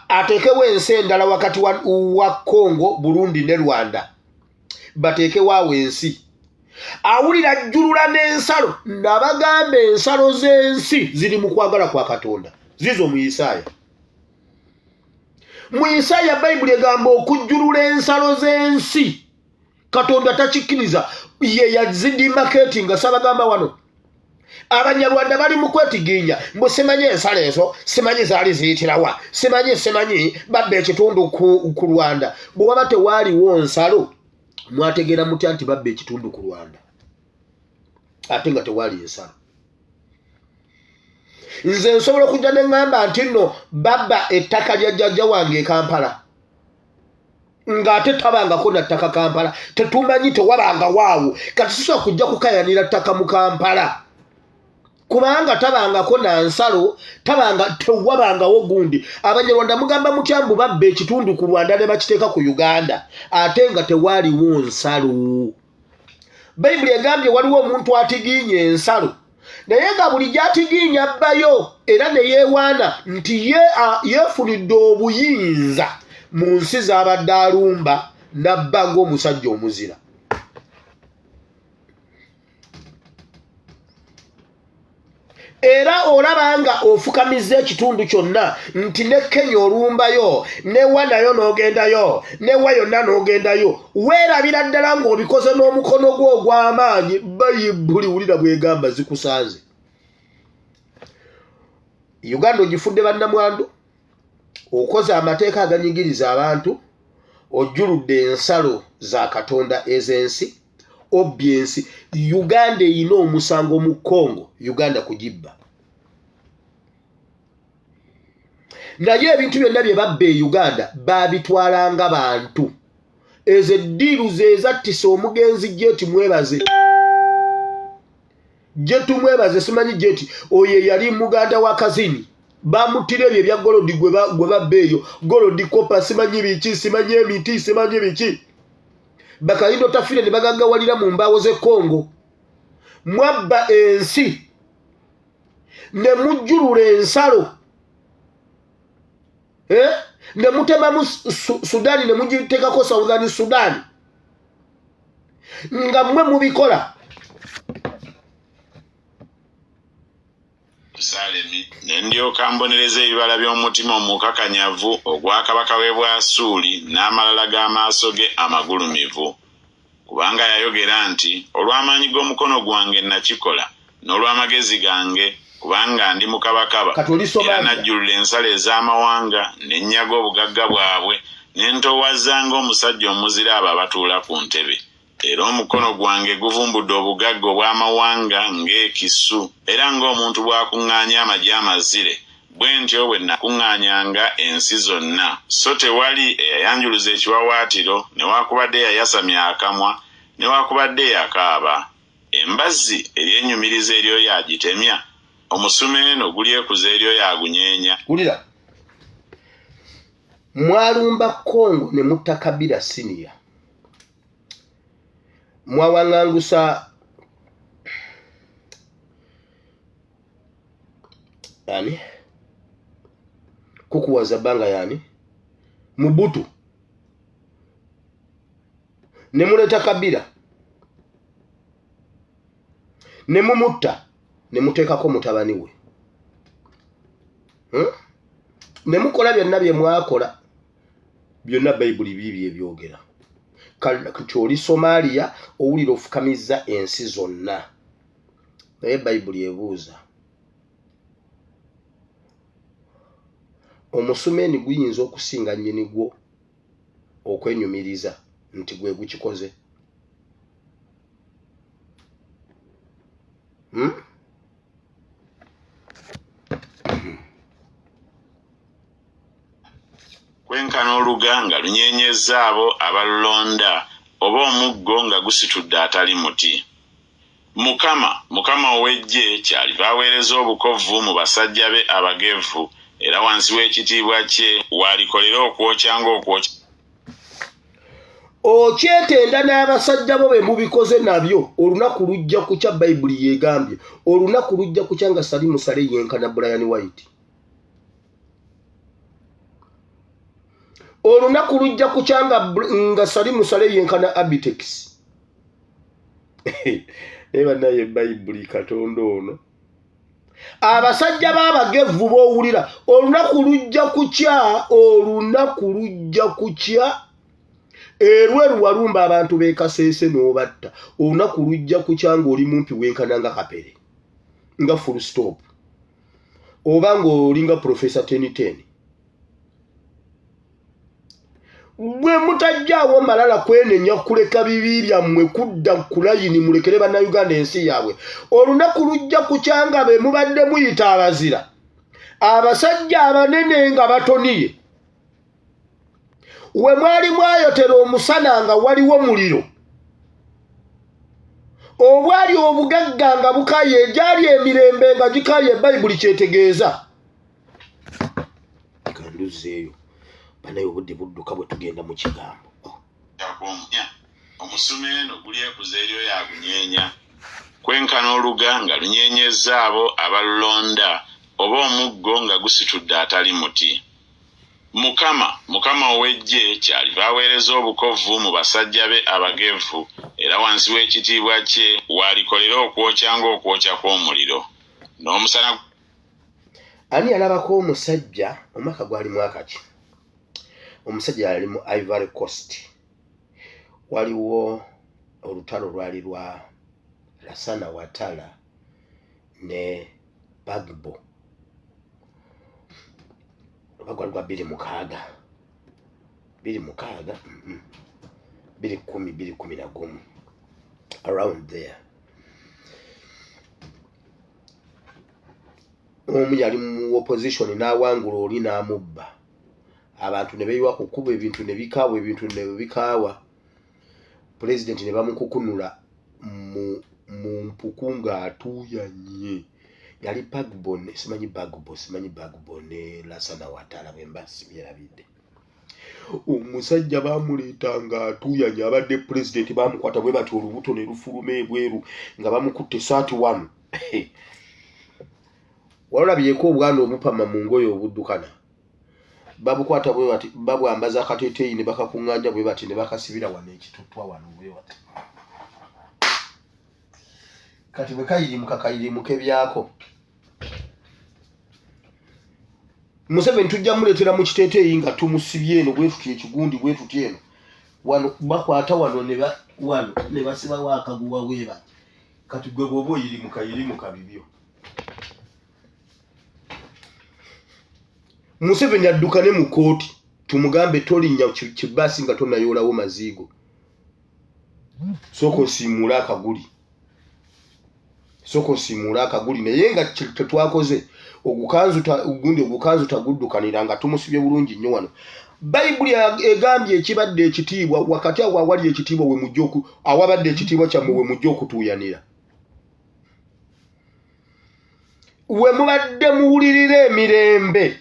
ateekewo ensi endala wakati wa, wa Congo Burundi ne Rwanda bateekewo awo ensi awulira ajjulula n'ensalo nabagamba ensalo z'ensi ziri mu kwagala kwa Katonda zizo mu Isaaya mu Isaaya Bayibuli egamba okujjulula ensalo z'ensi Katonda takikkiriza ye yazidimaketi nga sabagamba wano abanyarwanda bali mu kwetiginya mbu simanyi ensalo ezo simanyi zaali ziyitirawa simanyi simanyi babba ekitundu ku, ku rwanda bwe waba tewaaliwo nsalo Mwategeera mutya nti babba ekitundu ku Rwanda ate nga tewaali ensalo? Nze nsobola okujja ne ŋŋamba nti nno babba ettaka lya jjajja wange e Kampala, ng'ate tabangako na ttaka Kampala, tetumanyi, tewabangawaawo. Kati sisobola kujja kukayanira ttaka mu Kampala kubanga tabangako na nsalo, tabanga, tewabangawo gundi. Abanyarwanda mugamba mutya mbu babba ekitundu ku Rwanda ne bakiteeka ku Uganda ate nga tewaaliwo nsalo? Bayibuli egambye waliwo omuntu atigiinya ensalo, naye nga buli gy'atigiinya abbayo, era ne yeewaana nti yeefunidde obuyinza mu nsi z'abadde alumba n'abba ng'omusajja omuzira. Era olaba nga ofukamizza ekitundu kyonna nti ne Kenya olumbayo, newa nayo n'ogendayo, newa yonna n'ogendayo, weerabira ddala ng'obikoze n'omukono gwo ogw'amaanyi. Bayibuli wulira bwegamba, zikusanze. Uganda ogifudde bannamwandu, okoze amateeka aganyigiriza abantu, ojjuludde ensalo za Katonda ez'ensi, obbye ensi. Uganda erina omusango mu Congo, Uganda kugibba. Naye ebintu byonna bye babba e Uganda babitwalanga bantu. Ezo eddiiru ze zattisa omugenzi Jeti Mwebaze, Jeti Mwebaze, simanyi Jeti oyo eyali muganda wa Kazini, bamuttira ebyo ebya golodi gwe babba eyo, golodi, kopa, simanyi biki, simanyi emiti, simanyi biki. Bakayindo Tafire ne bagaggawalira mu mbaawo z'e Congo. Mwabba ensi ne mujjulula ensalo, eh? Ne mutemamu Sudaani ne mugitekako Southern Sudan, nga mmwe mubikola. Yerusaalemi, ne ndyoka mbonereza ebibala by'omutima omukakanyavu ogwa kabaka w'e Bwasuuli n'amalala g'amaaso ge amagulumivu. Kubanga yayogera nti, Olw'amaanyi g'omukono gwange nakikola, n'olw'amagezi gange, kubanga ndi mukabakaba. Kati oli Era Somalia. najjulula ensalo ez'amawanga, ne nnyaga obugagga bwabwe, ne ntoowaza ng'omusajja omuzira abo abatuula ku ntebe. Era omukono gwange guvumbudde obugagga obw'amawanga ng'ekisu, era ng'omuntu bw'akuŋŋaanya amagi amazire, bwe ntyo bwe nakuŋŋaanyanga ensi zonna, so tewali eyayanjuluza ekiwawaatiro, newakubadde eyayasamya akamwa, newakubadde eyakaaba. Embazzi eryenyumiriza eri oyo agitemya? Omusumeeno gulyekuza eri oyo agunyeenya? Wulira, mwalumba Congo ne mutta Kabila Senior, mwawaŋŋangusa ani kukuwaza bbanga yani Mubutu, ne muleeta Kabila ne mumutta ne muteekako mutabani we, Ne mukola byonna bye mwakola byonna. Bayibuli biibyo ebyogera kati oli Somalia, owulira ofukamizza ensi zonna, naye Bayibuli ebuuza, omusumeeni guyinza okusinga nnyini gwo okwenyumiriza nti gwe gukikoze? Hmm? Kwenkana oluga nga lunyeenyezza abo abalulonda, oba omuggo nga gusitudde atali muti. Mukama, Mukama ow'Eggye kyaliva aweereza obukovvu mu basajja be abagevvu, era wansi w'ekitiibwa kye w'alikolera okwokya ng'okwokya. Okyetenda n'abasajja bo be mubikoze nabyo. Olunaku lujja kukya, Bayibuli yegambye, olunaku lujja kukya nga Salimu Sale yenkana Brian White. Olunaku lujja kukya nga Salimu Sale yenkana Abitex. Naye banaye, Bayibuli, Katonda ono, abasajja b'abagevvu b'owulira, olunaku lujja kukya, olunaku lujja kukya. Erweru walumba abantu b'e Kaseese n'obatta, olunaku lujja kukya ng'oli mumpi wenkana nga Kapere, nga full stop, oba ng'olinga Professor Teniten. Bwe mutajjaawo malala kwenenya kuleka bibi byammwe kudda ku layini mulekere Bannayuganda ensi yaabwe, olunaku lujja kukya nga be mubadde muyita abazira, abasajja abanene nga batoniye. We mwali mwayotera omusana nga waliwo muliro, obwali obugagga nga bukaye, egyali emirembe nga gikaye. Bayibuli kyetegeeza. Kanduzeeyo banaye, obudde budduka bwe tugenda mu kigambo. Oh. Omusumeeno gulyekuza eri oyo agunyeenya, kwenkana oluga nga lunyeenyezza abo abalulonda, oba omuggo nga gusitudde atali muti. Mukama, Mukama ow'Eggye kyaliva aweereza obukovvu mu basajja be abagevvu, era wansi w'ekitiibwa kye w'alikolera okwokya ng'okwokya kw'omuliro, n'omusana. Ani yalabako omusajja omwaka gwali mwaka ki? Omusajja yali mu Ivory Coast. Waliwo olutalo lwali lwa Lassana Ouattara ne Gbagbo. Oba gwali gwa 2006, 2006, 2010, 2011, around there. Omu yali mu opposition n'awangula oli n'amubba, abantu ne beeyiwa ku kkubo, ebintu ne bikaawa, ebintu ne bikaawa, pulezidenti ne bamukukunula mu mpuku ng'atuuyanye. Yali Gbagbo, simanyi Gbagbo, simanyi Gbagbo ne Lassana Ouattara, bwe mba sibyerabidde. Omusajja bamuleeta ng'atuuyanye, abadde pulezidenti, bamukwata bwe bati olubuto ne lufuluma ebweru nga bamukutte esaati wano. Walolabyeko obwana obupama mu ngoye obuddukana? Babukwata bwe bati, babwambaza akateeteeyi ne bakakuŋŋaanya bwe bati ne bakasibira wano ekituttwa wano bwe bati. Kati bwe kayirimuka kayirimuke byako. Museveni tujja muleetera mu kiteeteeyi nga tumusibye eno bwe tuti, ekigundi bwe tuti eno wano, bakwata wano ne wano ne basibawo akaguwa bwe bati. Kati gwe bw'oba oyirimuka yirimuka bibyo. Museveni addukane mu kkooti tumugambe tolinnya kibaasi nga tonayoolawo maziigo, sooka osiimuule akaguli, sooka osiimuule akaguli. Naye nga tetwakoze ogukanzu gundi, ogukanzu taguddukanira nga tumusibye bulungi nnyo wano. Bayibuli egambye ekibadde ekitiibwa wakati awo awali ekitiibwa we mujja awabadde ekitiibwa kyammwe we mujja okutuuyanira, we mubadde muwulirira emirembe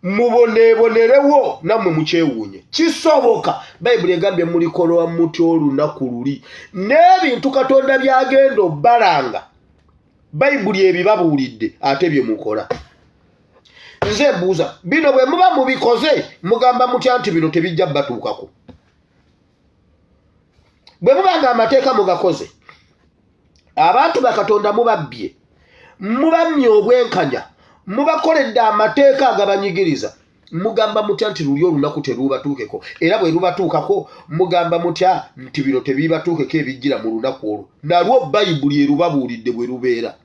muboneebonerewo nammwe mukyewuunye. Kisoboka. Bayibuli egambye mulikolwa mutya olunaku luli n'ebintu Katonda by'agenda obbalanga. Bayibuli ebibabuulidde ate bye mukola. Nze mbuuza, bino bwe muba mubikoze mugamba mutya nti bino tebijja batuukako? Bwe muba nga amateeka mugakoze, abantu ba Katonda mubabbye, mubammye obwenkanya, mubakoledde amateeka agabanyigiriza, mugamba mutya nti luli olunaku terubatuukeko? Era bwe lubatuukako mugamba mutya nti bino tebibatuukeko ebijjira mu lunaku olwo? Nalwo Bayibuli erubabuulidde bwe lubeera.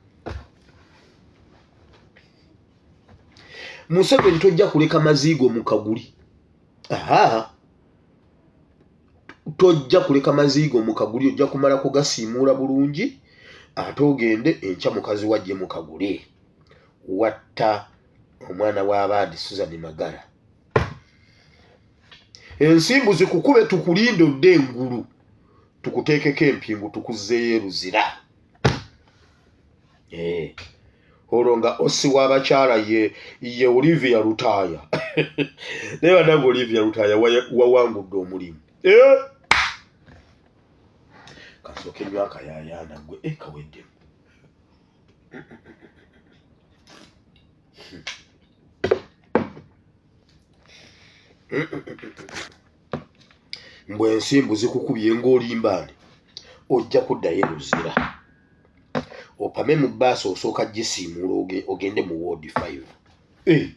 Museveni tojja kuleka maziigo mu kaguli. Aha, tojja kuleka maziigo mu kaguli, ojja kumala kugasiimuula bulungi ate ogende enkya mukazi wajje mu kaguli. Watta omwana w'abandi Susan Magara, ensimbu zikukube, tukulinde odde engulu tukuteekeko empingu tukuzzeeyo eruzira. Olwo nga osi w'abakyala ye Olivia Lutaaya. Naye banange, Olivia Lutaaya wawangudde omulimu. Kasooke nywa akayayaana gwe kaweddemu. Mbwe ensimbu zikukubye ng'olimbaani, ojja kuddayo eruzira opame mu bbaasi, osooka gisiimuula ogende mu ward 5.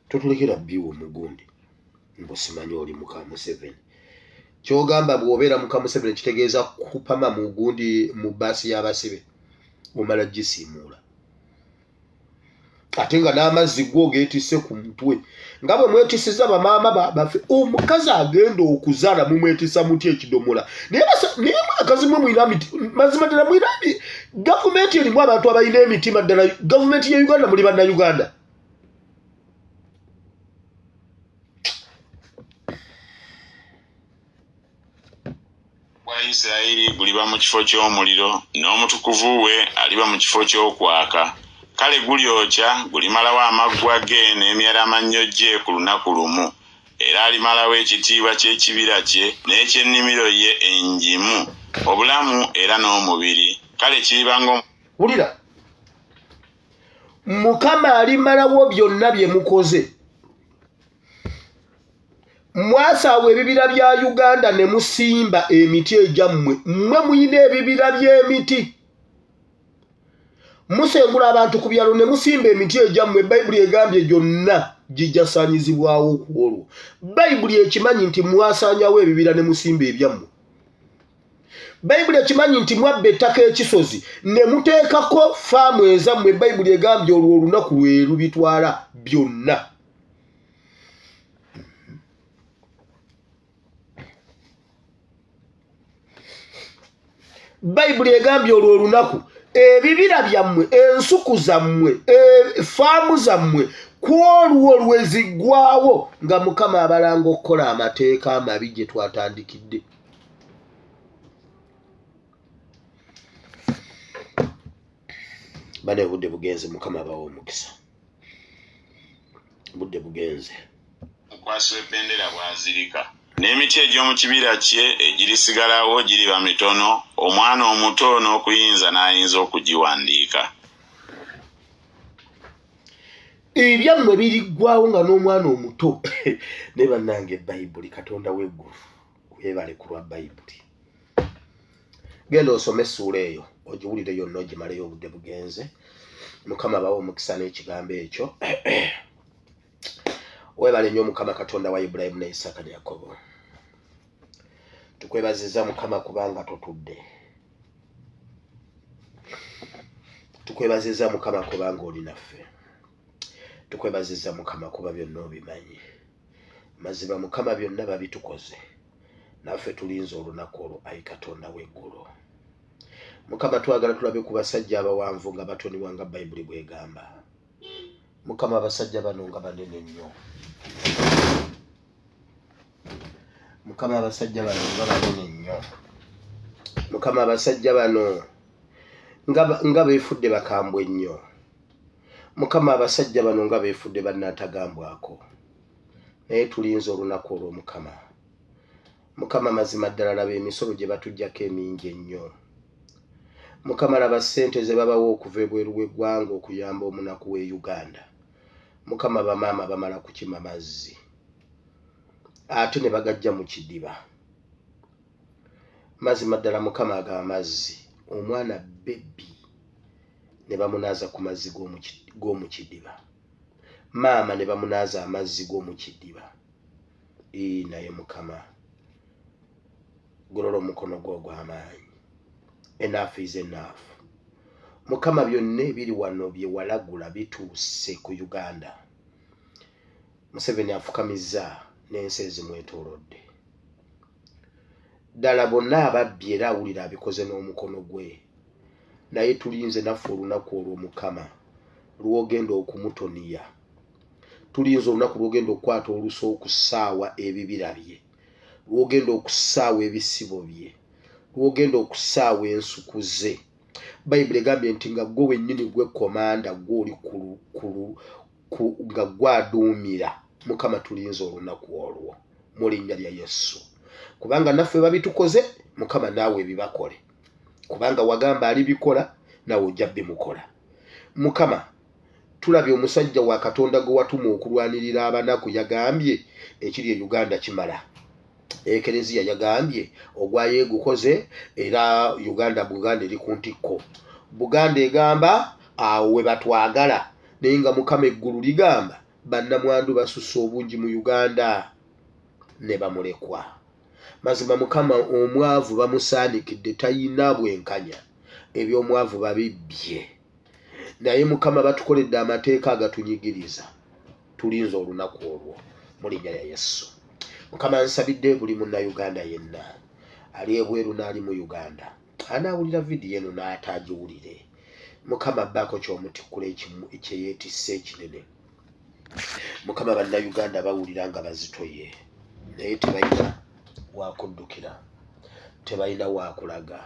Totulekera bbiwa omugundi mbu simanyi oli muka Museveni. Kyogamba bw'obeera muka Museveni kitegeeza kupama mu gundi mu bbaasi y'abasibe, omala gisiimuula. Ate nga n'amazzi gwo ogeetisse ku mutwe nga bwe mwetisiza bamaama baffe. Omukazi agenda okuzaala mumwetisa mutya ekidomola? Naye bakazi mwe mulina mazima ddala mulina gavumenti erimu abantu abalina emitima ddala. Gavumenti ya Uganda muli Bannayuganda. Bwa Isirayiri guliba mu kifo ky'omuliro, n'Omutukuvu we aliba mu kifo ky'okwaka. Kale gulyokya, gulimalawo amaggwa ge n'emyaramannyo gye ku lunaku lumu. Era alimalawo ekitiibwa ky'ekibira kye n'eky'ennimiro ye engimu, obulamu era n'omubiri. Kale kiriba ng'omu. Wulira! Mukama alimalawo byonna bye mukoze. Mwasaawa ebibira bya Uganda ne musimba emiti egyammwe. Mmwe muyina ebibira by'emiti, musengula abantu ku byalo ne musimba emiti egyammwe. Bayibuli egambye gyonna gijasaanyizibwawo ku olwo. Bayibuli ekimanyi nti mwasaanyawo ebibira ne musimba ebyammwe. Bayibuli ekimanyi nti mwabba ettaka ekisozi ne muteekako faamu ezammwe. Bayibuli egambye olwo olunaku lwe lubitwala byonna. Bayibuli egambye olwo olunaku ebibira byammwe, ensuku zammwe, faamu zammwe ku olwo lwe ziggwawo, nga Mukama abalanga okukola amateeka amabi gye twatandikidde. Bane obudde bugenze. Mukama abawa omukisa. Budde bugenze. Omukwasi w'ebendera bw'azirika, n'emiti egy'omu kibira kye egirisigalawo giriba mitono, omwana omuto n'okuyinza n'ayinza okugiwandiika. Ebyammwe biriggwawo nga n'omwana omuto. Naye bannange, Bayibuli, Katonda w'eggulu webale ku lwa Bayibuli. Genda osome essuula eyo ogiwulire yonna ogimaleyo, obudde bugenze. Mukama bawe omukisa n'ekigambo ekyo. Webale nnyo Mukama Katonda wa Ibulayimu ne Isaaka ne Yakobo. Tukwebaziza Mukama kubanga totudde. Tukwebaziza Mukama kubanga oli naffe. Tukwebaziza Mukama kuba byonna obimanyi. Mazima Mukama byonna babitukoze, naffe tulinze olunaku olwo. Ayi Katonda w'eggulu Mukama, twagala tulabe ku basajja abawanvu nga batoniwa nga Bayibuli bwegamba. Mukama, abasajja bano nga banene nnyo. Mukama, abasajja bano nga banene nnyo. Mukama, abasajja bano nga beefudde bakambwe nnyo. Mukama, abasajja bano nga beefudde bannantagambwako, naye tulinze olunaku olw'Omukama. Mukama, mazima ddala laba emisolo gye batuggyako emingi ennyo. Mukama, laba ssente ze babawa okuva ebweru w'eggwanga okuyamba omunaku w'e Uganda. Mukama, bamaama bamala kukima mazzi ate ne bagajja mu kidiba. Mazima ddala Mukama, ago amazzi omwana bebi ne bamunaaza ku mazzi g'omu kidiba, maama ne bamunaaza amazzi g'omu kidiba. Ii, naye Mukama, golola omukono gwo ogw'amaanyi. Enough is enough. Mukama, byonna ebiri wano bye walagula bituuse ku Uganda. Museveni afukamizza n'ensi ezimwetoolodde. Ddala bonna ababbi era awulira abikoze n'omukono gwe. Naye tulinze naffe olunaku olwo Mukama lw'ogenda okumutoniya. Tulinze olunaku lw'ogenda okukwata olusa okusaawa ebibira bye, lw'ogenda okusaawa ebisibo bye, lw'ogenda okusaawa ensuku ze. Bayibuli egambye nti nga ggwe wennyini gwe komanda, ggwe oli ku nga ggwe aduumira. Mukama, tulinze olunaku olwo mu linnya lya Yesu, kubanga naffe babitukoze. Mukama, naawe ebibakole, kubanga wagamba alibikola naawe ojja bimukola. Mukama, tulabye omusajja wa Katonda gwe watuma okulwanirira abanaku yagambye ekiri e Uganda kimala. Ekereziya yagambye ogwayo egukoze, era Uganda, Buganda eri ku ntikko. Buganda egamba awo we batwagala, naye nga Mukama eggulu ligamba bannamwandu basusse obungi mu Uganda ne bamulekwa. Mazima Mukama, omwavu bamusaanikidde, tayina bwenkanya, eby'omwavu babibbye. Naye Mukama batukoledde amateeka agatunyigiriza. Tulinze olunaku olwo mu linnya lya Yesu. Mukama nsabidde buli Munnayuganda yenna ali ebweru n'ali mu Uganda anaawulira vidiyo eno n'ataagiwulire. Mukama bbaako ky'omutikkula kye yeetisse ekinene. Mukama Bannayuganda bawulira nga bazitoye naye tebalina wakuddukira, tebalina wakulaga.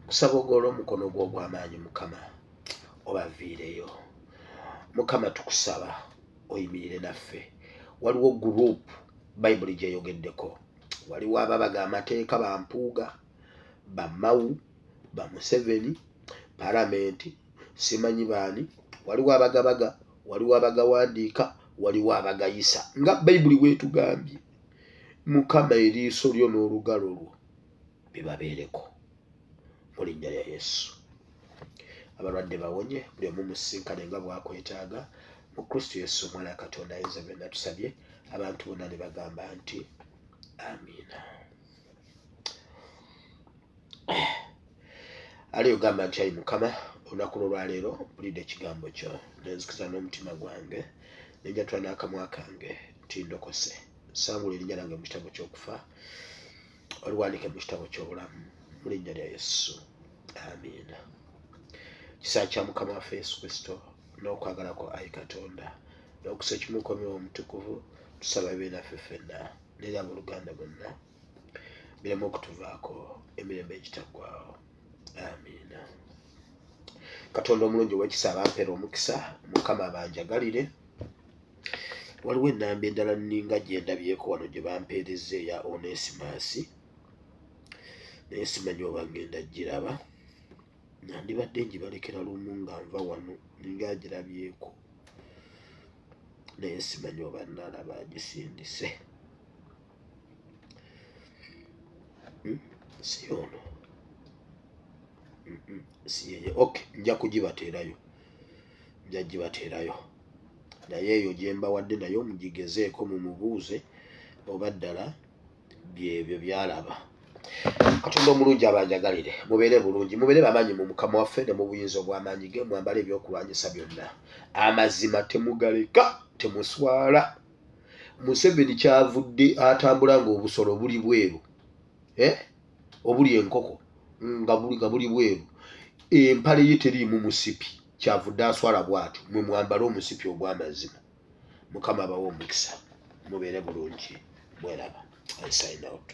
Nkusaba ogolole omukono gwo ogw'amaanyi Mukama obaviireyo. Mukama tukusaba oyimirire naffe. Waliwo group Bayibuli gyeyogeddeko, waliwo ababaga amateeka ba Mpuuga, ba Mao, ba Museveni, palamenti, simanyi baani, waliwo abagabaga, waliwo abagawandiika, waliwo abagayisa nga Bayibuli bwetugambye. Mukama eriiso lyo n'olugalo lwo bibabeereko mu linnya lya Yesu. Abalwadde bawonye, buli omu musisinkane nga bw'akwetaaga mu Kristo Yesu omwana wa Katonda ayinza byonna tusabye abantu bonna ne bagamba nti amiina. Ali ogamba nti ayi Mukama, olunaku lw'olwaleero mpulidde ekigambo kyo nenzikiriza n'omutima gwange ne njatula n'akamwa kange nti ndokose. Sangula erinnya lyange mu kitabo ky'okufa oliwandiike mu kitabo ky'obulamu mu linnya lya Yesu, amiina. Kisa kya Mukama waffe Yesu Kristo n'okwagala kwa ayi Katonda n'okussa ekimu kw'Omwoyo Omutukuvu tusaba bibe naffe ffenna n'eri abooluganda bonna bireme okutuvaako emirembe egitaggwaawo. Amiina. Katonda omulungi ow'ekisa abampeera omukisa, Mukama abanjagalire. Waliwo ennamba endala nninga gye ndabyeko wano gye bampeerezza eya Onesimasi, naye simanyi oba ngenda giraba. Nandibadde ngibalekera lumu nga nva wano, ninga agirabyeko, naye simanyi oba nalaba agisindise. Si ono, si yeye. Ok, nja kugibateerayo, nja gibateerayo, naye eyo gye mbawadde nayo mugigezeeko, mumubuuze oba ddala byebyo byalaba. Katonda omulungi abanjagalire, mubeere bulungi, mubeere bamaanyi mu Mukama waffe ne mu buyinza obw'amaanyi ge, mwambale ebyokulwanyisa byonna, amazima temugaleka, temuswala. Museveni kyavudde atambula ng'obusolo buli bweru, eh? Obuli enkoko nga buli nga buli bweru, empale ye teriimu musipi, kyavudde aswala bw'atyo. Mwe mwambale omusipi ogw'amazima. Mukama abawe omukisa, mubeere bulungi, mweraba. I sign out.